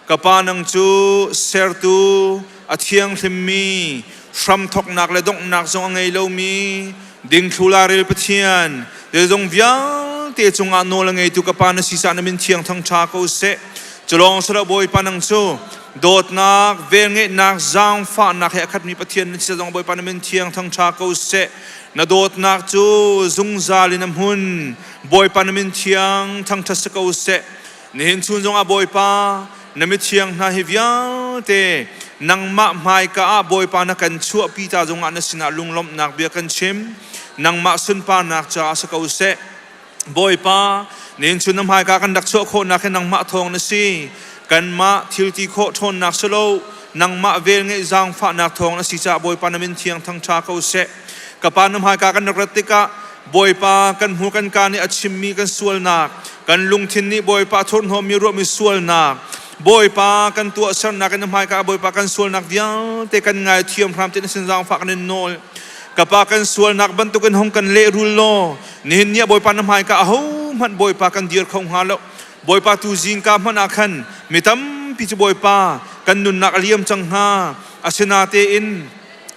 Speaker 10: Ka Pa nang cu sertu a thianghlimmi hramthawknak le donghnak zong a ngei lomi dingthlu laril Pathian zeizong vialte cungah nawl a ngeitu ka Pa na si caah na min thiang thangṭha ko seh. Culawng silo Bawipa nang cu dawtnak, velngeihnak, zaangfahnak he a khatmi Pathian na si zong Bawipa na min thiang thangṭha ko seh. Na dawtnak cu zungzal in a hmun. Bawipa na min thiang thangṭhat si ko seh. Nihin chun zongah Bawipa na mithiang hna hi vialte nangmah hmaika ah Bawipa na kan chuahpi ta zongah na sinah lunglawmhnak bia kan chim. Nangmah sunparnak caah si ko seh. Bawipa, nihin chun na hmaika kan rak chuah khawhnak hi nangmah thawng na si. Kanmah thil ti khawh ṭhawnnak si lo, nangmah vel ngeih zaangfahnak thawng na si caah Bawipa na min thiang thangṭha ko seh. Ka pa na hmaika kan rak rat tikah Bawipa kan hmu kan ka nih a chimmi kan sualnak, kan lungthin nih Bawipa a thurhnawmmi ruahmi sualnak, Bawipa kan tuahsernak in na hmaika ah Bawipa kan sualnak vialte kan ngaithiam hram ti na sin zaangfah kan in nawl. Ka pa kan sualnak bantukin hung kan lehrul law nihin ni ah Bawipa na hmaika ahohmanh Bawipa kan dir kho hnga lo. Bawipa tu zingka hmanh ah khan mi tampi cu Bawipa kan nunnak a liam cang hnga. Asinatein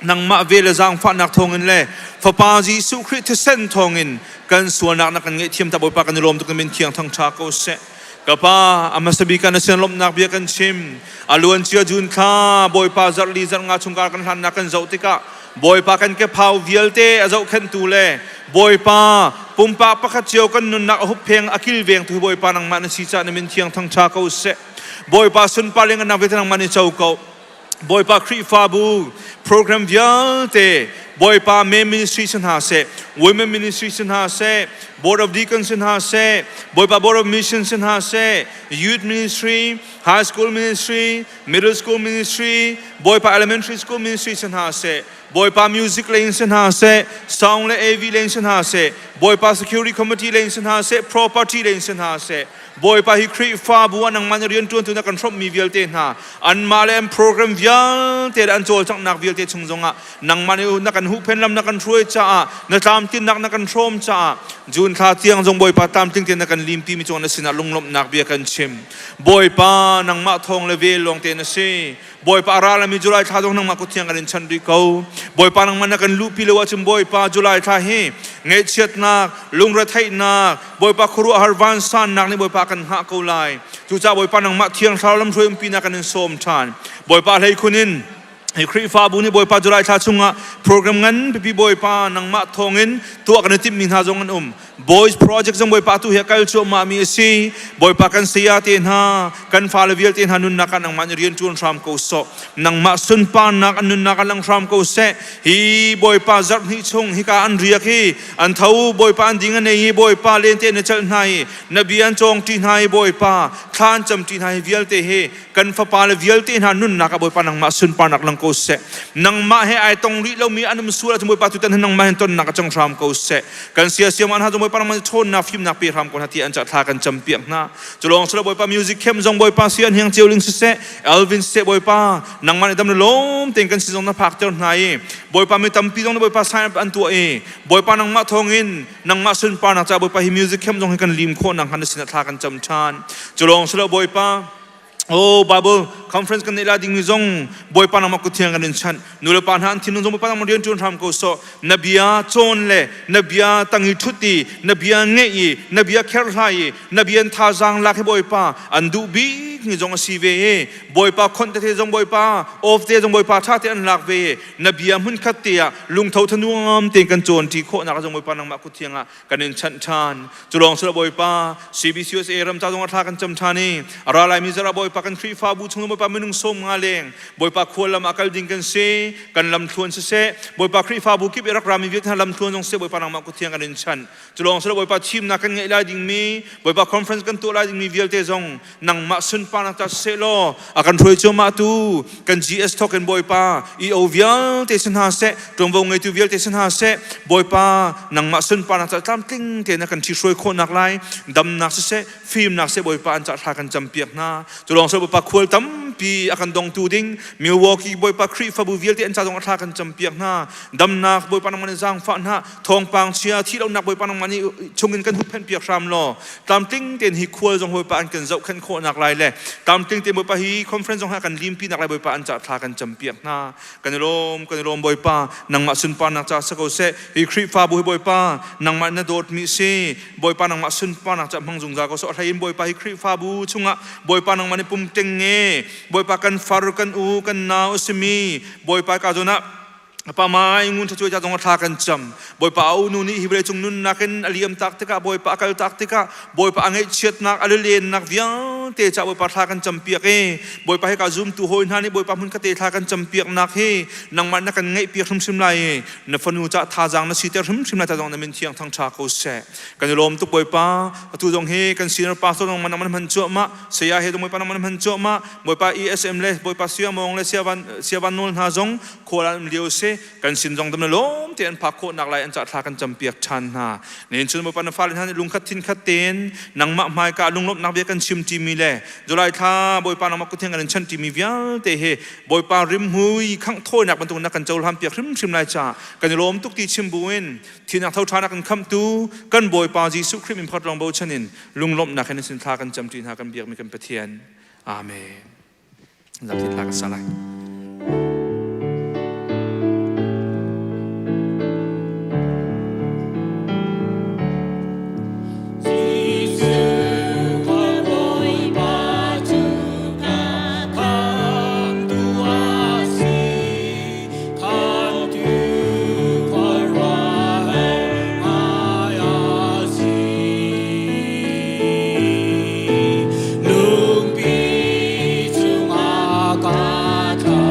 Speaker 10: nangmah vel le zaangfahnak thawngin le Fapa Jesuh Khrih thisen thawngin kan sualnak na kan ngaihthiam ta Bawipa kan i lawm tuk na min thiang thangṭha ko seh. Ka Pa, a hmasa bik ah na sin lawmhnak bia kan chim. A luancia June thla Bawipa zarh li zarh nga chungkar kan hlannak kan zoh tikah Bawipa kan kephau vialte a zohkhenhtu le Bawipa pumpak pakhat cio kan nunnak a huppheng a kilvengtu hi Bawipa nangmah na si caah na min thiang thangṭha ko seh. Bawipa sunpar le ngannak vialte nangmah nih co ko. Bawipa Khrihfabu program vialte Bawipa men ministry si hna seh, women ministry si hna seh, board of deacons si hna seh, Bawipa board of mission si hna seh, youth ministry, high school ministry, middle school ministry, Bawipa elementary school ministry si hna seh, Bawipa music lei in si hna seh, sound le AV lei in si hna seh, Bawipa security committee lei in si hna seh, property lei in si hna seh, Bawipa hi Khrihfabu ah nangmah nih rianṭuantu na kan hrawmhmi vialte hna anmah le an program vialte le an cawlcanghnak vialte chung zongah nangmah nih na kan huhphen lam na kan hruai caah na tlamtlinnak na kan hrawm caah June thla tiang zong Bawipa tlamtling tein na kan limpi mi cung na sinah lunglawmhnak bia kan chim. Bawipa nangmah thawng le vel lawng te na si. Bawipa a ra lami July thla zong nangmah kut thiang kan in chanh rih ko. Bawipa nangmah na kan luhpi lo ahcun Bawipa July thla hi ngaihchiatnak, lungretheihnak, Bawipa khuaruahhar vansannak nih Bawipa kan hngah ko lai. Cucaah Bawipa nangmah thiang thlarau lamhruai umpi na kan in sawm ṭhan. Bawipa hleikhun in Hi Khrihfabu nih Bawipa July thla chungah program ngan pipi Bawipa nangmah thawngin tuah kan i timhmi hna zong an um. Boys Project zong Bawipa tu hi a kal cuahmah mi a si. Bawipa kan saya te hna, kan fale vialte hna nunnak ah nangmah nih rian ṭuan hram ko sawh. Nangmah sunparnak an nunnak ah lang hram ko seh. Hi Bawipa zarh hnih chung hika an riak hi an tho Bawipa an ding an ei i Bawipa lente na celh hna i na bia an cawng ṭi hna i Bawipa thla an cam ṭi hna hi vialte hi kan fapa le vialte hna nunnak ah Bawipa nangmah sunparnak lang ko seh. Nangmah he ai tong rih lomi an um sual ahcun Bawipa tutan hin nangmah hin tonnak a cang hram ko seh. Kan sia siam an ha Bawipa nangmah ṭhawnnak fimnak pe hram ko hna ti an ca thla kan cam piak hna. Culawng sila Bawipa music camp zong Bawipa si an hiang ceu ling siseh Alvin siseh Bawipa nangmah nih dam le lawm tein kan si zong na phak ter hna i Bawipa mi tampi zong na Bawipa sign up an tuah i Bawipa nangmah thawngin nangmah sunparnak ca Bawipa hi music camp zong hi kan lim khawh nak hnga na sinah thla kan cam ṭhan. Culawng sila Bawipa Oh Bible conference kan neih la dingmi zong Bawipa nangmah kut thiang kan in chanh. Nu le pa hna an thinlung zong Bawipa nangmah rian ṭuan hram ko sawh. Na bia cawn le na bia tang i ṭhut i na bia ngeih i na bia kherhlai i na bia in thazaang lak hi Bawipa an duh bik mi zong a si ve i Bawipa khonh tete zong Bawipa off te zong Bawipa ṭha te an lak ve i na bia hmunkhat te ah lungtho thanuam tein kan cawn ṭi khawhnak zong Bawipa nangmah kut thiang ah kan in chanh ṭhan. Cu lawng sila Bawipa CBCUSA ram ca zong ah thla kan cam ṭhan i a ra laimi zarh ah Bawipa kan Khrihfabu chung Bawipa minung sawm nga leng Bawipa khual lam ah kal ding kan si kan lam thluan siseh Bawipa Khrihfabu kip i rak rami vialte hna lam thluan zong siseh Bawipa nangmah kut thiang kan in chanh. Cu lawng sila Bawipa thimnak kan ngeih lai dingmi Bawipa conference kan tuah lai dingmi vialte zong nangmah sunparnak ta siseh law a kan hruai cuahmah tu kan GS thawk in Bawipa EO vialte si hna seh ṭuanvo ngeitu vialte si hna seh Bawipa nangmah sunparnak ca tlamtling tein na kan ṭhihruai khawhnak lai damnak siseh fimnak seh Bawipa an ca thla kan campiak hna cu lawng seh Bawipa khual tampi a kan dongtu ding Milwaukee Bawipa Khrihfabu vialte an ca zong a thla kan campiak hna damnak Bawipa nangmah nih zaangfah hna thawngpang chia thi lonak Bawipa nangmah nih chungin kan hupphenh piak hram law tlamtling tein hi khual zong Bawipa an kan zohkhenh khawhnak lai le tlamtling tein Bawipa hi conference zong ha kan limpi nak lai Bawipa an ca thla kan campiak hna kan i lawm kan i lawm Bawipa nangmah sunparnak ca si ko seh hi Khrihfabu hi Bawipa nangmah na dawtmi si Bawipa nangmah sunparnak ca hmang zungzal ko seh a hlei in Bawipa hi Khrihfabu chungah Bawipa nangmah nih pum teng nge Bawipa kan far kan u kan nau a simi Bawipa ka zawn ah Pa mai ngun tha cuai ca zong thla kan cam Bawipa a unu nih hi vawlei cung nunnak in a liam tak tikah Bawipa a kal tak tikah Bawipa a ngaihchiatnak a lilennak vialte ca Bawipa thla kan cam piak i Bawipa hi ka zumtu hawi hna nih Bawipa hmun kate thla kan cam piak nak hi nangmah na kan ngaih piak hrimhrim lai i na fanu ca thazaang na siter hrimhrim lai ta zong na min thiang thang tha ko seh kan i lawm tuk Bawipa atu zong hi kan senior pastor nangmah nangmah hman cuahmah saya he zong Bawipa nangmah hman cuahmah Bawipa ESM le Bawipa Siamong le Siavan Siavan nawl hna zong khual an um lio si kan sin zong dam le lawm te an phak khawh nak lai an ca thla kan cam piak ṭhan hna nen chun Bawipa na fale hna nih lungkhat thinkhat tein nangmah hmaika lunglawmhnak bia kan chim ṭimi le July thla Bawipa nangmah kuthiang kan in chanh ṭimi vialte hi Bawipa rimhmui khangh thawinak bantuk na kan cohlan piak hrimhrim lai ca kan i lawm tuk ti chim buin thinak tho ṭha na kan khamhtu kan Bawipa Jesuh Khrih min phot lawng bochan in lunglawmhnak in sin thla kan cam ṭi hna kan biakmi kan Pathian Amen. Zapi hla ka sa lai.
Speaker 7: Lungpi cungah ka tla.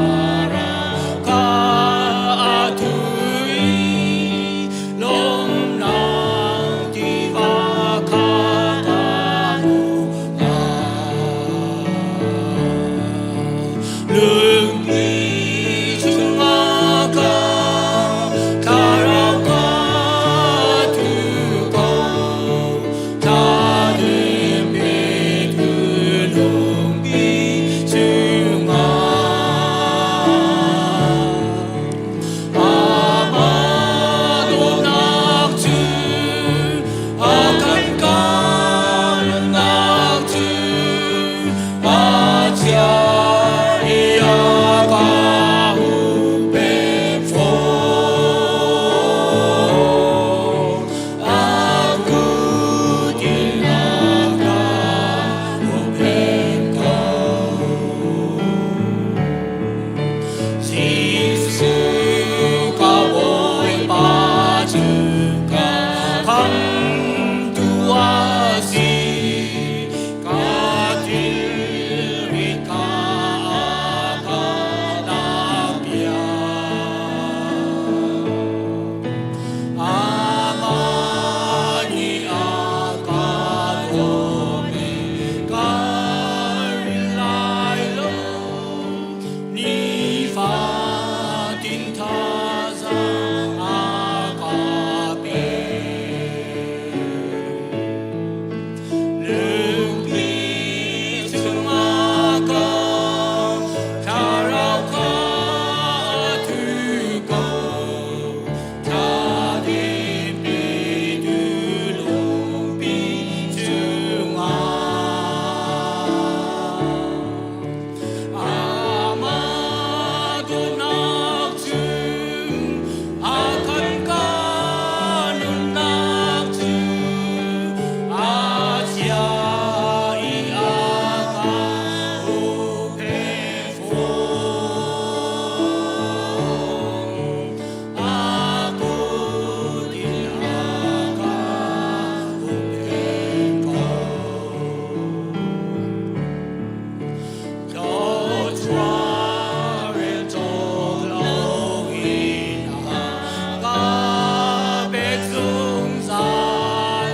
Speaker 7: Khamtu a si. Ka thilri kha a ka lakpiak. Amah nih a ka dawt i ka ril lai lo. Nifatin thazaang a ka pek. Lungpi chungah ka thlarau kha a thu ko. Thladem petu lungpi chungah. Amah dawtnak cu a kan ka nunnak cu a chia i a ka huppheng fawn. A kut in a ka huppheng ko. Thluachuah rel cawk loin a ka pek zungzal.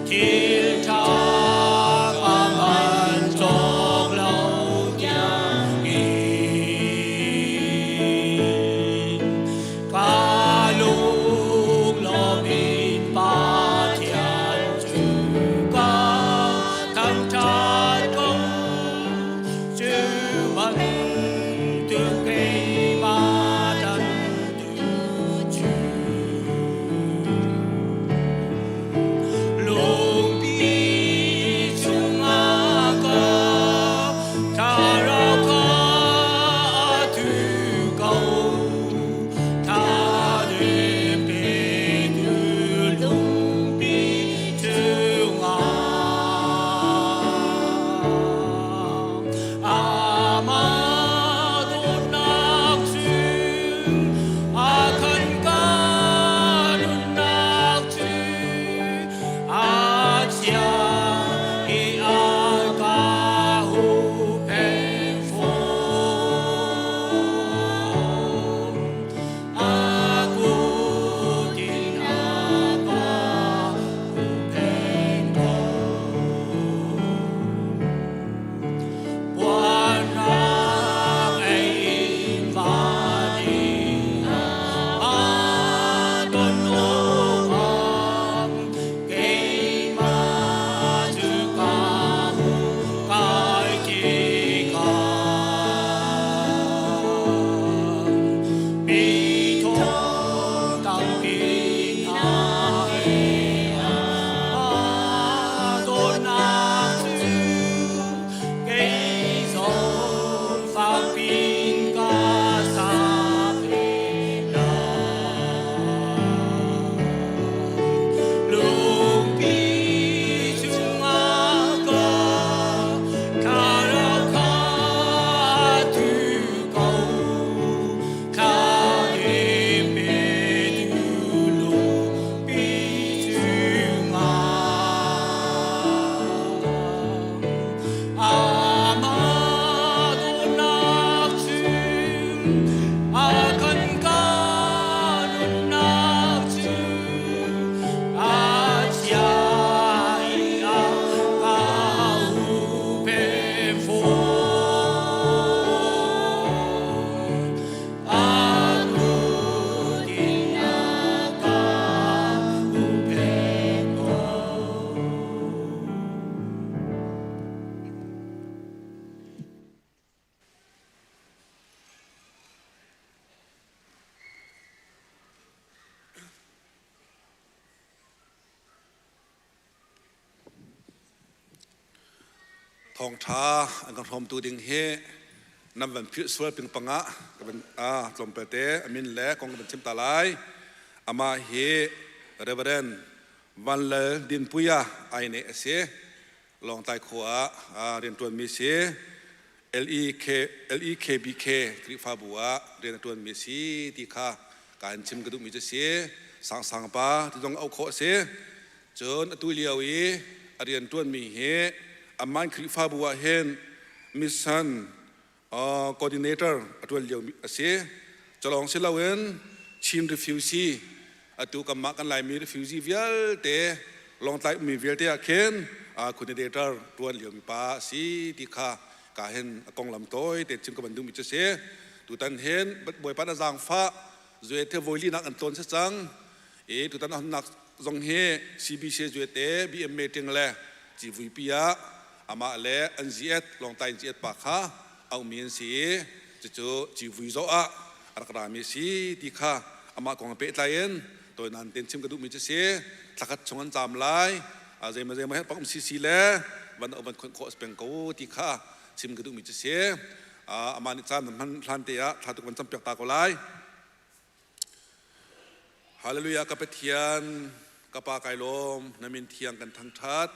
Speaker 7: Thil ṭha ka man cawk lo tiangin. Ka lunglawm in Pathian cu ka thangṭhat ko. Cu bantuk keimah ṭanhtu cu lungpi chungah ka thlarau kha a thu ko. Thladem petu lungpi chungah Amah dawtnak cu a kan ka nunnak cu a chia i a ka huhphenh fawn. A kut in a ka huhphenh ko. Puanrang ei in van in a don awk keimah cu ka hu kai tikah mi thong tampi hna he a dawtnak cu kei zong fakpin ka sa ve lai. Lungpi chungah ka thlarau kha thu ko. Thladem petu lungpi chungah. Amah dawtnak cu a kan ka nunnak cu a chia i a ka huhphenh fawn. A kut in a ka huhphenh ko.
Speaker 11: Thawngṭha an kan hrawmtu ding hi nan van philh sual pingpang ah ka van tlawmpal te a min le kong ka van chim ta lai. Amah hi Reverend Van Lal Dinpuia ai ne a si. Lawngtlai khua ah rianṭuanmi si. LEK, LEKBK Khrihfabu ah rian a ṭuanmi si ti kha ka in chim ka duhmi cu si. Sangsang pa ti zong auh khawh a si. Cun atu lio i a rianṭuanmi hi Amman Khrihfabu ah hin mission coordinator a ṭuan liomi a si. Culawng si loin Chin refugee atu kanmah kan Laimi refugee vialte Lawngtlai ummi vialte ah khin coordinator ṭuan liomi pa a si ti kha ka hin a konglam tawi te chim ka van duhmi cu si. Tutan hin Bawipa na zaangfah Zuete voili nak an tlawn si cang. I tutan a honnak zong hi CBC Zuete BM meeting le civuipi ah amah le an ziat Lawngtlai in ziat pa kha auhmi an si i cucu civui zawh ah a rak rami a si ti kha amah kong pehtlai in tawinan ten chim ka duhmi cu si. Thlakhat chung an caam lai zeimaw zeimaw he pang si le van van khonh khawh peng ko ti kha chim ka duhmi cu si. Amah nih caan hman hlan te ah thla tuk van cam piak ta ko lai. Hallelujah ka Pathian ka pa kai lawm na min thiang kan thangthat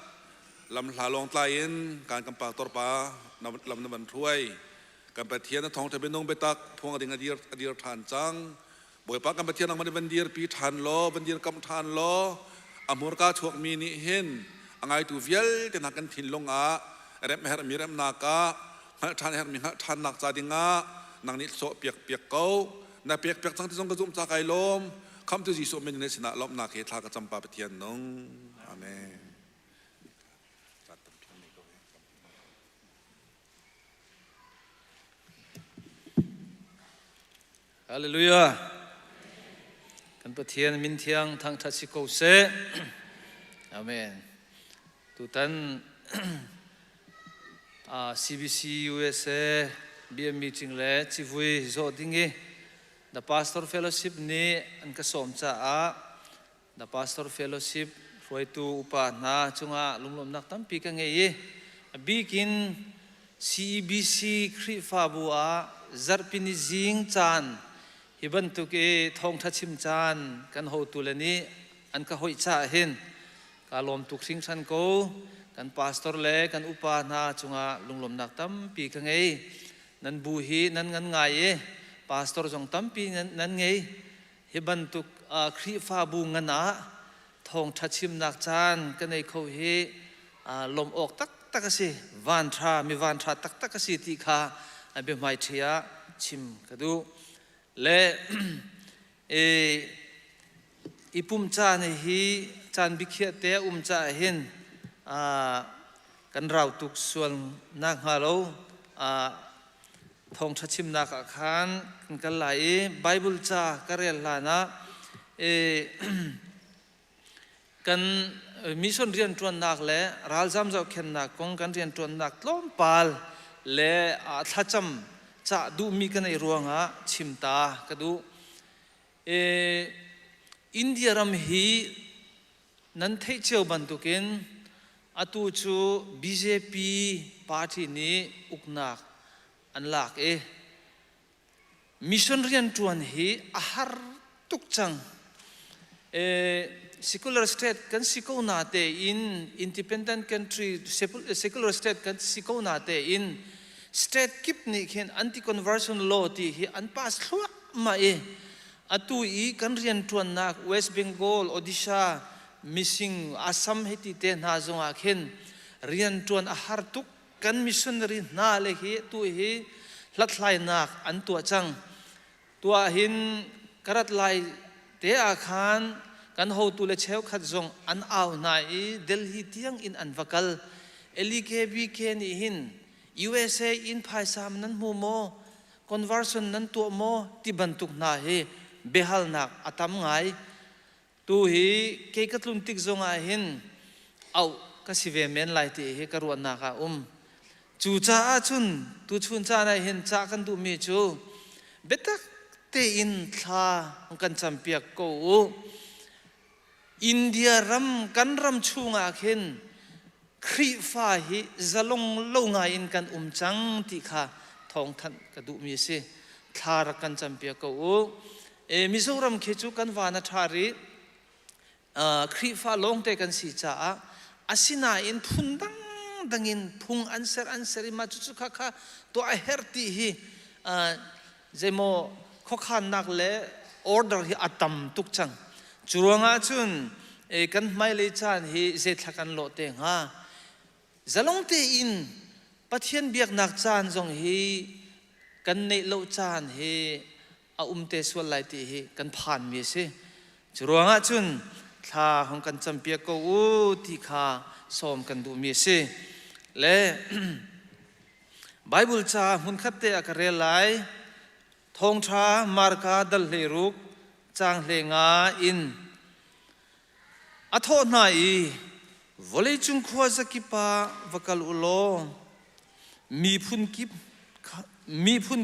Speaker 11: lam hla lawng tlai in kan kan pa torpa lam na van hruai kan Pathian na thawngtha bianung biatak phuang ding adir adir than cang Bawipa kan Pathian nangmah nih van dir pi than law van dir kam than law a hmurka chuak mi nih hin a ngaitu vialte hna kan thinlung ah rem herh mi remnak ah hngalh than herh mi hngalh thannak ca dingah nang nih sawh piak piak ko na pek piak cang ti zong ka zumh ca kai lawm khamtu Jesuh min ne sinah lawmhnak he thla ka cam pa Pathian nung amen.
Speaker 12: Hallelujah. Kan Pathian min thiang thangthat si ko seh. Amen. Tutan CBC USA BM meeting le civui zawh ding i The Pastor Fellowship nih an ka sawm caah The Pastor Fellowship hruaitu upa hna cungah lunglawmhnak tampi ka ngei i a bikin CEBC Khrihfabu ah zarhpini zing caan hi bantuk i thawngṭha chim caan kan hotu le nih an ka hoih caah hin Ka lawm tuk hringhran ko. Kan pastor le kan upa hna cungah lunglawmnak tampi ka ngei. Nan bu hi nan ngan ngai i pastor zong tampi nan ngei. Hi bantuk Khrihfabu ngan ah thawngṭha chimnak caan ka nei kho hi lawmh awk taktak a si. Vanṭha, mi vanṭha taktak a si ti kha biahmaiṭhi ah chim ka duh. Le I pumh caan hi caan bikhiah te a um caah hin kan rau tuk sual nakhnga lo thawngṭha chimnak ah khan kan kal lai i Bible ca ka rel hlan ah kan mission rianṭuannak le ralzam zohkhenhnak kong kan rianṭuannak tlawmpal le thlacam cah duhmi ka neih ruangah chim ta ka duh. India ram hi nan theih cio bantukin atu cu BJP party nih uknak an lak i Mission rianṭuan hi a har tuk cang. Secular state kan si ko na tein independent country secular state kan si ko na tein state kip nih khin anti conversion law ti hi an pass thluahmah i atu i kan rianṭuannak West Bengal, Odisha, Mising, Assam hei ti te hna zongah khin rianṭuan a har tuk Kan missionary hna le hi tu hi hlathlainak an tuah cang. Tuah hin ka rat lai te ah khan kan hotu le cheukhat zong an au hna i Delhi tiang in an va kal. LEKBK nih hin USA in phaisa nan hmu maw? Conversion nan tuah maw? Ti bantuk hna hi biahalnak a tam ngai. Tu hi kei ka tlun tik zongah hin auh ka si ve men lai ti hi ka ruahnak ah um. Cu caah cun tuchun caan ah hin cah kan duhmi cu biatak tein thla kan campiak ko u. India ram kan ram chungah khin Khrihfa hi zalong lo ngai in kan um cang ti kha thawngthanh ka duhmi a si. Thla rak kan campiak ko u. E, Mizoram khi cu kan van a ṭha rih. Khrihfa lawngte kan si caah asinain phun dangdang in phung an ser an ser i mah cucu kha kha tuah a herh ti hi zeimaw khuakhannak le order hi a tam tuk cang. Cu ruangah cun. Kan hmailei caan hi zeithla kan lawh te hnga? Zalong tein Pathian biaknak caan zong hi kan neih lo caan hi a um te sual lai ti hi kan phanmi a si. Cu ruangah cun thla hung kan campiak ko u ti kha sawm kan duhmi a si. Le Bible ca hmunkhat te ah ka rel lai. Thawngṭha Marka dal 16 caang 15 in a thawh hna i vawleicung khua zakip ah va kal u law miphun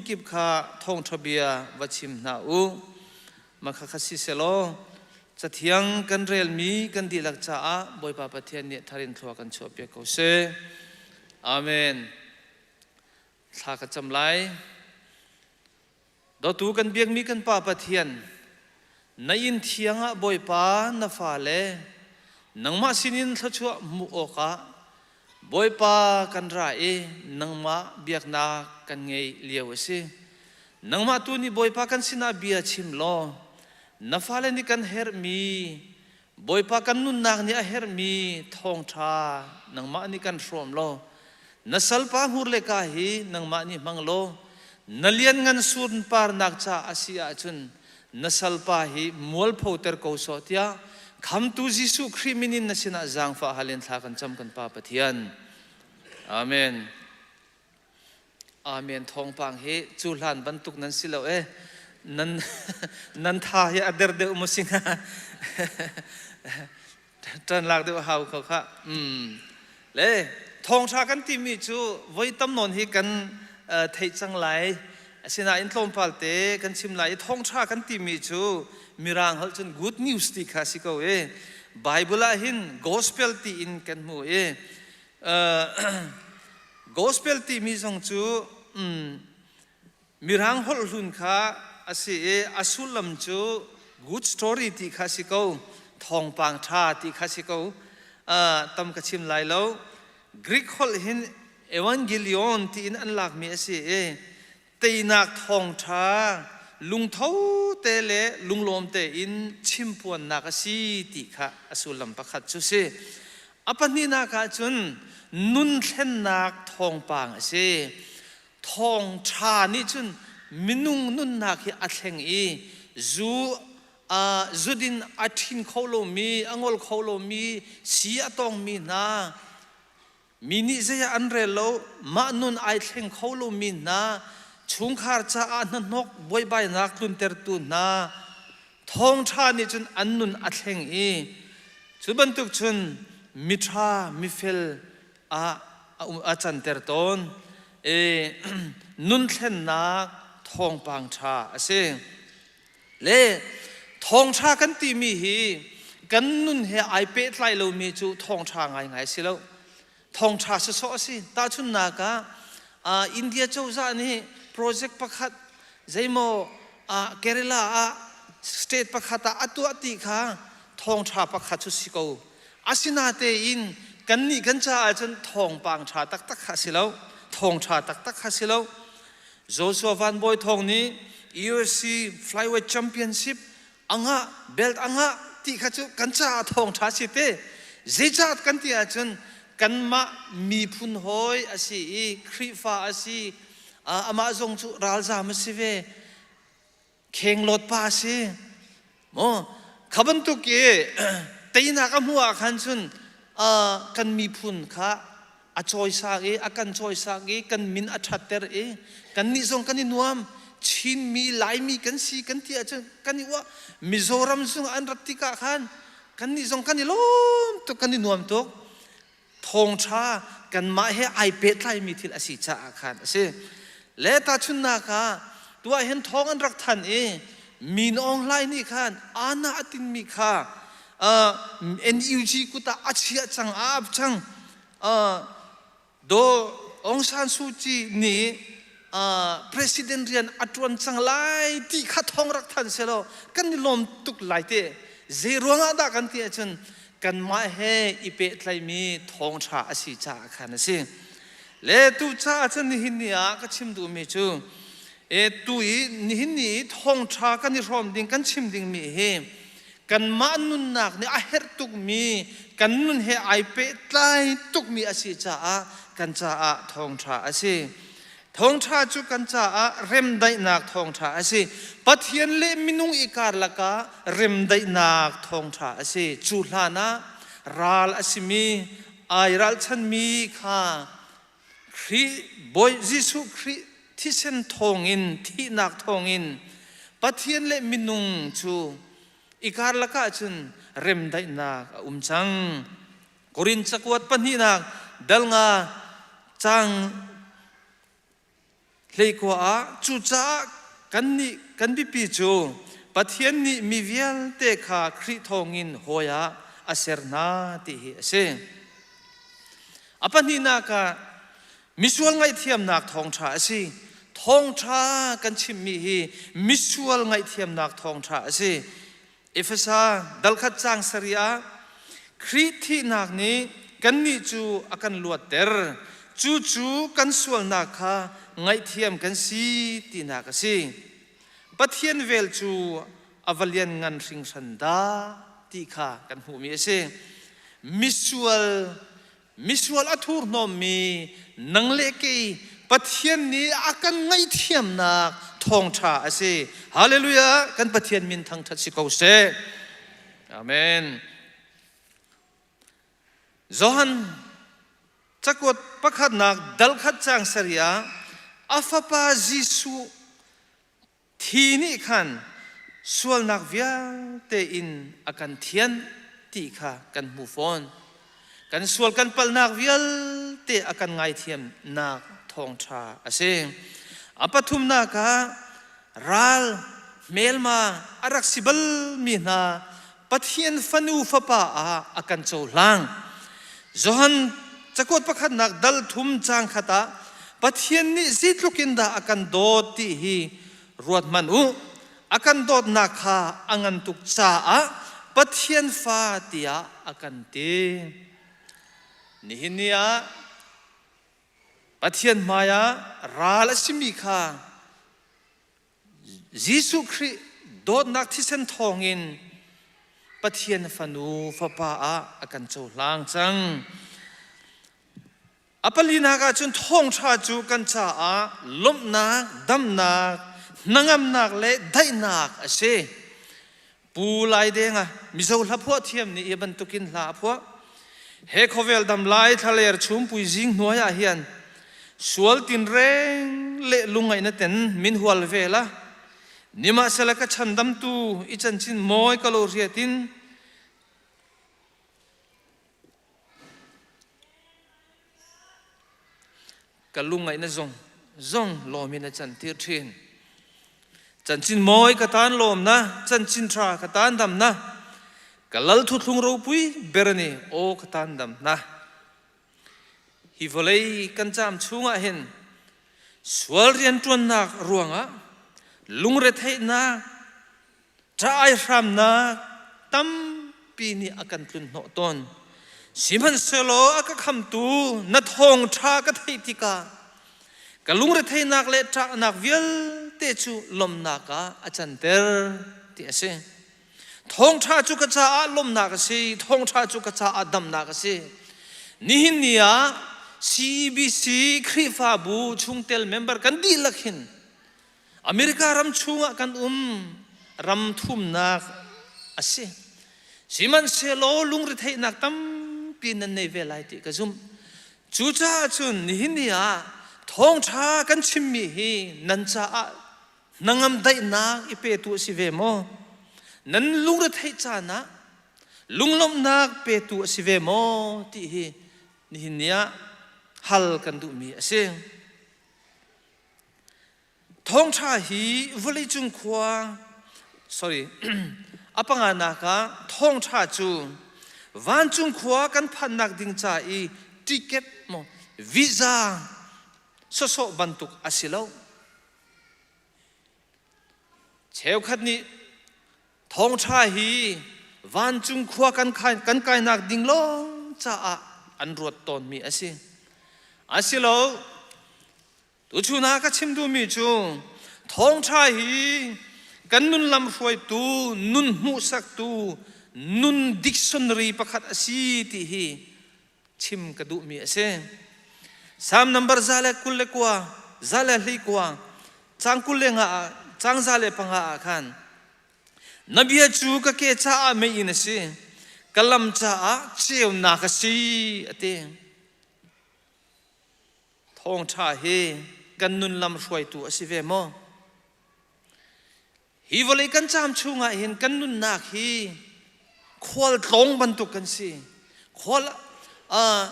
Speaker 12: kip kha thawngṭha bia va chim hna u. Mah kha si selaw cathiang kan relmi kan dihlak caah Bawipa Pathian nih thar in thlua kan chuahpiak ko seh. Amen. Thla ka cam lai. Dawtu kan biakmi kan Pa Pathian, na inn thiang ah Bawipa na fale nangmah sinin thluachuah hmuh awkah Bawipa kan ra i nangmah biaknak kan ngeih lio a si. Nangmah tu nih Bawipa kan sinah bia chim law na fale nih kan herhmi Bawipa kan nunnak nih a herhmi thawngṭha nangmah nih kan hrawm law na salpa hmur le ka hi nangmah nih hmang law na lianngan sunparnak ca a si ahcun na salpa hi mualphoter ko sawh tiah khamtu Jesuh Khrih min in na sinah zaangfah hal in thla kan cam kan Pa Pathian. Amen. Amen thawngpang hi cu hlan bantuk nan si lo e nan nan tha hi a der deuh maw si hnga ṭan lak deuh hau kho kha le thawngṭha kan timi cu voi tam nawn hi kan theih cang lai asinain tlawmpal te kan chim lai i thawngṭha kan timi cu mirang holh cun good news ti kha si ko i Bible ah hin gospel ti in kan hmu i Gospel timi zong cu Mirang holh hlun kha a si i a sullam cu good story ti kha si ko, thawngpang ṭha ti kha si ko. Tam ka chim lai lo. Greek holh hin Evangelion tiin an lakmi a si i teinak thawngṭha lungtho te le lunglawm tein chimpuannak a si ti kha a sullam pakhat cu si. A pahnihnak ah cun nun thlennak thawngpang a si. Thawngṭha nih cun minung nunnak hi a thleng i zu zudin a ṭhin kho lomi, a ngol kho lomi, si a tongmi hna Mi nih zei ah an rel lo, mah nun ai thleng kho lomi hna, chungkhar caah hnahnok buaibainak tluntertu hna, thawngṭha nih cun an nun a thleng i cu bantuk cun miṭha mifel ah a canter tawn. I nun thlennak thawngpang ṭha a si. Le thawngṭha kan timi hi kan nun he ai pehtlai lomi cu thawngṭha ngaingai si lo. Thawngṭha sawsawh a si. Tahchunhnak ah India cozah nih project pakhat zeimaw Kerala ah state pakhat ah a tuah ti kha thawngṭha pakhat cu si ko. Asinatein kannih kan caah cun thawngpang ṭha taktak kha a si lo. Thawngṭha taktak kha si lo. Joshua Van Bawi Thawng nih UFC Flyweight Championship a ngah belt a ngah ti kha cu kan caah thawngṭha si te. Zeicah kan ti ahcun kanmah miphun hawi a si i Khrihfa a si amah zong cu ralzaam a si ve khenglawt pa a si maw kha bantuk i teinak a hmuh ah khan cun kan miphun kha a cawisak i a kan cawisak i kan min a ṭhatter i kannih zong kan i nuam Chinmi Laimi kan si kan ti ahcun kan i uah Mizoram zung an rat tikah khan kannih zong kan i lawm tuk kan i nuam tuk thawngṭha kanmah he ai pehtlaimi thil a si caah khan a si. Le tahchunhnak ah tuah hin thawng an rak than i Min Aung Hlaing nih khan ana a tinmi kha NUG kut ah a chiah cang a ap cang Do Aung San Suu Kyi nih president rian a ṭuan cang lai ti kha thawng rak than selaw kan i lawm tuk lai te zei ruangah dah kan ti ahcun kanmah he i pehtlaimi thawngṭha a si caah khan a si le tu caah cun nihin ni ah ka chim duhmi cu e tu i nihin ni i thawngṭha kan i hrawm ding kan chim dingmi hi. Kanmah nunnak nih a herh tukmi, kan nun he ai pehtlai tukmi a si caah kan caah thawngṭha a si. Thawngṭha cu kan caah remdaihnak thawngṭha a si. Pathian le minung i karlak ah remdaihnak thawngṭha a si. Cu hlan ah ral a simi, ai ralchanmi kha Khrih Bawi Jesuh Khrih thisen thawngin thihnak thawngin Pathian le minung cu i karlak ah cun remdaihnak a um cang. Korin cakuat pahnihnak dal nga cang hleikua ah cucaah kannih kan biapi cu Pathian nih mi vialte kha Khrih thawngin hawi ah a ser hna ti hi a si. A pahnihnak ah misual ngaihthiamnak thawngṭha a si. Thawngṭha kan chimmi hi misual ngaihthiamnak thawngṭha a si. Efesa dalkhat caang sarih ah Khrih thihnak nih kannih cu a kan luatter. Cucu kan sualnak kha ngaihthiam kan si tinak a si. Pathian vel cu a va lianngan hringhran dah ti kha kan hmuhmi a si. Misual Misual a thurhnawmmi nang le kei Pathian nih a kan ngaihthiamnak thawngṭha a si. Hallelujah! Kan Pathian min thangṭhat si ko seh. Amen. Johan cakuat pakhatnak dalkhat caang sarih ah a fapa Jesuh Thi nih khan sualnak vialte in a kan thianh ti kha kan hmu fawn. Kan sual kan palhnak vialte a kan ngaithiamnak thawngṭha a si. A pathumnak ah ral hmelma a rak si balmi hna Pathian fanu fapa ah a kan cohlang. Johan cakuat pakhatnak dal thum caang khat ah Pathian nih zeitluk in dah a kan dawt ti hi ruat hmanh u. A kan dawtnak kha a ngan tuk caah Pathian fa tiah a kan ti. Nihin ni ah Pathian hmaiah ral a simi kha Jesuh Khrih dawtnak thisen thawngin Pathian fanu fapa ah a kan cohlang cang. A palinak ah cun thawngṭha cu kan caah lawmhnak, damnak, hnangamnak le daihnak a si. Pu Lai Denga Mizo hla phuah thiam nih hi bantukin hla a phuah. He khawvel dam lai thlaler chumpui zing hnuai ah hian sual tinreng le lungngaih na ten min hual ve la nimahsela ka chandamtu i chanchin mawi ka lo riatin Ka lungngaih na zong zong lawm in a cantir ṭhin. Chanchin mawi ka tan lawmna, chanchin ṭha ka tan damna, ka lal thuthlung ropui ber ni aw ka tan damna. Hi vawlei kan caam chungah hin sual rianṭuannak ruangah lungretheihnak, ṭah-ai hramnak tampi nih a kan tlun hnawh tawn. Sihmanhsehlaw a ka khamtu na thawngṭha ka theih tikah ka lungretheihnak le ṭahnak vialte cu lawmhnak ah a canter ti a si. Thawngṭha cu ka caah lawmhnak a si, thawngṭha cu ka caah damnak a si. Nihin ni ah CEBC Khrihfabu chungtel member kan dihlak hin America ram chungah kan um ram thumnak a si. Sihmanhsehlaw lungretheihnak tampi nan nei ve lai ti ka zumh. Cucaah cun nihin ni ah thawngṭha kan chimmi hi nan caah hnangam daihnak i petu a si ve maw? Nan lungretheih caan ah lunglawmhnak petu a si ve maw ti hi nihin ni ah hal kan duhmi a si. Thawngṭha hi vawleicung khua sorry a panganak ah thawngṭha cu vancung khua kan phannak ding ca i ticket maw visa sawsawh bantuk a si lo. Cheukhat nih Thawngṭha hi vancung khua kan, kan kainak ding lawng caah an ruat tawnmi a si. Asilo, tuchun ah ka chim duhmi cu thawngṭha hi Kan nun lam hruaitu, nun hmuhsaktu, nun dictionary pakhat a si ti hi chim ka duhmi a si. Salm number 129, 129, cang 25 ah, cang 105 ah khan Na bia cu ka ke caah meiinn a si, ka lam caah ceunak a si, a ti. Thawngṭha hi kan nun lam hruaitu a si ve maw? Hi vawlei kan caam chungah hin kan nunnak hi khual tlawng bantuk kan si. Khual uh,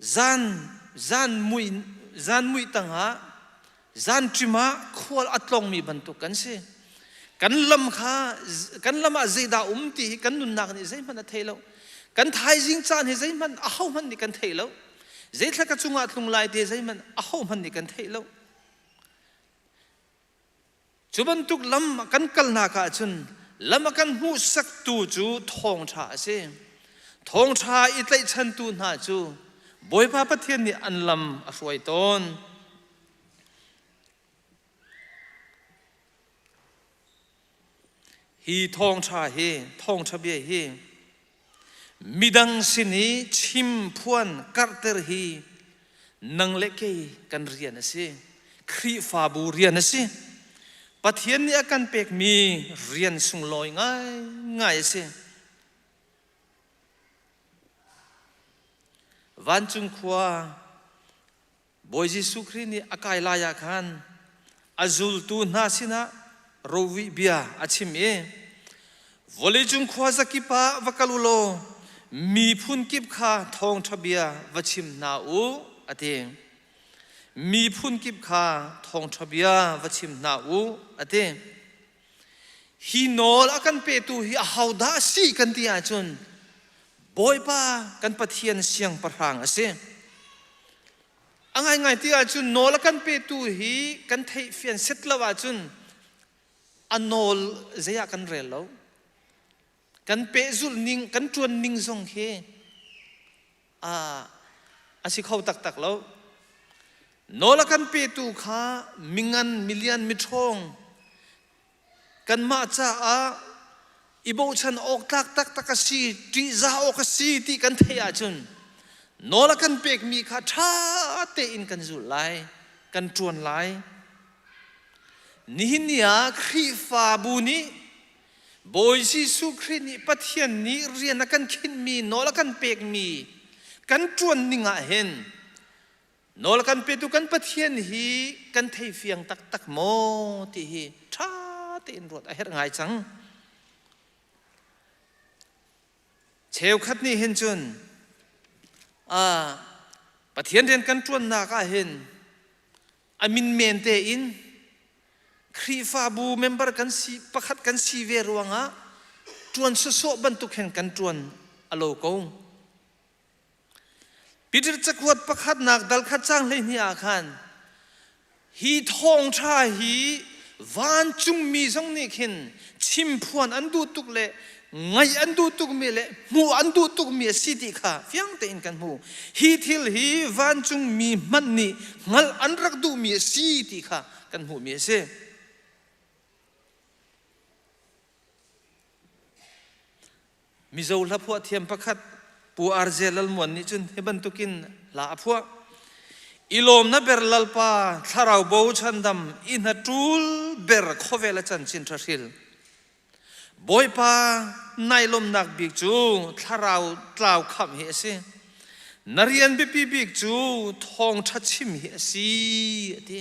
Speaker 12: zan zan mui zan mui tangah zan ṭim ah khual a tlongmi bantuk kan si. Kan lam kha kan lam ah zeidah um ti hi kan nunnak nih zeihmanh a thei lo. Kan thaizing caan hi zeihmanh ahohmanh nih kan thei lo. Zeithla ka cungah tlung lai ti zeihmanh ahohmanh nih kan thei lo. Cu bantuk lam kan kalnak ah cun lam a kan hmuhsaktu cu thawngṭha a si. Thawngṭha i tlaihchantu hna cu Bawipa Pathian nih an lam a hruai tawn. Hi thawngṭha hi, thawngṭha bia hi midang sin i chim phuan karhter hi nang le kei kan rian a si. Khrihfabu rian a si. Pathian nih a kan pekmi rian sunglawi ngaingai a si. Vancung khua Bawi Jesuh Khrih nih a kai lai ah khan a zultu hna sinah rovuih bia a chim i vawleicung khua zakip ah va kal u law miphun kip kha thawngṭha bia va chim hna u a ti. Miphun kip kha thawngṭha bia va chim hna u a ti. Hi nawl a kan petu hi ahodah a si kan ti ahcun Bawipa kan Pathian siangpahrang a si. A ngaingai ti ahcun nawl a kan petu hi kan theih fian set lo ahcun a nawl zei ah kan rel lo. Kan pehzulh ning, kan ṭuan ning zong hi a si kho taktak lo. Nawl a kan petu kha mingan, milian, miṭhawng kanmah caah i bochan awk tlak taktak a si, ṭihzah awk a si ti kan theih ahcun nawl a kan pekmi kha ṭha tein kan zulh lai, kan ṭuan lai. Nihin ni ah Khrihfabu nih Bawi Jesuh Khrih nih Pathian nih rian a kan khinhmi, nawl a kan pekmi kan ṭuan ning ah hin nawl a kan petu kan Pathian hi kan thei fiang taktak maw ti hi ṭha tein ruat a herh ngai cang. Cheukhat nih hin cun Pathian rian kan ṭuannak ah hin a min men tein Khrihfabu member kan si pakhat kan si ve ruangah ṭuan sawsawh bantuk hin kan ṭuan a lo ko. Peter cakuat pakhatnak dal khat cang 12 ah khan hi thawngṭha hi vancungmi zong nih khin chimphuan an duh tuk le ngaih an duh tukmi le hmuh an duh tukmi a si ti kha fiang tein kan hmu. Hi thil hi vancungmi hmanh nih hngalh an rak duhmi a si ti kha kan hmuhmi a si. Mizo hlaphuah thiam pakhat Pu RJ Lalmuan nih cun hi bantukin hla a phuah. I lawm na ber lalpa thlarau bo chandam i hna ṭul ber khawvel a can chin ṭha hril. Bawipa nai lawmnak bik cu thlarau tlau khamh hi a si. Na rian biapi bik cu thawngṭha chim hi a si, a ti.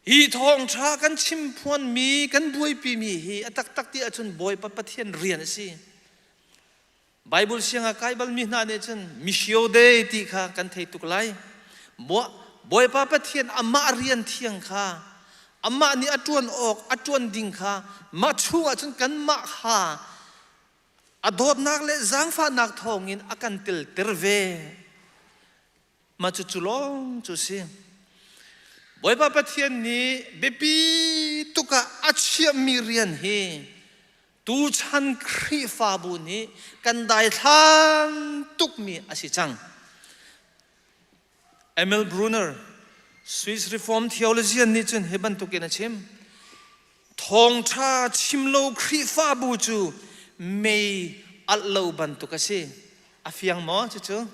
Speaker 12: Hi thawngṭha kan chim phuanmi, kan buaipimi hi a taktak ti ahcun Bawipa Pathian rian a si. Bible siang ah kai balmi hna nih cun missio dei ti kha kan thei tuk lai. Bawipa Pathian amah rian thiang kha amah nih a ṭuan awk a ṭuan ding kha mah chungah cun kanmah kha a dawtnak le zaangfahnak thawngin a kan telter ve. Mah cucu lawng cu a si. Bawipa Pathian nih biapi tuk ah a chiahmi rian hi tuchan Khrihfabu nih kan daithlan tukmi a si cang. Emil Brunner, Swiss Reformed theologian nih cun hi bantukin a chim. Thawngṭha chim lo Khrihfabu cu mei alh lo bantuk a si. A fiang maw cucu?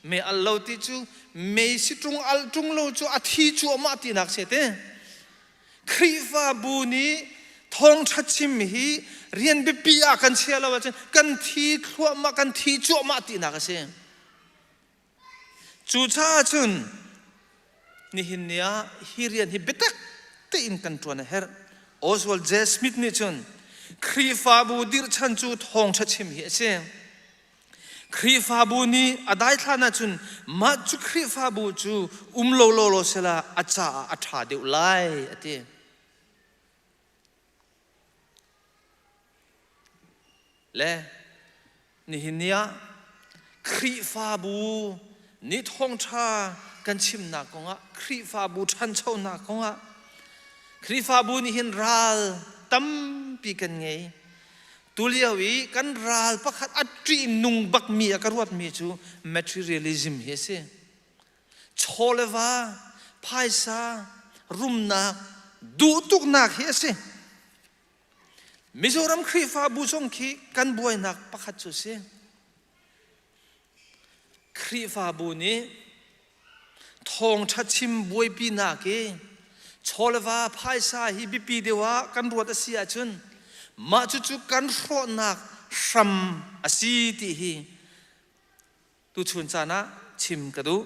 Speaker 12: Mei alh lo ti cu mei si ṭung alh ṭung lo cu a thi cuahmah tinak si te. Khrihfabu nih thawngṭha chim hi rian biapi ah kan chia lo ahcun kan thi thluahmah kan thi cuahmah tinak a si. Cucaah cun nihin ni ah hi rian hi biatak tein kan ṭuan a herh. Oswald J. Smith nih cun Khrihfabu dirhchan cu thawngṭha chim hi a si. Khrihfabu nih a daithlan ahcun mah cu Khrihfabu cu um lo lawlaw sela a caah a ṭha deuh lai a ti. Le nihin ni ah Khrihfabu nih thawngṭha kan chimnak kongah Khrihfabu ṭhanchonak kongah Khrihfabu nih hin ral tampi kan ngei. Tulio i kan ral pakhat a ṭihnung bakmi a ka ruatmi cu materialism hi a si. Chaw le va, phaisa, rumnak, duhtuknak hi a si. Mizoram Khrihfabu zong khi kan buainak pakhat cu si. Khrihfabu nih thawngṭha chim buaipinak i chawleva phaisa hi biapi deuh ah kan ruat a si ahcun mah cucu kan hrawhnak hram a si ti hi tuchun caan ah chim ka duh.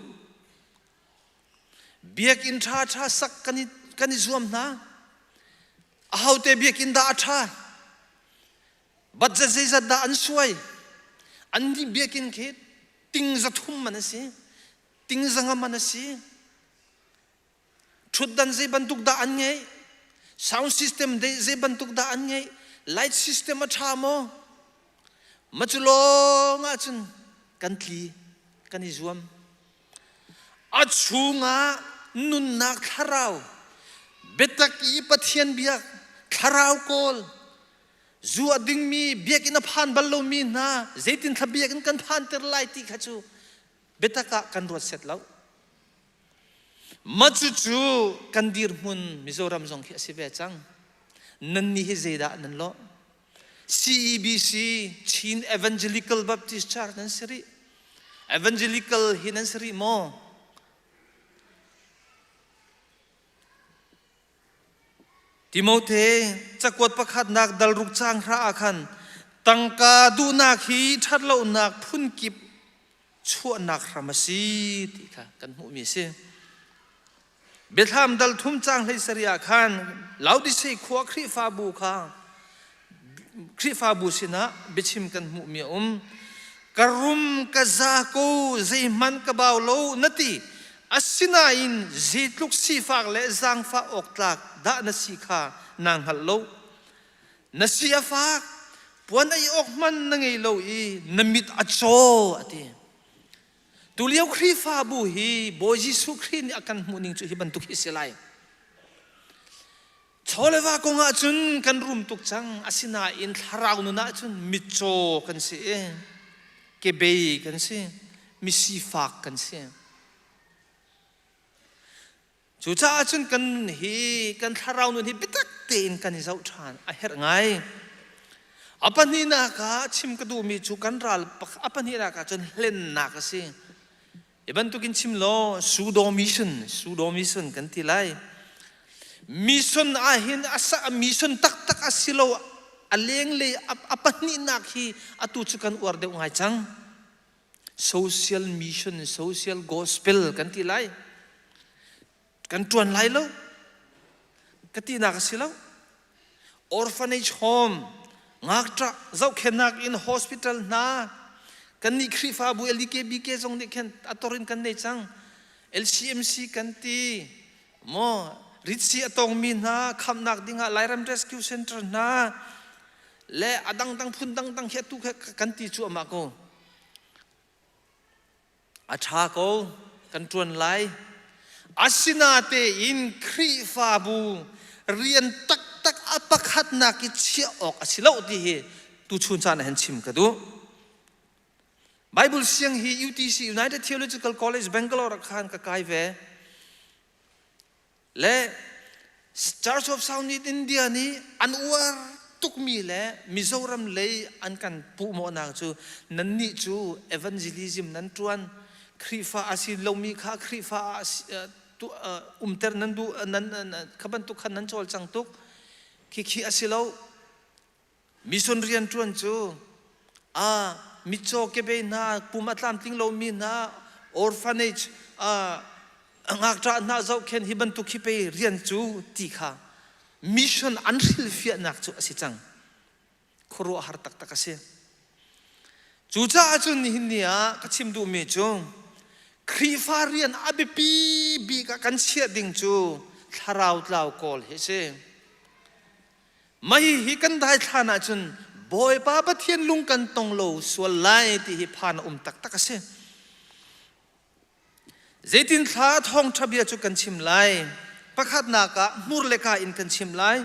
Speaker 12: Biakinn ṭhaṭha sak kan i zuam hna. Ahote biakinn dah a ṭha? Budget zeizat dah an suai? An nih biakinn khi ting 300 man a si. Ting 500 man a si. Ṭhutdan zei bantuk dah an ngeih? Sound system zei bantuk dah an ngeih? Light system a ṭha maw? Ma cu lawng ahcun kan tli, kan i zuam. A chungah nunnak thlarau, biatak i Pathian biak, thlarau kawl, zu a dingmi, biakinn a phan bal lomi hna zeitin thla biakinn kan phanter lai ti kha cu biatak ah kan ruat set lo. Mah cucu kan dirhmun Mizoram zong khi a si ve cang. Nannih hi zeidah nan lawh? CEBC Chin Evangelical Baptist Church nan si rih. Evangelical hi nan si rih maw? Timote cakuat pakhatnak dal ruk caang hra ah khan tangka duhnak hi ṭhatlonak phunkip chuahnak hram a si ti kha kan hmuhmi a si. Biathlam dal thum caang 17 ah khan Laodise khua Khrihfabu kha Khrihfabu sinah biachim kan hmuhmi a um. Ka rum ka za ko zeihmanh ka bau lo na ti. Asinain zeitluk sifak le zaangfah awk tlak dah na si kha naa hngalh lo. Na si a fak, puan ei awk hmanh na ngei lo i na mit a caw a ti. Tulio Khrihfabu hi Bawi Jesuh Khrih nih a kan hmuh ning cu hi bantuk hi si lai. Chawleva kong ahcun kan rum tuk cang. Asinain thlarau nun ahcun mitcaw kan si i kebei kan si, misifak kan si. Cucaah cun kan nun hi, kan thlarau nun hi biatak tein kan i zoh ṭhan a herh ngai. A pahnihnak ah chim ka duhmi cu kan ral a pahnihnak ah cun hlennak a si. Hi bantukin chim law pseudo mission, pseudo mission kan ti lai. Mission ahhin a mission taktak a si lo a lenglei a pahnihnak hi atu cu kan uar deuh ngai cang. Social mission, social gospel kan ti lai. Kan ṭuan lai lo. Ka tinak a si lo. Orphanage home, ngakṭah zohkhennak in hospital hna, kannih Khrihfabu LDKBK zong nih khin a tor in kan nei cang. LCMC kan ti, maw ritsi a tongmi hna khamnak dingah Lairam Rescue Center hna le a dangdang phun dangdang hi atu kha kan ti cuahmah ko. A ṭha ko, kan ṭuan lai. Asinatein Khrihfabu rian taktak a pakhatnak i chiah awk a si lo ti hi tuchun caan ah hin chim ka duh. Bible siang hi UTC United Theological College Bangalore ah khan ka kai ve. Le Church of South India nih an uar tukmi le Mizoram lei an kan puhmawhnak cu nannih cu evangelism nan ṭuan Khrihfa a si lomi kha Khrihfa ah umter nan duh nan kha bantuk khan nan cawlcang tuk khikhi a si lo Mission rianṭuan cu a mitcaw kebei hna, pum a tlamtling lomi hna, orphanage ngakṭah hna zohkhenh hi bantuk hi pei rian cu ti kha mission an hrilhfiahnak cu a si cang. Khuaruahhar taktak a si. Cucaah cun nihin ni ah ka chim duhmi cu Khrihfa rian a biapi bik ah kan chiah ding cu thlarau tlau kawl hi a si. Mah hihi kan daithlan ahcun Bawipa Pathian lung kan tong lo sual lai ti hi phan a um taktak a si. Zeitin thla thawngṭha bia cu kan chim lai? Pakhatnak ah hmur le ka in kan chim lai.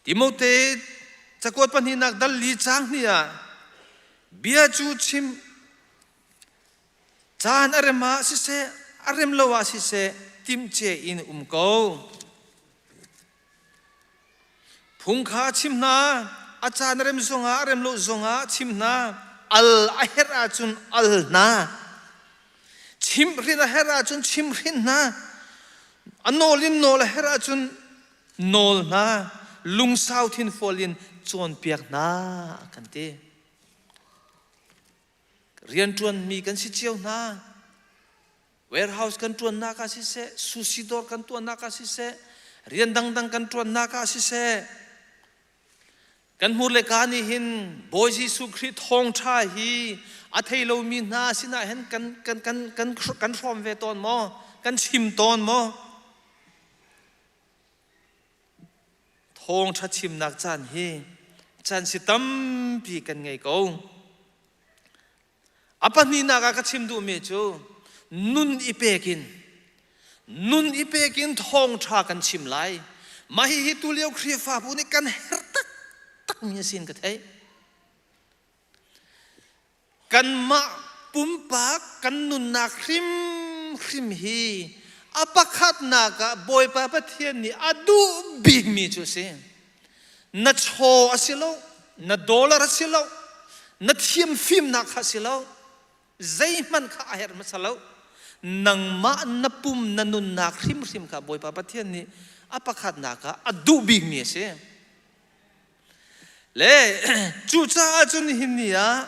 Speaker 12: Timote cakuat pahnihnak dal li caang hnih ah bia cu chim Caan a rem ah siseh, a rem lo ah siseh, timhcia in um ko. Phung kha chim hna, a caan a rem zongah a rem lo zongah chim hna, al a herh ahcun al hna. Chimhhrin a herh ahcun chimhhrin hna. A nawl in nawl a herh ahcun nawl hna. Lungsau thinfual in cawnpiak hna kan ti. Rianṭuanmi kan si cio hna. Warehouse kan ṭuannak ah siseh, sushi dawr kan tuahnak ah siseh, rian dangdang kan ṭuannak ah siseh, kan hmur le ka nih hin Bawi Jesuh Khrih thawngṭha hi a thei lomi hna sinah hin kan kan kan kan kan hrawm ve tawn maw? Kan chim tawn maw? Thawngṭha chimnak caan hi caan si tampi kan ngei ko. A pahnihnak ah ka chim duhmi cu nun i pek in nun i pek in thawngṭha kan chim lai. Mah hihi tulio Khrihfabu nih kan herh taktakmi a si in ka theih. Kanmah pumpak kan nunnak hrimhrim hi a pakhatnak ah Bawipa Pathian nih a duh bikmi cu a si. Na chaw a si lo, na dollar a si lo, na thiam fimnak kha a si lo, zeihmanh kha a herh hmasa lo. Nangmah na pum na nunnak hrimhrim kha Bawipa Pathian nih a pakhatnak ah a duh bikmi a si. Le cucaah cun nihin ni ah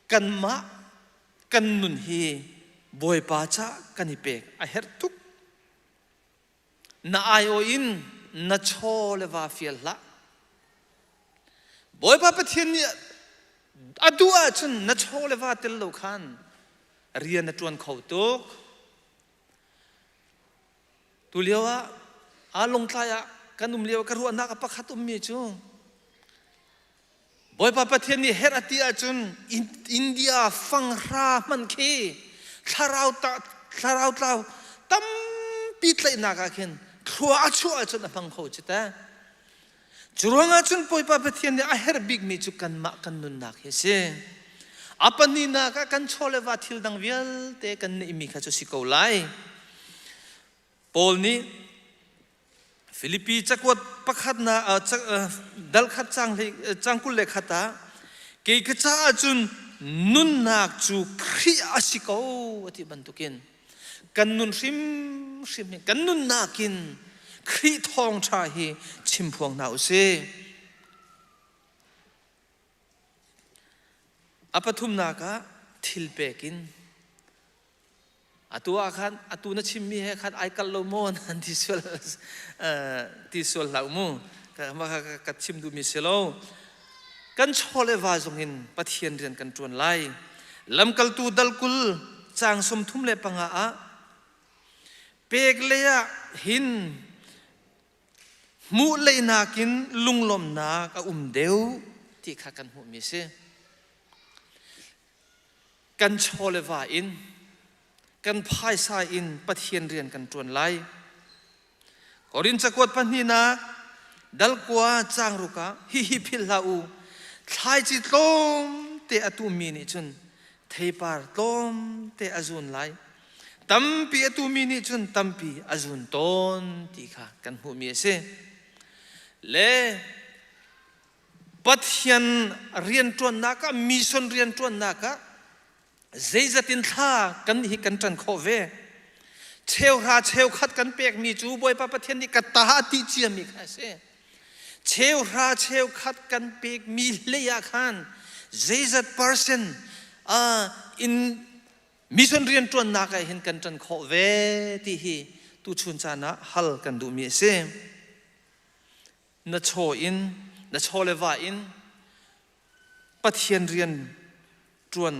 Speaker 12: kanmah kan nun hi Bawipa ca kan i pek a herh tuk. Na aiawh in na chaw le va fial hlah. Bawipa Pathian nih a duh ahcun na chaw le va tel lo khan rian a ṭuan kho tuk. Tulio ah aa lungtlai ah kan um lio ka ruahnak a pakhat ummi cu Bawipa Pathian nih herh a ti ahcun India fanghra hmanh khi thlarau ta thlarau tlau tampi tlaihnak ah khin thlua a chuah ahcun a hmang kho cu ta. Cu ruangah cun Bawipa Pathian nih a herh bikmi cu kanmah kan nunnak hi a si. A pahnihnak ah kan chaw le va thil dang vialte kan neihmi kha cu si ko lai. Paul nih Filipi cakuat pakhatnak dal khat cang 21 ah kei ka caah cun nunnak cu Khrih a si ko a ti bantukin kan nun hrimhrim hi kan nunnak in Khrih thawngṭha hi chim phuang hna u sih. A pathumnak ah thil pek in Atu ah khan atu na chimmi he khan ai kal lo maw nan ti sual ti sual hlah mu ka chim duhmi si lo kan chaw le va zong in Pathian rian kan ṭuan lai lamkaltu dal 20 caang 35 ah pek lei ah hin hmuh lei nakin lunglawmhnak a um deuh ti kha kan hmuhmi si Kan chaw le va in, kan phaisa in Pathian rian kan ṭuan lai. Korin cakuat pahnihnak dal kua caang ruk ah hihi philh hlah u thlaici tlawmte a tuhmi nih cun theipar tlawmte a zun lai. Tampi a tumi nih cun tampi a zun tawn ti kha kan hmuhmi a si. Le Pathian rianṭuannak ah mission rianṭuannak ah zeizat in thla kan hi kan ṭan khawh ve. Cheuhra cheukhat kan pekmi cu Bawipa Pathian nih ka ta a ti ciami kha a si. Cheuhra cheukhat kan pekmi hlei ah khan zeizat percent in mission rianṭuannak ah hin kan ṭan khawh ve ti hi tuchun caan ah hal kan duhmi a si. Na chaw in, na chaw le va in Pathian rian ṭuan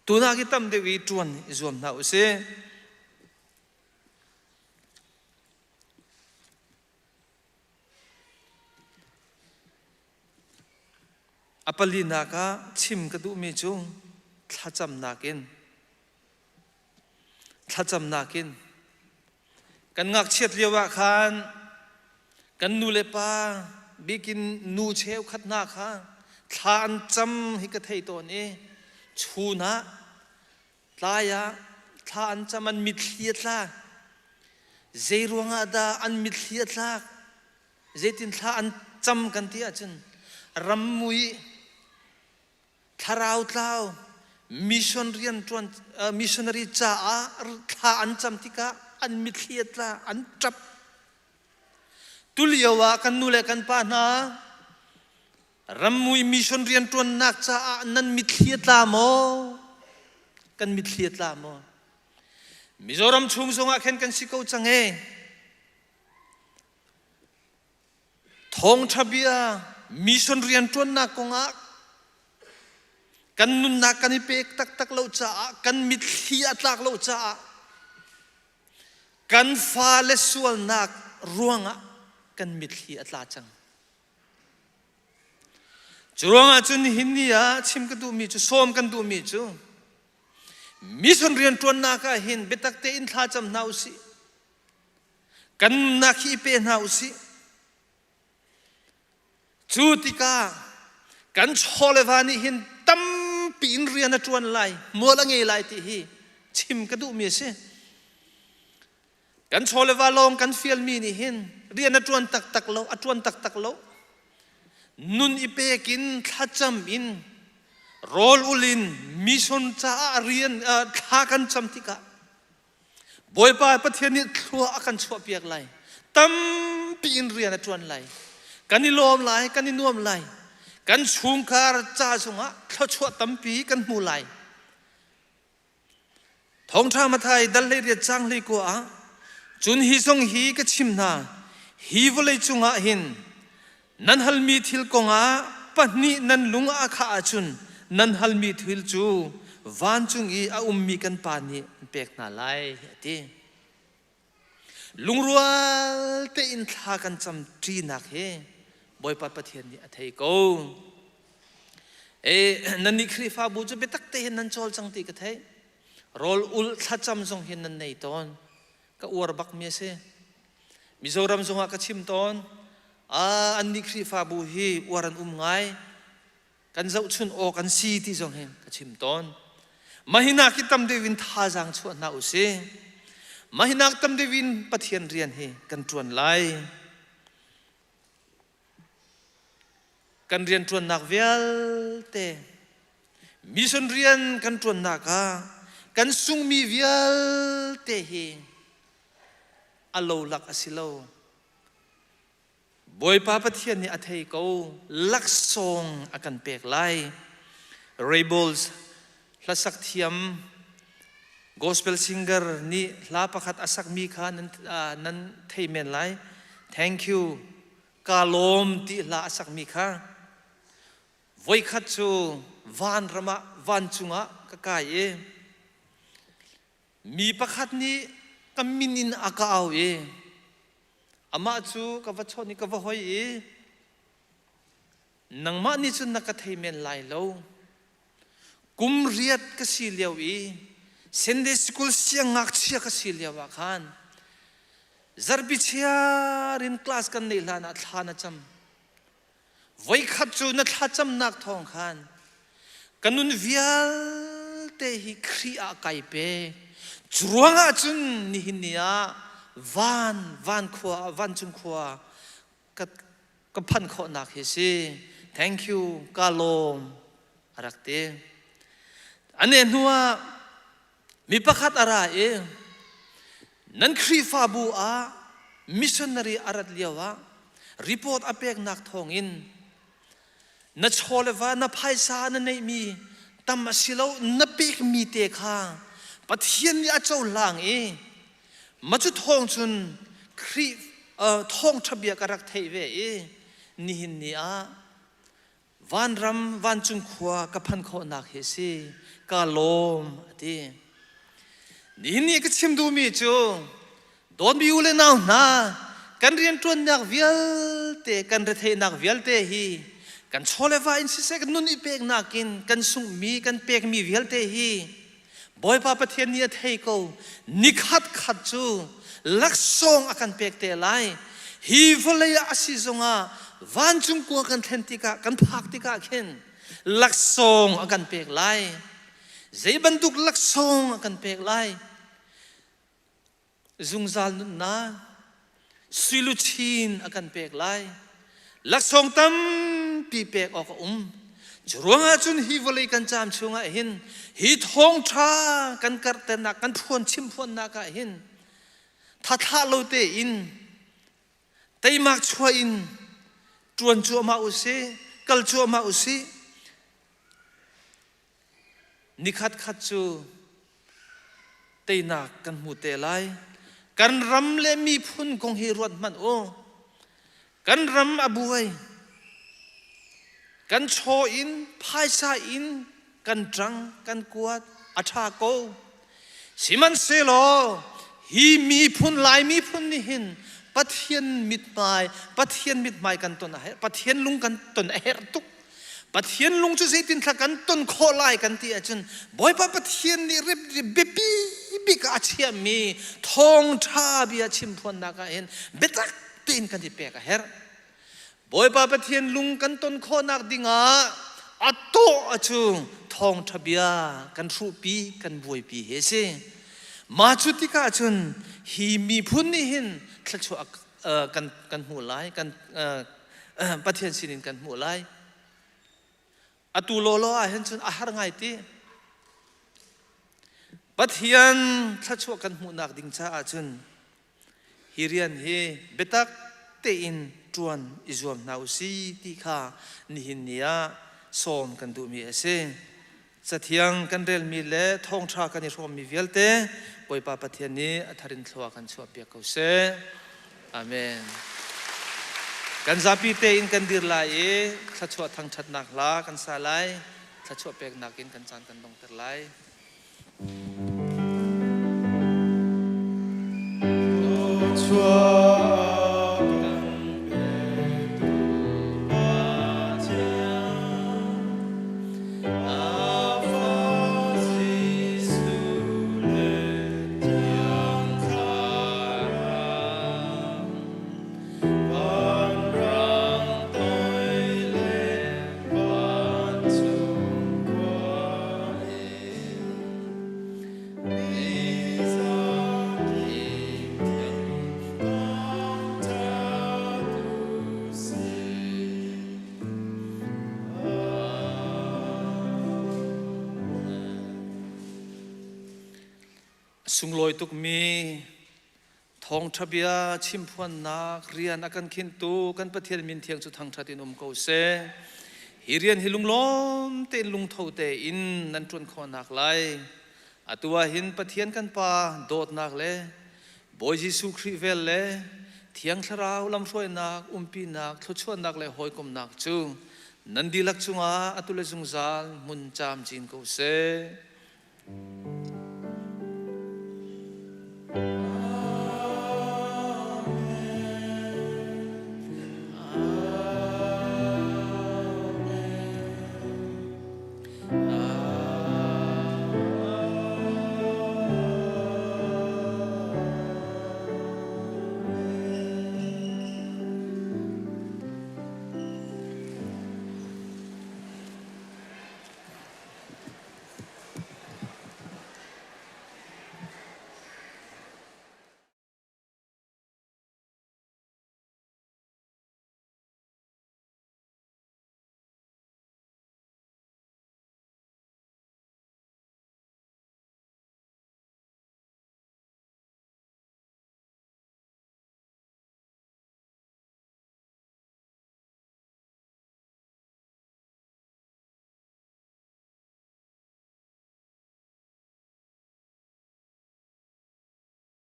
Speaker 12: tunak i tam deuh i ṭuan i zuam hna u sih. A palinak ah chim ka duhmi cu thlacamnak in thlacamnak in kan ngakchiat lio ah khan kan nu le pa bikin nu cheukhat hna kha thla an cam hi ka thei tawn i chun ah Tlai ah thla an cam an mitthli a tla. Zei ruangah dah an mitthli a tlak? Zeitin thla an cam kan ti ahcun rammui thlarau tlau mission rian ṭuan missionary caah thla an cam tikah an mitthli a tla an ṭap. Tulio ah kan nu le kan pa hna Rammui mission rianṭuannak caah nan mitthli a tla maw? Kan mitthli a tla maw? Mizoram chung zongah khan kan si ko cang e. Thawngṭha bia mission rianṭuannak kongah kan nunnak kan i pek taktak lo caah kan mitthli a tlak lo caah kan fale sualnak ruangah kan mitthli a tla cang. Cu ruangah cun nihin ni ah chim ka duhmi cu sawm kan duhmi cu mission rianṭuannak ah hin biatak tein thlacam hna u sih. Kan nunnak hi i pe hna u sih. Cu tikah kan chaw le va nih hin tampi in rian a ṭuan lai, mual a ngei lai ti hi chim ka duhmi a si. Kan chaw le va lawng kan fialmi nih hin rian a ṭuan taktak lo, a ṭuan taktak lo. Nun i pek in thlacam in rawl ul in mission caah rian thla kan cam tikah Bawipa Pathian nih thlua a kan chuahpiak lai. Tampi in rian a ṭuan lai. Kan i lawm lai, kan i nuam lai. Kan chungkhar ca zongah thluachuah tampi kan hmu lai. Thawngṭha Mathai dal 18 caang 19 ah cun hi zong hi ka chim hna hi vawlei cungah hin nan halmi thil kongah pahnih nan lung a khah ahcun nan halmi thil cu vancung i a ummi kan Pa nih an pek hna lai a ti. Lungrual tein thla kan cam ṭinak hi Bawipa Pathian nih a thei ko. E, nannih Khrihfabu cu biatak tein nan cawlcang ti ka theih. Rawl ul thlacam zong hin nan nei tawn. Ka uar bak mi a si. Mizoram zongah ka chim tawn. Ah, annih Khrihfabu hi uar an um ngai. Kan zohchun awk an si ti zong hin ka chim tawn. Mahinak hi tam deuh in thazaang chuah hna u si. Mahinak tam deuh in Pathian rian hi kan ṭuan lai. Kan rianṭuannak vialte mission rian kan ṭuannak ah kan sungmi vialte hi a lolak a si lo. Bawipa Pathian nih a thei ko laksawng a kan pek lai. Rebels hlasak thiam gospel singer nih hla pakhat a sakmi kha nan, nan thei men lai. Thank you. Ka lawm ti hla a sakmi kha voikhat cu vanram ah vancung ah ka kai i mi pakhat nih ka min in a ka au i amah cu ka va chawnh i ka va hoi i nangmah nih cun na ka thei men lai lo kum riat ka si lio i Sunday school siangngakchia ka si lio ah khan Zarhpi chiar in class kan neih hlan ah thla na cam. Voikhat cu na thlacamnak thawng khan ka nun vialte hi Khrih ah kai pe. Cu ruangah cun nihin ni ah van van khua vancung khua ka ka phanh khawhnak hi si. Thank you ka lawm a rak ti. Ane hnu ah mi pakhat a ra i nan Khrihfabu ah missionary a rat lio ah report a peknak thawngin na chaw le va na phaisa na neihmi tam a si lo na pekmi te kha Pathian nih a cohlang i ma cu thawng cun Khrih thawngṭha bia ka rak theih ve i nihin ni ah vanram vancung khua ka phanh khawhnak hi si ka lawm a ti. Nihin ni ka chim duhmi cu Dawtmi u le nau hna, kan rianṭuannak vialte, kan retheihnak vialte hi kan chaw le va in siseh kan nun i peknak in kan sunghmi, kan pekmi vialte hi Bawipa Pathian nih a thei ko. Nikhat khat cu laksawng a kan pek te lai. Hi vawlei ah a si zongah vancung kua kan thlen tikah, kan phak tikah khin laksawng a kan pek lai. Zei bantuk laksawng a kan pek lai? Zungzal nunnak suiluchin a kan pek lai. Laksawng tampi pek awk a um. Cu ruangah cun hi vawlei kan caam chungah hin hi thawngṭha kan karhternak kan phuan chim phuannak ah hin thathlah lo tein teimak chuah in ṭuan cuahmah u sih, kal cuahmah u sih. Nikhat khat cu teinak kan hmu te lai. Kan ram le miphun kong hi ruat hmanh u. Kan ram a buai. Kan chaw in, phaisa in kan ṭang, kan kuat, a ṭha ko. Sihmanhsehlaw hi miphun Lai miphun nih hin Pathian mithmai, Pathian mithmai kan ton a herh. Pathian lung kan ton a herh tuk. Pathian lung cu zeitin thla kan ton khawh lai kan ti ahcun Bawipa Pathian nih biapi bik ah a chiahmi thawngṭha bia chimphuannak ah hin biatak tein kan i pek a herh. Bawipa Pathian lung kan ton khawhnak dingah a tawh a cu thawngṭha bia kan hruhpi kan buaipi hi a si. Mah cu tikah cun hi miphun nih hin thluachuah kan kan hmuh lai kan Pathian sinin kan hmuh lai. Atu lawlaw ah hin cun a har ngai ti. Pathian thluachuah kan hmuhnak ding caah cun hi rian hi biatak tein ṭuan i zuam hna u si ti kha nihin ni ah sawm kan duhmi a si. Cathiang kan relmi le thawngṭha kan i hrawmmi vialte Bawipa Pathian nih a thar in thlua kan chuahpiak ko seh. Amen. Kan zapi tein kan dir lai i thluachuah thangṭhatnak hla kan sa lai. Thluachuah peknak in kan caan kan dongter lai.
Speaker 7: Thluachuah kan petu Pathian, a fa Jesuh le Thiang Thlarau, vanrang toi le vancung khua in,
Speaker 12: Sunglawi tukmi thawngṭha bia chimphuannak rian a kan khinhtu kan Pathian min thiang cu thangṭhat in um ko seh. Hi rian hi lunglawm tein lungtho tein nan ṭuan khawhnak lai. Atu ah hin Pathian kan Pa dawtnak le Bawi Jesuh Khrih vel le Thiang Thlarau lamhruainak, umpinak, thluachuahnak le hawikomhnak cu nan dihlak cungah atu le zungzal hmun camcin ko seh.